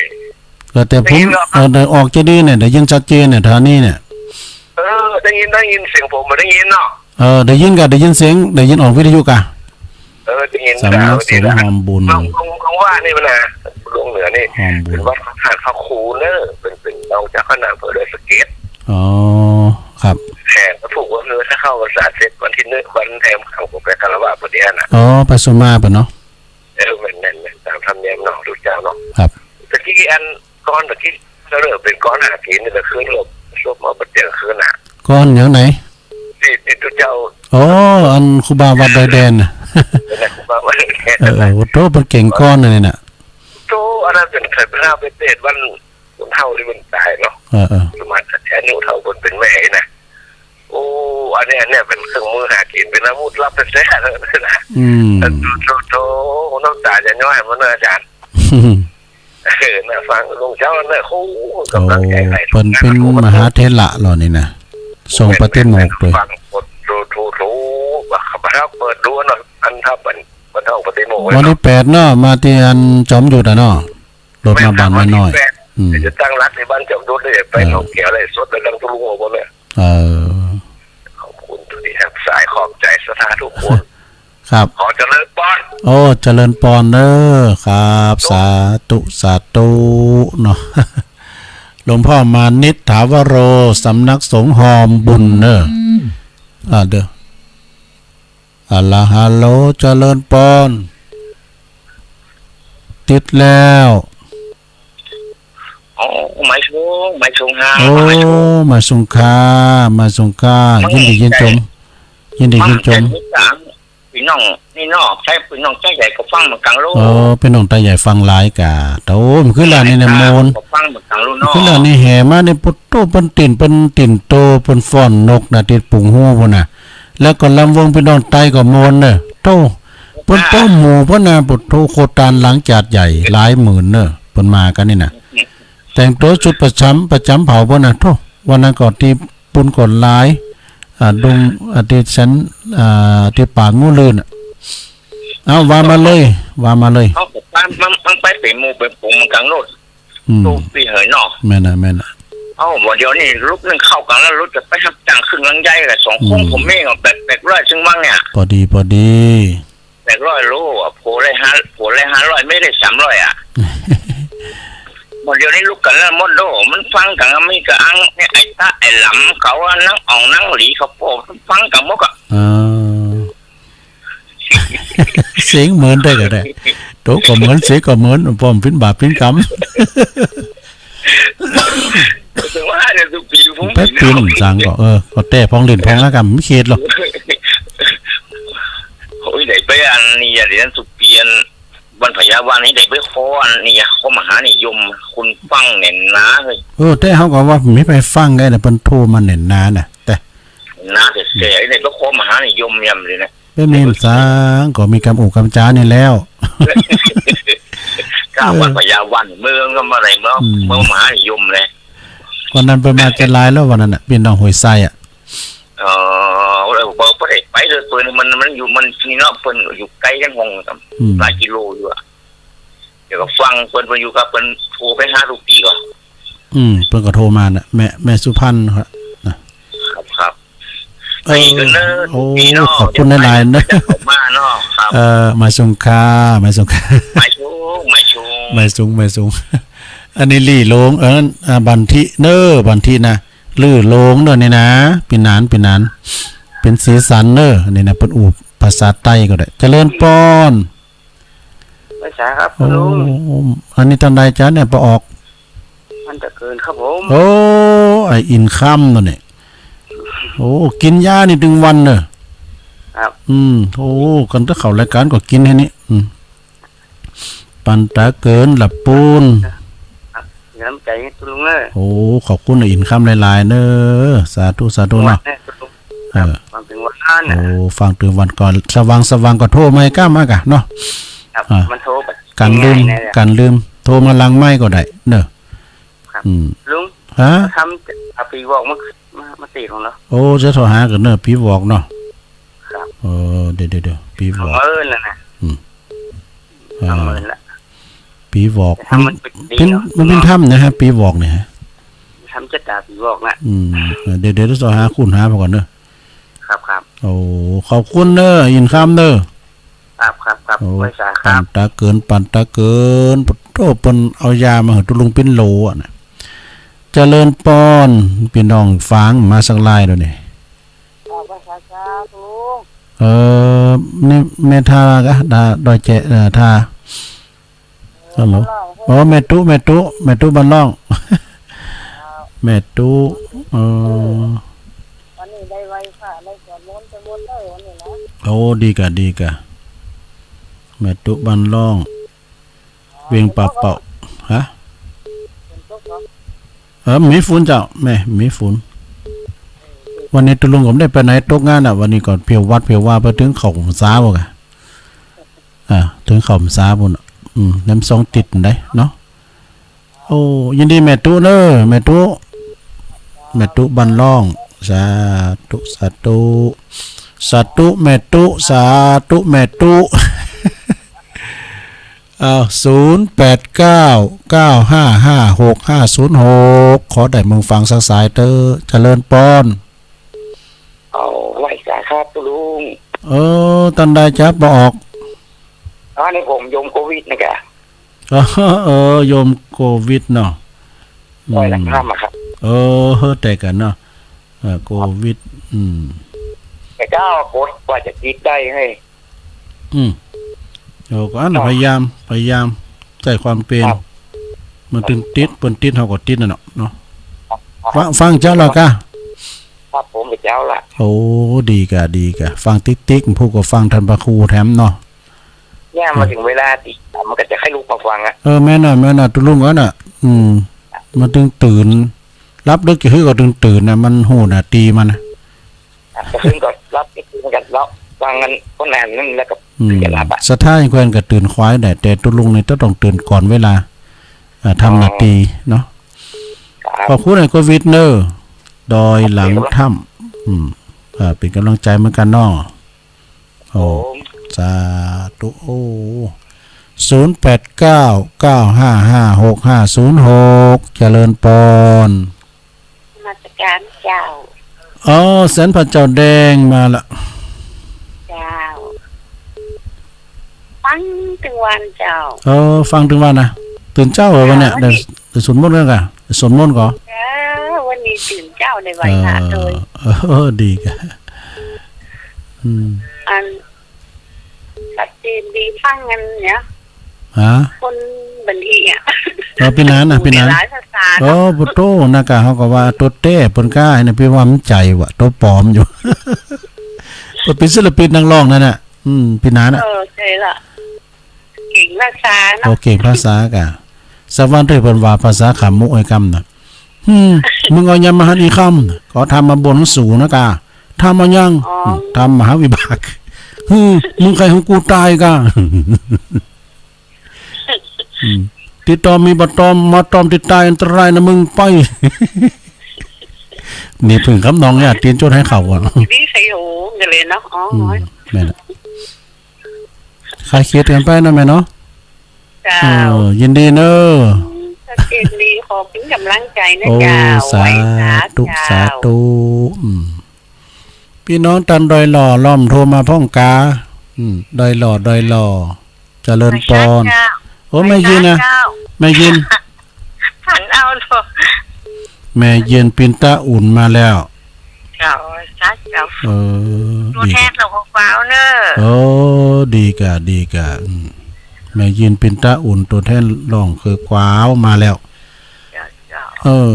ก็แต่ผม ได้ยินแล้วครับ เออ ได้ออกจะดีเนี่ย ได้ยินชัดเจนเนี่ย ท่านี้เนี่ย เออ ได้ยิน ได้ยิน เสียงผมบ่ได้ยินเนาะ เออ ได้ยินก่ะ ได้ยินเสียง ได้ยินออกวิทยุก่ะ เออ ได้ยิน สำนักสงฆ์หอมบุญ หลวง หลวง หลวงว่านี่มันนะ หลวงเหนือนี่ หอมบุญ เป๋นวัดพระธาตุพระครูเนอะ เป๋น เป๋นรองเจ้าคณะอำเภอดอยสะเก็ด อ๋อ ครับ แหม ก็ถูกว่า เออ ถ้าเข้าพรรษาเสร็จวันตี้นึ่ง วันแรมค่ำก็ไปคารวะพอดีนะ อ๋อ ไปสุมาเปิ้นเนาะ เออ แม่น แม่น แม่น ต๋ามธรรมเนียมเนาะ ตุ๊เจ้าเนาะ ครับ ตะกี้อัน ก้อนตะกี้ ก็เริ่มเป๋นก้อนหากิ๋นนี่แหละ คืนหลบ หลบมาบ่เตียงคืนน่ะ ก้อนอย่างไหน ตี้ ตี้ตุ๊เจ้า อ๋อ อันครูบาวัดดอยแดนน่ะ นั่นแหละ ครูบาวัดดอยแดน เออ เออ โอ้โธ่ เปิ้นเก่งก้อนเลยน่ะ โธ่ อันนั้นเป๋นใครเป๋นพระเป๋นเตศวัน คนเฒ่าตี้เปิ้นต๋ายเนาะ เออ เออ สมัยอายุเฒ่าเปิ้นเป๋นแม่น่ะ โอ้ อันนี้ อันนี้เป๋นเครื่องมือหากิ๋น เป๋นอาวุธลับแต๊ๆ เลยนะ อืม โธ่ โธ่ โธ่ น้ำต๋าจะย้อยหมดเนอะอาจ๋ารย์ เออ น่าฟังลุงเจ้าน่ะ โอ้ กำลังใจให้ เปิ้นเป๋นมหาเถระเหรอนี่นะ ส่งปาฏิโมกข์โดย ฟัง โธ่ โธ่ โธ่ ว่าข้าพเจ้าเปิดดูหน่อย อันถ้าเปิ้น เปิ้นท่องปาฏิโมกข์ไว้ วันตี้แปดเนาะ มาตี้อันจอมยุทธอะเนาะ รถมาบ้านน้อยๆ วันตี้แปด อืม จะตั้งหลักตี้บ้านจอมยุทธนี่ ไป เออ หนองแขวไล่สดแล้วดังตุ๊ลุงเอาบ่เนี่ย เออ ขอบคุณตี้ฮับสาย ขอบใจ๋ศรัทธากู้คน ครับ ขอเจริญปอน โอ้ เจริญปอนเน้อ ครับ สาธุ สาธุเนาะ หลวงพ่อมานิษฐาวโร สำนักสงฆ์หอมบุญเน้อ อืม อ่า เด้อ อะละ ฮัลโหล เจริญปอน ติดแล้ว อ๋อ หมายสูง หมายสูงฮะ โอ้ หมายสูง หมายสูงค่ะ หมายสูงค่ะ มัน ยินดียินชม ยินดียินชม มันเป็นสาม ปี้น้อง นี่เนาะ ใจ้ปี้น้องใต้ใหญ่ก็ฟังเหมือนกั๋นลูก เออ ปี้น้องใต้ใหญ่ฟังหลายก่ะ โอ้ เมื่อคืนนี่นะ ม่วน ก็ฟังเหมือนกั๋นลูกเนาะ เมื่อคืนนี่แห่มานี่ โอ้โธ่ เปิ้นเต้น เปิ้นเต้นโต เปิ้นฟ้อนนกนะ ตี้ปุงฮู้ปู้นน่ะ แล้วก็ลำวงปี้น้องใต้ก็ม่วนเน้อ โธ่ เปิ้น อ่า ต้มหมูเปิ้นน่ะ โอ้โธ่ โคตานหลังจาดใหญ่ หลายหมื่นเน้อ เปิ้นมากั๋นนี่น่ะ อืม แต่งตั๋วชุดประจำ ประจำเผ่าเปิ้นน่ะ โธ่ วันนั้นก็ตี้ปุ้นก็หลาย อ่า ดง อ่า ตี้สัน อ่า ตี้ป่างูลื่นน่ะ เอ้า ว่ามาเลย ว่ามาเลย เอ้า มัน มัน มันไปเป๋นหมู่เป๋นฝูงมันกั๋งโลด อืม ตู้ปี้เหยเนาะ แม่นน่ะ แม่นน่ะ เอ้า บ่าเดี่ยวนี้ลุกนึ่งเข้ากั๋นแล้ว ลุกจะไปฮับจ้างขึ้นลังใหญ่แหละ สองคน อืม ผัวเมียก็แปด แปดร้อย ซึ่งมั้งเนี่ย ปอดี ปอดี แปดร้อยโลอะ ผัวได้ห้า ผัวได้ห้าร้อย เมียได้สามร้อยอะ บ่าเดี่ยวนี้ลุกกั๋นแล้วหมดโล มันฟังกั๋น มีกะอัง เนี่ย ไอ้ตะ ไอ้หลำเขาอะ นางอ่อง นางหลีเขา ป้อฟังกั๋นหมดอะ อ่า เสียงเหมือนได้ก็ได้ โตก็เหมือน เสียงก็เหมือน ป้อมเป๋นบาปเป๋นกรรม แต่ว่าเนี่ย สุปีผม ไปเป๋นสังก็ เออ ก็แต่พองเล่นพองละกำ บ่เขตหรอก โอ้ย ได้ไปอันนี้อะ เดี๋ยวนั้นสุปีอัน บ้านพญาวันนี่ได้ไปขออันนี้อะ ขอมหานิยม คนฟังแน่นหนาเลย เออ แต่เฮาก็ว่ามีใผฟังไงน่ะ เปิ้นโทรมาแน่นหนาน่ะ แต่ หนาแต่ แต่ไอ้นี่ไปขอมหานิยมยำเลยนะ เป๋นเป๋นสังก็มีกำอู้กำจ๋านี่แล้ว ก้าววันพญาวัน เมืองก็มาไหนเมือง อืม เมืองมหานิยมเลย วันนั้นเปิ้นมาจะหลายแล้ว วันนั้นน่ะ ปี้น้องห้วยไซอะ เออ เออ บ่ บ่ได้ไปเลย เปิ้น มัน มันอยู่ มันนี่เนาะ เปิ้นอยู่ไกลกั๋นห้อง อืม หลายกิโลอยู่อะ เดี๋ยวก็ฟังเปิ้น เปิ้นอยู่กับ เปิ้นโทรไปหาทุกปี๋ก่อน อืม เปิ้นก็โทรมาน่ะ แม่ แม่สุพรรณครับ น่ะ ครับ ครับ เออ ไปอีกเนอะ โอ้ ทุกปี๋เนาะ ขอบคุณหลายๆ เนอะ เดี๋ยวไปจะเข้ามาเนาะ ครับ เออ หมายสูงค่า หมายสูงค่า หมายสูง หมายสูง หมายสูง หมายสูง อันนี้ลี่โลง เออ อ่า บันทิเนอะ บันทินะ ลื่อโลงเนอะนี่นะ ปี้หนาน ปี้หนาน เป๋นสีสันเนอะ อันนี้นะ เปิ้นอู้ภาษาใต้ก็ได้ เจริญปอน ไหว้สาครับ โอ้ ลุง อันนี้ต้านใดจ๊ะเนี่ย ปอออก มันจะเกินครับผม โอ้ ไอ้อินค่ำนั่นเนี่ย โอ้ กิ๋นยานี่ตึงวันเนอะ ครับ อืม โอ้ กั๋นแต่เข้ารายก๋านก็กิ๋นแค่นี้ อืม ปันต๋าเกินละปูน ครับ มีน้ำใจ๋ตุ๊ลุงเนอะ โอ้ ขอบคุณไอ้อินค่ำหลายๆ เนอะ สาธุ สาธุเนาะ วันนี้ตุ๊ลุง เออ ครับ ฟังเถิงวันนั้นน่ะ โอ้ ฟังเถิงวันก่อน สว่าง สว่างก็โทรมาใหม่ก้ามาก่ะเนาะ ครับ อ่า มันโทรแบบ กั๋นลืม ง่ายๆ นะ กั๋นลืม โทรมาหลังไมค์ก็ได้เนอะ ครับ อืม ลุง ฮะ ทำ เอาปีวอกมา มา มาตีของเรา โอ้ จะโทรหากั๋นเนอะ ปีวอกเนาะ ครับ เออ เดี๋ยว เดี๋ยว เดี๋ยว ปีวอก เออ นั่นน่ะ อืม เออ สองหมื่นละ ปีวอก แต่ถ้ามันเป็นดี เปิ้น เนาะ มันเปิ้นทำนะฮะ ปีวอกเนี่ยฮะ ทำจะต๋าปีวอกน่ะ อืม เออ เดี๋ยว เดี๋ยวจะโทรหาคุณหาไปก่อนเนอะ ครับ ครับ โอ้ ขอบคุณเนอะ อินค่ำเนอะ ครับ ครับ ครับ โอ้ ไหว้สาครับ ปันต๋าเกิน ปันต๋าเกิน ปะโธ่ เปิ้นเอายามาหื้อตุ๊ลุงเป๋นโหลอะนะ เจริญปอน ปี้น้องฝางมาสักลายแล้วนี่ ออกไปสาธุ เออ นี่แม่ท่ากะ ท่าดอยแจ เอ่อ ท่า ฮัลโหล อ๋อ แม่ตุ๊ แม่ตุ๊ แม่ตุ๊บ้านล่อง แม่ตุ๊ เออ วันนี้ได้ไหว้พระ ได้สวดมนต์ สวดมนต์เลยวันนี้นะ โอ้ ดีกะ ดีกะ แม่ตุ๊บ้านล่อง เวียงป่าเป่า ฮะ ฝนตกเหรอ เออ มีฝนเจ้า แม่ มีฝน วันนี้ตุ๊ลุงก็บ่ได้ไปไหน ตกงานอ่ะ วันนี้ก็เผียววัดเผียววา ไปเถิงเข้าพรรษาบ่กะ อ่า เถิงเข้าพรรษาปู้นน่ะ อืม แหลมซองติดได้เนาะ โอ้ ยินดีแม่ตุ๊เนอะ แม่ตุ๊ แม่ตุ๊บ้านล่อง สาธุ สาธุ สาธุแม่ตุ๊ สาธุแม่ตุ๊ อ้าว ศูนย์แปดเก้า เก้าห้าห้า หกห้าศูนย์หก ขอได้มึงฟังสักสายเต๊อะ เจริญปอน เอาไหว้สาครับตุ๊ลุง เออ ต้านใดจ๊ะ บ่ออก อ๋อ นี่ผมโยมโควิดนะกะ เออ เออ โยมโควิดเนาะ อืม ไหว้หลังค่ำอะครับ เออ เฮ้อ แต่กั๋นเนาะ เออ โควิด อืม แต่เจ้ากดกว่าจะติดได้ไง อืม เออ ก็อั้น ครับ พยายาม พยายาม ใจ๊ความเป๋น ครับ มันตึงติด เปิ้นติด เฮาก็ติดนั่นเนาะ เนาะ ครับ ฟัง ฟังเจ้าละกะ ครับผม ไปเจ้าละ โอ้ ดีกะ ดีกะ ฟังติ๊กๆ ผู้ก็ฟังท่านพระครูแถมเนาะ เนี่ย มาเถิงเวลาติ มันก็จะใค่ลุกมาฟังอะ เออ แม่นน่ะ แม่นน่ะ ตุ๊ลุงเอ๋ยน่ะ อืม มันตึงตื่น หลับดึกจะหื้อก็ตึงตื่นน่ะ มันฮู้นาตีมันน่ะ อ่ะ ก็คือก็หลับ ก็คือมันก็หลับ ฟังกันก็นานนั่นแล้วก็ อืม จะหลับอะ ศรัทธาแขวนก็ตื่นขวายได้ แต่ตุ๊ลุงนี่ต้องตื่นก่อนเวลา อ่า ทำนาตีเนาะ ครับ ขอบคุณไอ้โควิดเนอะ ดอยหลังถ้ำ อืม เอ อ่า เป๋นก๋ำลังใจ๋เหมือนกั๋นเนาะ โอ้ ครับผม สาธุ โอ้ ศูนย์แปดเก้า เก้าห้าห้า หกห้าศูนย์หก เจริญปอน นมัสก๋านเจ้า อ๋อ แสนพระเจ้าแดงมาละ เจ้า ฟังตึงวันเจ้า เออ ฟังตึงวันนะ ตื่นเจ๊าเหรอวันเนี้ย เจ้า วันนี้ ได้ ได้สวดมนต์กั๋นก่ะ ได้สวดมนต์ก่อ เออ วันนี้ตื่นเจ๊าได้ไหว้พระโตย เออ เออ ดีก่ะ อืม อัน ชัดเจนดีฟังอันเนี้ย ฮะ คนบันทีอ่ะ เออ ปี้หนานน่ะ ปี้หนาน มีหลายภาษาเนาะ โอ้ โอ้โธ่ นาก่ะ เฮาก็ว่าตั๋วแต๊เปิ้นก้า ไอ้นี่ปี้ว่ามันใจ๋ว่ะ ตั๋วป๋อมอยู่ เปิ้นเป๋นศิลปินนักฮ้องนั่นน่ะ อืม ปี้หนานน่ะ เออ ใจ้ละ เก่งภาษาเนาะ โอเค ภาษาก่ะ สักวันเถอะ เปิ้นว่าภาษาขมุไอ้กำน่ะ หืม มึงเอายามาหันอีกคำ ก็ธรรมะบ่นสูงนะก่ะ ธรรมะยัง อ๋อ อืม ธรรมมหาวิบาก หืม มึงใค่หื้อกูต๋ายก่ะ อืม ตี้ตอมมีบ่ตอม มาตอมตี้ต๋ายอันตรายนะมึงไป นี่เปิ้นกำนองเนี่ย เตียนโจ้ให้เขาก่อน นี่ใครโหกันเลยเนาะ อ๋อ อืม แม่นละ คลายเขยดกั๋นไปเนาะแม่เนาะ เจ้า เออ ยินดีเนาะ ชัดเจนดี ขอเป๋นก๋ำลังใจ๋นะ โอ้ เจ้า สาธุ ไหว้สา สาธุ เจ้า อืม ปี้น้องตางดอยหล่อ ลองโทรมาพ่องกา อืม ดอยหล่อ ดอยหล่อ เจริญปอน ไหว้สาเจ้า โอ้ แม่ยินนะ ไหว้สาเจ้า แม่ยิน หันเอาเนาะ แม่เย็นปินตะอุ่นมาแล้ว เจ้า สาเจ้า เออ ตั๋วแทน ดีก่ะ เฮาก็กว้าวเนาะ โอ้ ดีก่ะ ดีก่ะ อืม แม่เย็นปินตะอุ่น ตั๋วแทนฮ้องเขยกว้าวมาแล้ว เจ้า เจ้า เออ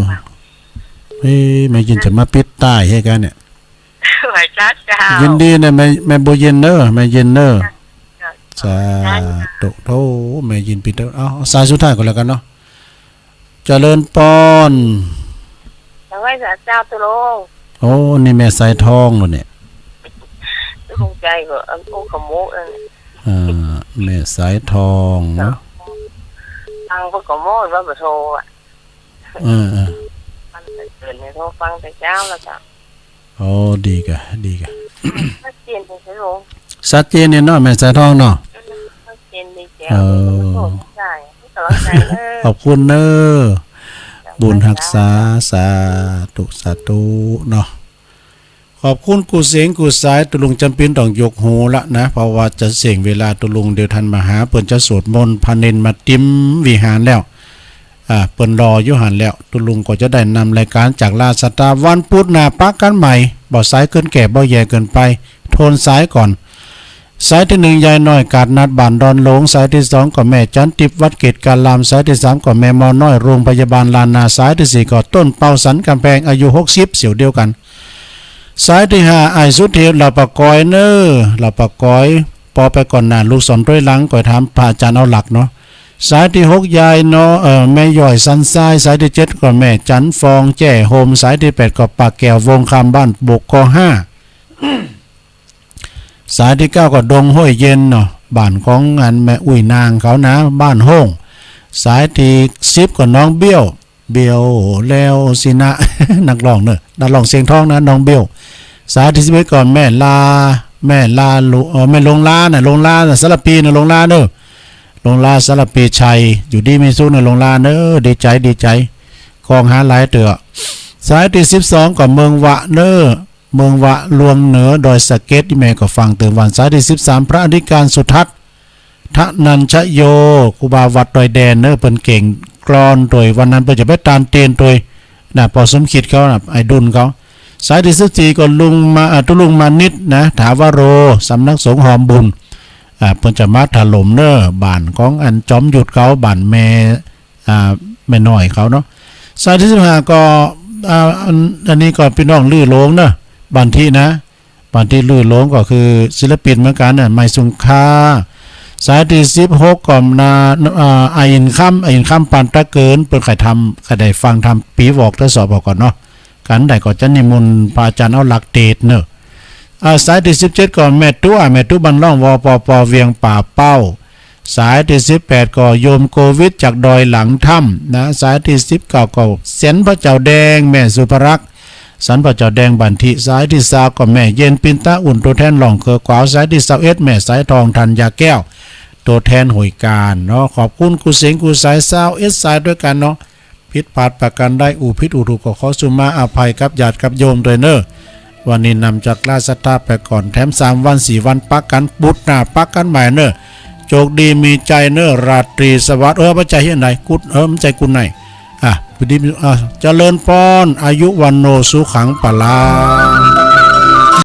เฮ้ย แม่เย็นจะมาปิดต๋ายหื้อกั๋นเนี่ย ไหว้สาเจ้า ยินดีนะ แม่ แม่บัวเย็นเนาะ แม่เย็นเนาะ เจ้า สาธุ โธ่ แม่เย็นปินตะ เอา เอาสายสุดท้ายก่อนแล้วกั๋นเนาะ เจริญปอน ไหว้สาเจ้า ตุ๊ลุง โอ้ นี่แม่สายทองเหรอเนี่ย ตุ๊ลุงใจ๋ก็อันโอ้ขโมยนั่น อ่า แม่สายทองเนาะ ฟังเปิ้นก็โม้ว่าบ่โทรอ่ะ เออ เออ มันเกิดในโทรฟังแต่เจ๊าแล้วจ้ะ โอ้ ดีก่ะ ดีก่ะ ชัดเจนเลยครับผม ชัดเจนเนี่ยเนาะ แม่สายทองเนาะ ชัดเจนดีแจ๋ว เออ ใช่ ขอบคุณเนาะ บุญฮักษา สาธุ สาธุเนาะ ขอบคุณกู้เสียงกู้สาย ตุ๊ลุงจ๋ำเป๋นต้องยกหูละนะ เพราะว่าจะเสี้ยงเวลาตุ๊ลุง เดี๋ยวต้านมหาเปิ้นจะสวดมนต์พระเนนมาเตียมวิหารแล้ว อ่า เปิ้นรออยู่หั้นแล้ว ตุ๊ลุงก็จะได้นำรายก๋านจากราชสตาวันพุธหน้าปะกั๋นใหม่ บ่สายเกินแก่ บ่แย่เกินไป ทวนสายก่อน สายตี้หนึ่ง ยายน้อยกาดนัดบ้านดอนหลง สายตี้สองก็แม่จันทิพย์วัดเกตการาม สายตี้สามก็แม่หมอน้อยโรงพยาบาลล้านนา สายตี้สี่ก็ต้นเปาสันก๋ำแพง อายุหกสิบเสี้ยวเดียวกั๋น สายตี้ห้า อ้ายสุเทพ ลาวป่ากอยเนาะ ลาวป่ากอย ปอไปก่อนหน้า ลูกสอนถ้วยหลัง ก็ถามพระอาจ๋ารย์เอาหลักเนาะ สายตี้หก ยายเนาะ เอ่อ แม่ย้อยสันทราย สายตี้เจ็ดก็แม่จันฟองแจ้โฮม สายตี้แปดก็ป้าแก้ววงคำบ้านบกกอห้า สายตี้เก้าก็ดงห้วยเย็นเนาะ บ้านของอันแม่อุ้ยนางเขานะ บ้านโฮ่ง สายตี้สิบก็น้องเบี้ยว เบี้ยวแล้วสินะ นักฮ้องเนาะ นักฮ้องเสียงทองนะ น้องเบี้ยว สายตี้สิบเอ็ดก็แม่ลา แม่ลาลุ เอ่อ แม่หลวงลานะ หลวงลานะ สารภีนะ หลวงลาเนาะ หลวงลาสารภีชัย อยู่ดีมีสุขนะ หลวงลาเนาะ ดีใจ๋ ดีใจ๋ ของหาหลายเตื้อ สายตี้สิบสองก็เมืองวะเนาะ เมืองวะลวงเหนือดอยสะเก็ด อี่แม่ก็ฟังเติมวัน สายตี้สิบสาม พระอธิการสุทัศน์ ธนัญชโย ครูบาวัดดอยแดนเนาะ เปิ้นเก่งกลอนตวย วันนั้นเปิ้นจะไปตานเตียนตวยนะ ปอสมคิดเขานะ ไอ้ดุลเขา สายตี้สิบสี่ก็ลุงมา อ่า ตุ๊ลุงมานิตนะ ถาวโร สำนักสงฆ์หอมบุญ อ่า เปิ้นจะมาถล่มเนาะ บ้านของอันจอมยุทธเขา บ้านแม่ อ่า แม่น้อยเขาเนาะ สายตี้สิบห้าก็ อ่า อัน อันนี้ก็ปี้น้องลือหลงเนาะ บ้านทินะ บ้านทิลือหลงก็คือศิลปินเหมือนกั๋นน่ะ ไมค์สุงค่า สายตี้สิบหกก็นา อ่า อาอินค่ำ อาอินค่ำปานตะเกิน เปิ้นใค่ทำ ใค่ได้ฟังทำปี๋วอกทดสอบเอาก่อนเนาะ กั๋นได้ก็จะนิมนต์พระอาจ๋ารย์เอาหลักเตสน์เนาะ อ่า สายตี้สิบเจ็ดก็แม่ตุ๊ แม่ตุ๊บ้านล่อง วปป เวียงป่าเป้า สายตี้สิบแปดก็โยมโกวิทจากดอยหลังถ้ำนะ สายตี้สิบเก้าก็แสนพระเจ้าแดง แม่สุภรักษ์ สันป่าเจ้าแดงบ้านถิ สายตี้ซาวก็แม่เย็น ปินตาอุ่น ตั๋วแทนหล่องเขอขวาว สายตี้ซาวเอ็ด แม่สายทอง ธัญญาแก้ว ตั๋วแทนหน่วยก๋านเนาะ ขอบคุณกู้เสียงกู้สาย ซาวเอ็ด สายตวยกั๋นเนาะ ผิดพลาดประก๋านใด อู้ผิดอู้ถูกก็ขอสุมาอภัยกับญาติกับโยมตวยเน่อ วันนี้นำจากราชสัทธาไปก่อน แถมสามวันสี่วันปะกั๋น ปุธหน้าปะกั๋นใหม่เน่อ โจคดีมีชัยเน่อ ราตรีสวัสดิ์ เออ บ่ใจ้เฮียไหน กุด เออ บ่ใจ้กุดไหน อ่ะ พอดี อ่ะ เจริญปอน อายุวัณโณสุขัง พลัง